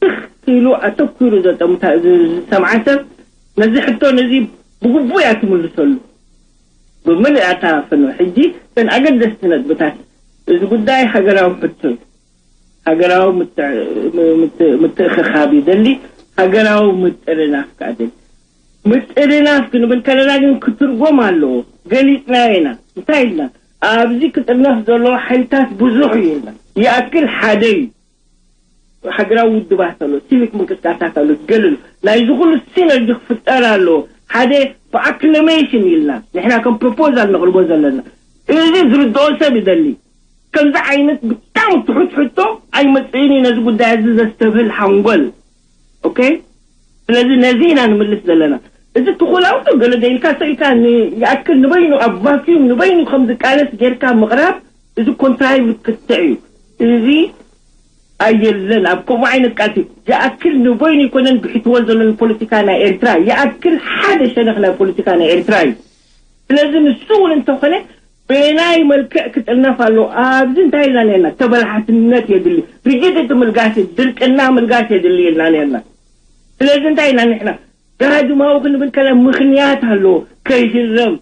ትኽ ኢሉ ኣተኲሩ ዘጠምታ ዝሰምዓ ሰብ ነዚ ሕቶ ነዚ ብግቡእ እያ ትምልሰሉ። ብምልእ ኣታ ፈነወ ሕጂ እተን ኣገደስቲ ነጥብታት እዚ ጉዳይ ሃገራዊ ሕቶ እዩ። ሃገራዊ ምትእኽኻብ ይደሊ፣ ሃገራዊ ምጥርናፍ ከዓ ደሊ። ምጥርናፍ ክንብል ከለና ግን ክትርጎም ኣለዎ። ገሊፅናዮ ኢና። እንታይ ኢልና? ኣብዚ ክጥርነፍ ዘለዎ ሓይልታት ብዙሕ እዩ ኢልና። ይኣክል ሓደ እዩ። ሃገራዊ ውድባት ኣሎ፣ ሲቪክ ምንቅስቃሳት ኣሎ፣ ገለ ኣሎ። ናይዚ ኩሉ ሲነርጂ ክፍጠር ኣለዎ። ሓደ ብኣክለሜሽን ኢልና ንሕና ከም ፕሮፖዛል ነቕርቦ ዘለና። እዚ ዝርድኦ ሰብ ይደሊ። ከምዚ ዓይነት ብጣዕሚ ትሑት ሕቶ ኣይመፅእን እዩ ነዚ ጉዳይ እዚ ዘስተብህል ሓንጎል። ኦኬ ስለዚ ነዚ ኢና ንምልስ ዘለና። እዚ ትኹላውቶ ገለ ደይልካ ሰኢልካ ይኣክል ንበይኑ ኣብ ቫኪዩም ንበይኑ ከም ዝቃለስ ጌርካ ምቕራብ እዚ ኮንትራይቭ ክትዕ እዩ። እዚ ኣየለን ኣብ ከምኡ ዓይነት ቃልሲ ይኣክል ንበይኑ ይኮነን ብሒትዎ ዘሎ ንፖለቲካ ናይ ኤርትራ ይኣክል ሓደ ሸነኽ ናይ ፖለቲካ ናይ ኤርትራ እዩ። ስለዚ ንሱ እውን እንተኾነ በየናይ መልክዕ ክጥርነፍ ኣለዎ ኣብዚ እንታይ ኢልና ነርና? ተበላሓትነት የድሊ፣ ርጅድቲ ምልጋስ ድርቅና ምልጋስ የድሊ ኢልና ነርና። ስለዚ እንታይ ኢና ንሕና ዳግማዊ ክንብል ከላ ምኽንያት ኣለዎ። ከይህረም፣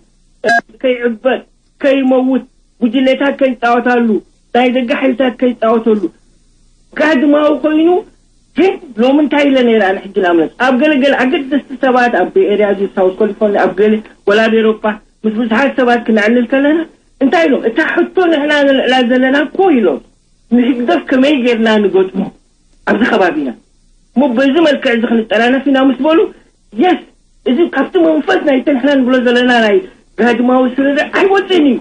ከይዕበጥ፣ ከይመውት፣ ጉጅሌታት ከይፃወታሉ፣ ናይ ደገ ሓይልታት ከይፃወተሉ ዳግማዊ ኮይኑ ግን ሎሚ እንታይ ኢለ ነይረ ኣነ ሕጂ ንኣብነት ኣብ ገለገለ ኣገደስቲ ሰባት ኣብ ቤይ ኤርያ እዚ ሳውት ካሊፎርኒያ ኣብ ገለ ወላ ኣብ ኤሮፓ ምስ ብዙሓት ሰባት ክነዕልል ከለና እንታይ ኢሎም እታ ሕቶ ንሕና ንልዕላ ዘለና እኮ ኢሎም ንህግደፍ ከመይ ጌርና ንገጥሞ ኣብዚ ከባቢና እሞ በዚ መልክዕ እዚ ክንጠራነፍ ኢና ምስ በሉ የስ እዚ ካብቲ መንፈስ ናይቲ ንሕና ንብሎ ዘለና ናይ ጋድማዊ ስርርዕ ኣይወፅእን እዩ።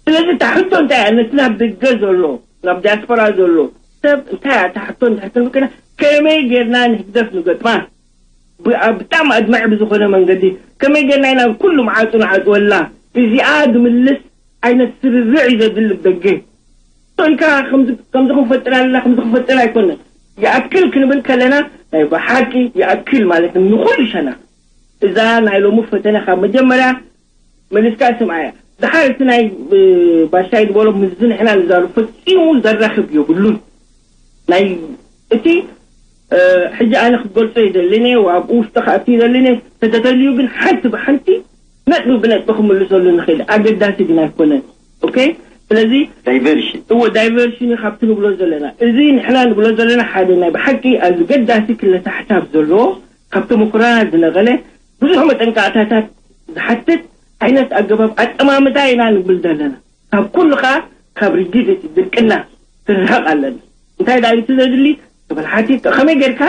ስለዚ እታ ሕቶ እንታይ እያ ነቲ ናብ ደገ ዘሎ ናብ ዲያስፖራ ዘሎ ሰብ እንታይ እያ እታ ሕቶ እንድሕር ክንብል ከለና ከመይ ጌርና ንህግደፍ ንገጥማ ብጣዕሚ ኣድማዒ ብዝኾነ መንገዲ ከመይ ጌርና ኢና ኩሉ መዓፁ ንዓፅወላ እዚኣ ዝምልስ ዓይነት ስርርዕ እዩ ዘድሊ ደገ ኢልካ ከምዚ ክንፈጥር ኣለና ከምዚ ክንፈጥር ኣይኮነን ይኣክል ክንብል ከለና ናይ ብሓቂ ይኣክል ማለት ንኹሉ ሸነኽ እዛ ናይ ሎሚ ፈተነ ካብ መጀመርያ መሊስካ ስምዓያ። ድሓር እቲ ናይ ባሻይ ዝበሎ ምስዚ ንሕና ንዛሩ ፈፂሙ ዘራኽብ የብሉን። ናይ እቲ ሕጂ ኣነ ክገልጾ ይደልን እየ ኣብኡ ውሽጢ ክኣቲ ይደልን እየ። ተተደልዩ ግን ሓንቲ ብሓንቲ ነጥቢ ብነጥቢ ክምልሰሉ ንኽእል ኣገዳሲ ግን ኣይኮነን። ኦኬ፣ ስለዚ ዳይቨርሽን እዎ ዳይቨርሽን እዩ ካብቲ ንብሎ ዘለና። እዚ ንሕና ንብሎ ዘለና ሓደ ናይ ብሓቂ ኣዝገዳሲ ክለተ ሓሳብ ዘለዎ ካብ ተመኩራና ዝነቐለ ብዙሕ መጠንቀቕታታት ዝሓትት ዓይነት ኣገባብ ኣጠማምታ ኢና ንብል ዘለና። ካብ ኩሉ ከዓ ካብ ርጊድ እቲ ድርቅና ክንርሕቕ ኣለና። እንታይ ዳ እቲ ዘድሊ ተበልሓቲ ከመይ ጌርካ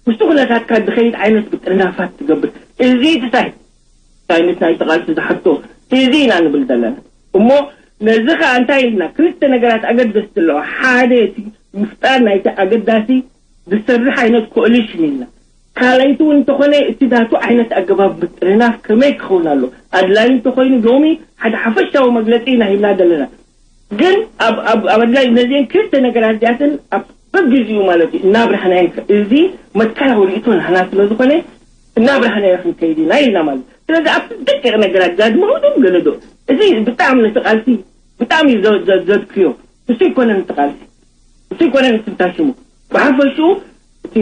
ምስቲ ኩነታትካ ዝኸይድ ዓይነት ብጥርናፋት ትገብር? እዚ ትሳይ እንታይ ዓይነት ናይ ተቓልሲ ዝሓቶ እዚ ኢና ንብል ዘለና። እሞ ነዚ ከዓ እንታይ ኢልና ክልተ ነገራት ኣገደስቲ ኣለዋ። ሓደ እቲ ምፍጣር ናይቲ ኣገዳሲ ዝሰርሕ ዓይነት ኮኦሊሽን ኢልና ካልኣይቲ እውን እንተኾነ እቲ ዳቱ ዓይነት ኣገባብ ምጥርናፍ ከመይ ክኸውን ኣሎ ኣድላዩ እንተኮይኑ ሎሚ ሓደ ሓፈሻዊ መግለፂ ኢና ሂብና ዘለና። ግን ኣብ ኣብ ኣብ ኣድላዩ ነዚን ክልተ ነገራት እዚኣትን ኣብ በብግዚኡ ማለት እዩ እናብርሃናዮ እዚ መትከላዊ ርእቶ ናህና ስለ ዝኾነ እናብርሃናዮ ክንከይድ ኢና ኢልና ማለት። ስለዚ ኣብ ደቂቕ ነገራት ዳድማዊ ዶ ገለዶ እዚ ብጣዕሚ ነቲ ቃልሲ ብጣዕሚ እዩ ዘ- ዘ- ዘድክዮ። እሱ ይኮነ ነቲ ቃልሲ እሱ ይኮነ ነቲ ታሽሙ ብሓፈሽኡ እቲ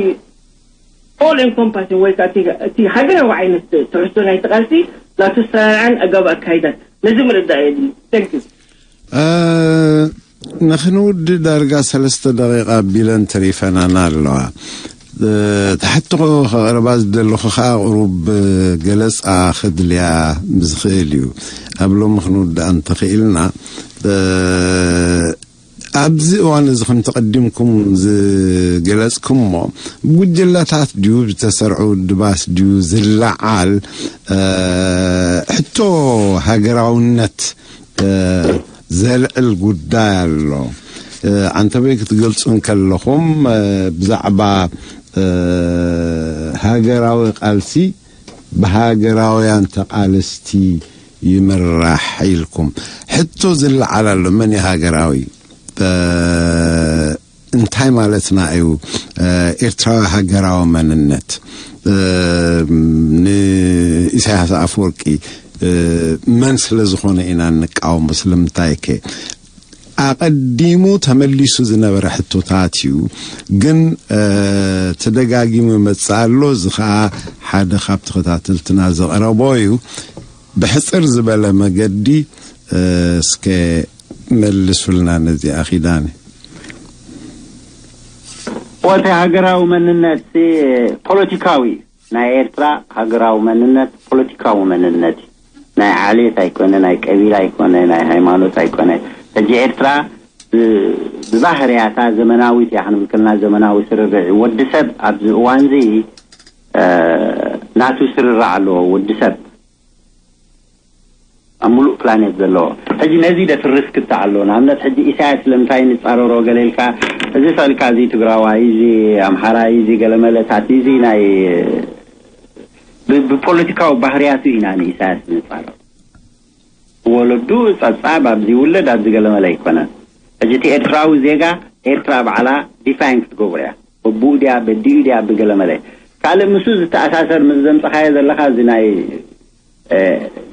all encompassing ወይ ከዓ እቲ- እቲ ሃገራዊ ዓይነት ትሕዝቶ ናይ ተቃልሲ ናቱ ሰራርዓን ኣጋብ ኣካይዳን ነዚ ምርዳእ የድሊ። Thank you። ንክንውዲ ዳርጋ ሰለስተ ደቂቃ ቢለን ተሪፈናና ኣለዋ። ትሕቲ ከቕርባ ዝደለኹ ከዓ ቁሩብ ገለፃ ክድልያ ዝኽእል እዩ። ኣብ ሎሚ ክንውድኣ እንተኽኢልና ኣብዚ እዋን እዚ ከም ተቐዲምኩም ዝገለፅኩሞ ብጉጅለታት ድዩ ዝተሰርዑ ውድባት ድዩ ዝለዓል ሕቶ ሃገራውነት ዘልዕል ጉዳይ ኣሎ። ዓንተበይ ክትገልፁ እንከለኹም ብዛዕባ ሃገራዊ ቃልሲ ብሃገራውያን ተቃለስቲ ይምራሕ ኢልኩም ሕቶ ዝለዓል ኣሎ። መን እዩ ሃገራዊ? እንታይ ማለትና እዩ? ኤርትራዊ ሃገራዊ መንነት ንኢሳያስ ኣፈወርቂ መን ስለ ዝኾነ ኢና እንቃወሞ? ስለምንታይ ከ? ኣቐዲሙ ተመሊሱ ዝነበረ ሕቶታት እዩ፣ ግን ተደጋጊሙ ይመጽእ ኣሎ። እዚ ኸኣ ሓደ ካብ ተኸታተልትና ዘቕረቦ እዩ። ብሕጽር ዝበለ መገዲ እስከ መልሱልና ነዚኣ ኪዳነ። ወቲ ሃገራዊ መንነት ፖለቲካዊ ናይ ኤርትራ ሃገራዊ መንነት ፖለቲካዊ መንነት ናይ ዓሌት ኣይኮነ፣ ናይ ቀቢላ ኣይኮነ፣ ናይ ሃይማኖት ኣይኮነ። ሕጂ ኤርትራ ብባህርያታ ዘመናዊት እያ ክንብል ከለና ዘመናዊ ስርርዕ እዩ። ወዲ ሰብ ኣብዚ እዋን እዚ ናቱ ስርርዕ ኣለዎ። ወዲ ሰብ ኣብ ሙሉእ ፕላኔት ዘለዎ ሕጂ ነዚ ደፍርስ ክታ ኣሎ። ንኣብነት ሕጂ ኢሳያስ ስለምንታይ ንጻረሮ ገለ ኢልካ፣ እዚ ስእልካ እዚ ትግራዋይ፣ እዚ ኣምሓራይ፣ እዚ ገለመለታት፣ እዚ ናይ ብ- ብፖለቲካዊ ባህርያቱ ኢና ንኢሳያስ ንጻረር። ወለዱ ጸብጻብ ኣብዚ ይውለድ ኣብዚ ገለመለ ኣይኮነን። ሕጂ እቲ ኤርትራዊ ዜጋ ኤርትራ ባዕላ ዲፋይን ክትገብሮ እያ። በብኡ ድያ በዲኡ ድያ ብገለመለ ካልእ ምስ ዝተኣሳሰር ምስ ዘምጸኻዮ ዘለኻ እዚ ናይ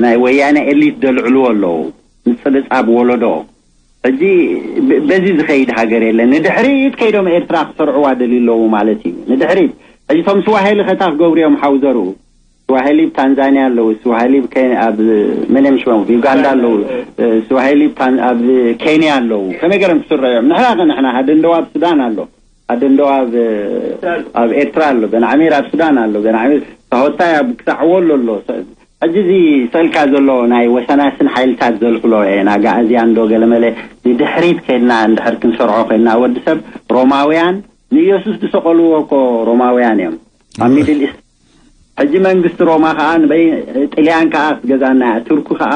ናይ ወያነ ኤሊት ዘልዕልዎ ኣለዉ ምጽብጻብ ወለዶ። ሕጂ በዚ ዝኸይድ ሃገር የለን። ንድሕሪት ከይዶም ኤርትራ ክሰርዕዋ ደልዩ ኣለዉ ማለት እዩ። ንድሕሪት ሕጂ ቶም ስዋሄሊ ከታ ክገብሩ እዮም ሓውዘሩ። ስዋሄሊ ኣብ ታንዛንያ ኣለዉ፣ ስዋሄሊ ኣብ መን እዮም ሽሞም ዩጋንዳ ኣለዉ፣ ስዋሄሊ ኣብ ኬንያ ኣለዉ። ከመይ ገይሮም ክስረዑ እዮም? ንሕና ከ ንሕና ሃደንደዋ ኣብ ሱዳን ኣሎ። ኣደንዶ ኣብ ኣብ ኤርትራ ኣሎ፣ በንዓሚር ኣብ ሱዳን ኣሎ፣ በንዓሚር ሳሆታይ ኣብ ክሳዕ ወሎ ኣሎ። ሕጂ እዚ ስእልካ ዘሎ ናይ ወሰናስን ሓይልታት ዘልዕሎ እየን ኣጋእዝያን ዶ ገለመለ ንድሕሪት ከድና እንድሕር ክንሰርዖ ኮይንና ወዲ ሰብ ሮማውያን ንኢየሱስ ዝሰቀልዎ እኮ ሮማውያን እዮም ኣብ ሚድል ኢስት። ሕጂ መንግስቲ ሮማ ከዓ ንበይ ጥልያን ከዓ ክትገዛና እያ። ቱርኪ ከዓ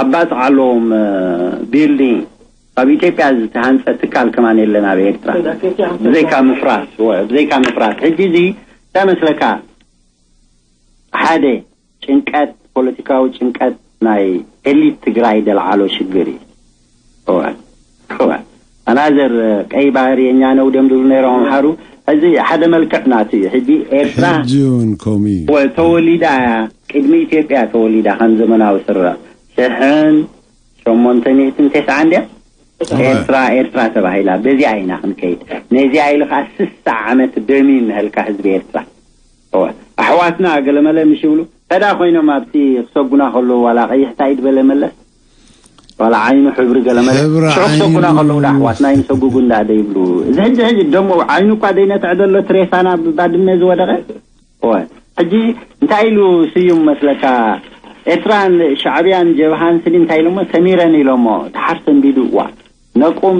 ኣባፅዓ ኣለዎም ቢልዲንግ ካብ ኢትዮጵያ ዝተሃንፀ ትካል ከማን የለን ኣብ ኤርትራ ብዘይካ ምፍራስ ብዘይካ ምፍራስ ሕጂ እዚ እንታይ መስለካ ሓደ ጭንቀት ፖለቲካዊ ጭንቀት ናይ ኤሊት ትግራይ ደልዓሎ ሽግር እዩ። ኣናዘር ቀይ ባህር የኛ ነው ደም ድብሉ ነይሮም ኣምሓሩ ሕዚ ሓደ መልክዕ ናቱ እዩ። ሕጂ ኤርትራ ሕጂ እውን ከምኡ እዩ። ወ- ተወሊዳ እያ፣ ቅድሚ ኢትዮጵያ ተወሊዳ ከም ዘመናዊ ስርዕ ሽሕን ሸሞንተ ሚእትን ተስዓን ድያ? እወ። ኤርትራ ኤርትራ ተባሂላ። በዚኣ ኢና ክንከይድ። ነዚኣ ኢሉ ከዓ ስሳ ዓመት ደም ይንሀልካ ህዝቢ ኤርትራ። እወ። ኣሕዋትና ገለመለ ምሽ ይብሉ። ተዳ ኮይኖም ኣብቲ ክሰጉና ከለዉ ዋላ ቀይሕታ ኢድ በለ መለስ ዋላ ዓይኑ ሕብሪ ገለመለ ሕብሪ ሽዑ ክሰጉና ዓይኑ። ከለዉ ዳ ኣሕዋትና ይንሰጉጉ እንዳ ደይብሉ። እዚ ሕጂ ሕጂ ደሞ ዓይኑ እኳ ደይነትዕ ዘሎ ትሬሳና ብባድመ ዝወደቐ። እወ። ሕጂ እንታይ ኢሉ ስዩም መስለካ? ኤርትራን ሻዕብያን ጀብሃን ስዲ እንታይ ኢሎሞ? ሰሚረን ኢሎሞ። ድሓር ሰንቢዱ። እዋ። ነቁም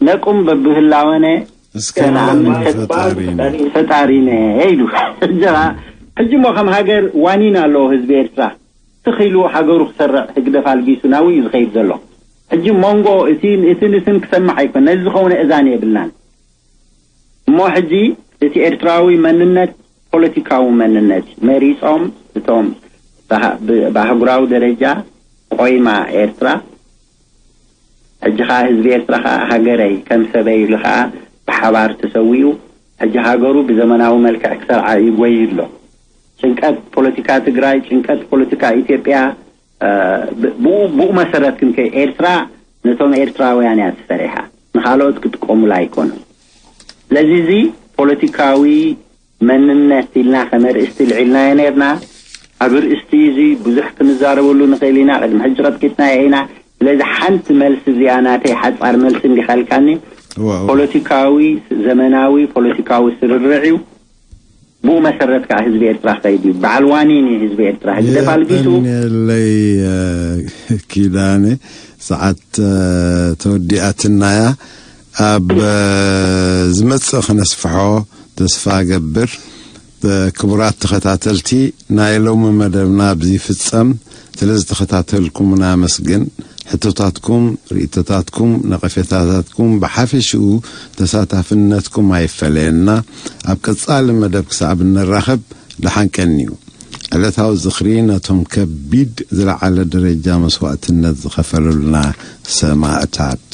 ነቁም በብህላወነ እስከ ንኣምን ፈጣሪነ። ፈጣሪነ ኢሉ። ሕጂ ኸዓ፣ ሕጂ እሞ ከም ሃገር ዋኒን ኣለዎ ህዝቢ ኤርትራ። ትኽ ኢሉ ሃገሩ ክሰርዕ ህግደፍ ኣልጊሱ ናብኡ እዩ ዝኸይድ ዘሎ። ሕጂ መንጎ እቲ እቲ ንትን ክሰምዕ ኣይኮን፣ ነዚ ዝኸውን እእዛን የብልናን። እሞ ሕጂ እቲ ኤርትራዊ መንነት ፖለቲካዊ መንነት እዩ። መሪጾም እቶም ብሃ- ብ- ብኣህጉራዊ ደረጃ ቆይማ ኤርትራ። ሕጂ ኸዓ ህዝቢ ኤርትራ ኸዓ ሃገረይ ከም ሰበይ ኢሉ ኸዓ ብሓባር ተሰዊኡ፣ ሕጂ ሃገሩ ብዘመናዊ መልክዕ ክሰርዓ ይጎይ ኣሎ። ጭንቀት ፖለቲካ ትግራይ፣ ጭንቀት ፖለቲካ ኢትዮጵያ፣ እ፣ ብ- ብኡ ብኡ መሰረት ክንከ ኤርትራ ነቶም ኤርትራውያን እያ ትፈሪሓ፣ ንኻልኦት ክጥቀሙላ ኣይኮኑን። ስለዚ እዚ ፖለቲካዊ መንነት ኢልና ከም ኣርእስቲ ልዒልናዮ ነርና። ኣብ ርእስቲ እዚ ብዙሕ ክንዛረበሉ ንኽእል ኢና። ቅድሚ ሕጂ ቀጥቂጥናዮ ኢና። ስለዚ ሓንቲ መልሲ እዚኣ ናተይ ሓጻር መልሲ እንዲኻ ኢልካኒ፣ ዋው። ፖለቲካዊ፣ ዘመናዊ ፖለቲካዊ ስርርዕ እዩ። ብኡ መሰረት ከዓ ህዝቢ ኤርትራ ክኸይድ እዩ። በዓል ዋኒን እዩ ህዝቢ ኤርትራ። ህግደፍ ኣልጊሱ የቐንየለይ፣ እ፣ ኪዳነ፣ ሰዓት፣ እ፣ ተወዲኣትናያ። ኣብ፣ እ፣ ዝመጽእ ክነስፍሖ ተስፋ ገብር። እ፣ ክቡራት ተኸታተልቲ፣ ናይ ሎሚ መደብና ኣብዚ ይፍጸም። ስለ ዝተኸታተልኩምና ኣመስግን። ሕቶታትኩም፣ ርእይቶታትኩም፣ ነቐፌታታትኩም፣ ብሓፈሽኡ ተሳታፍነትኩም ኣይፈለየና። ኣብ ቀጻሊ መደብ ክሳብ እንራኸብ ደሓን ቀንዩ። ዕለታዊ ዝኽሪ ነቶም ከቢድ ዝለዓለ ደረጃ መስዋእትነት ዝኸፈሉልና ሰማእታት።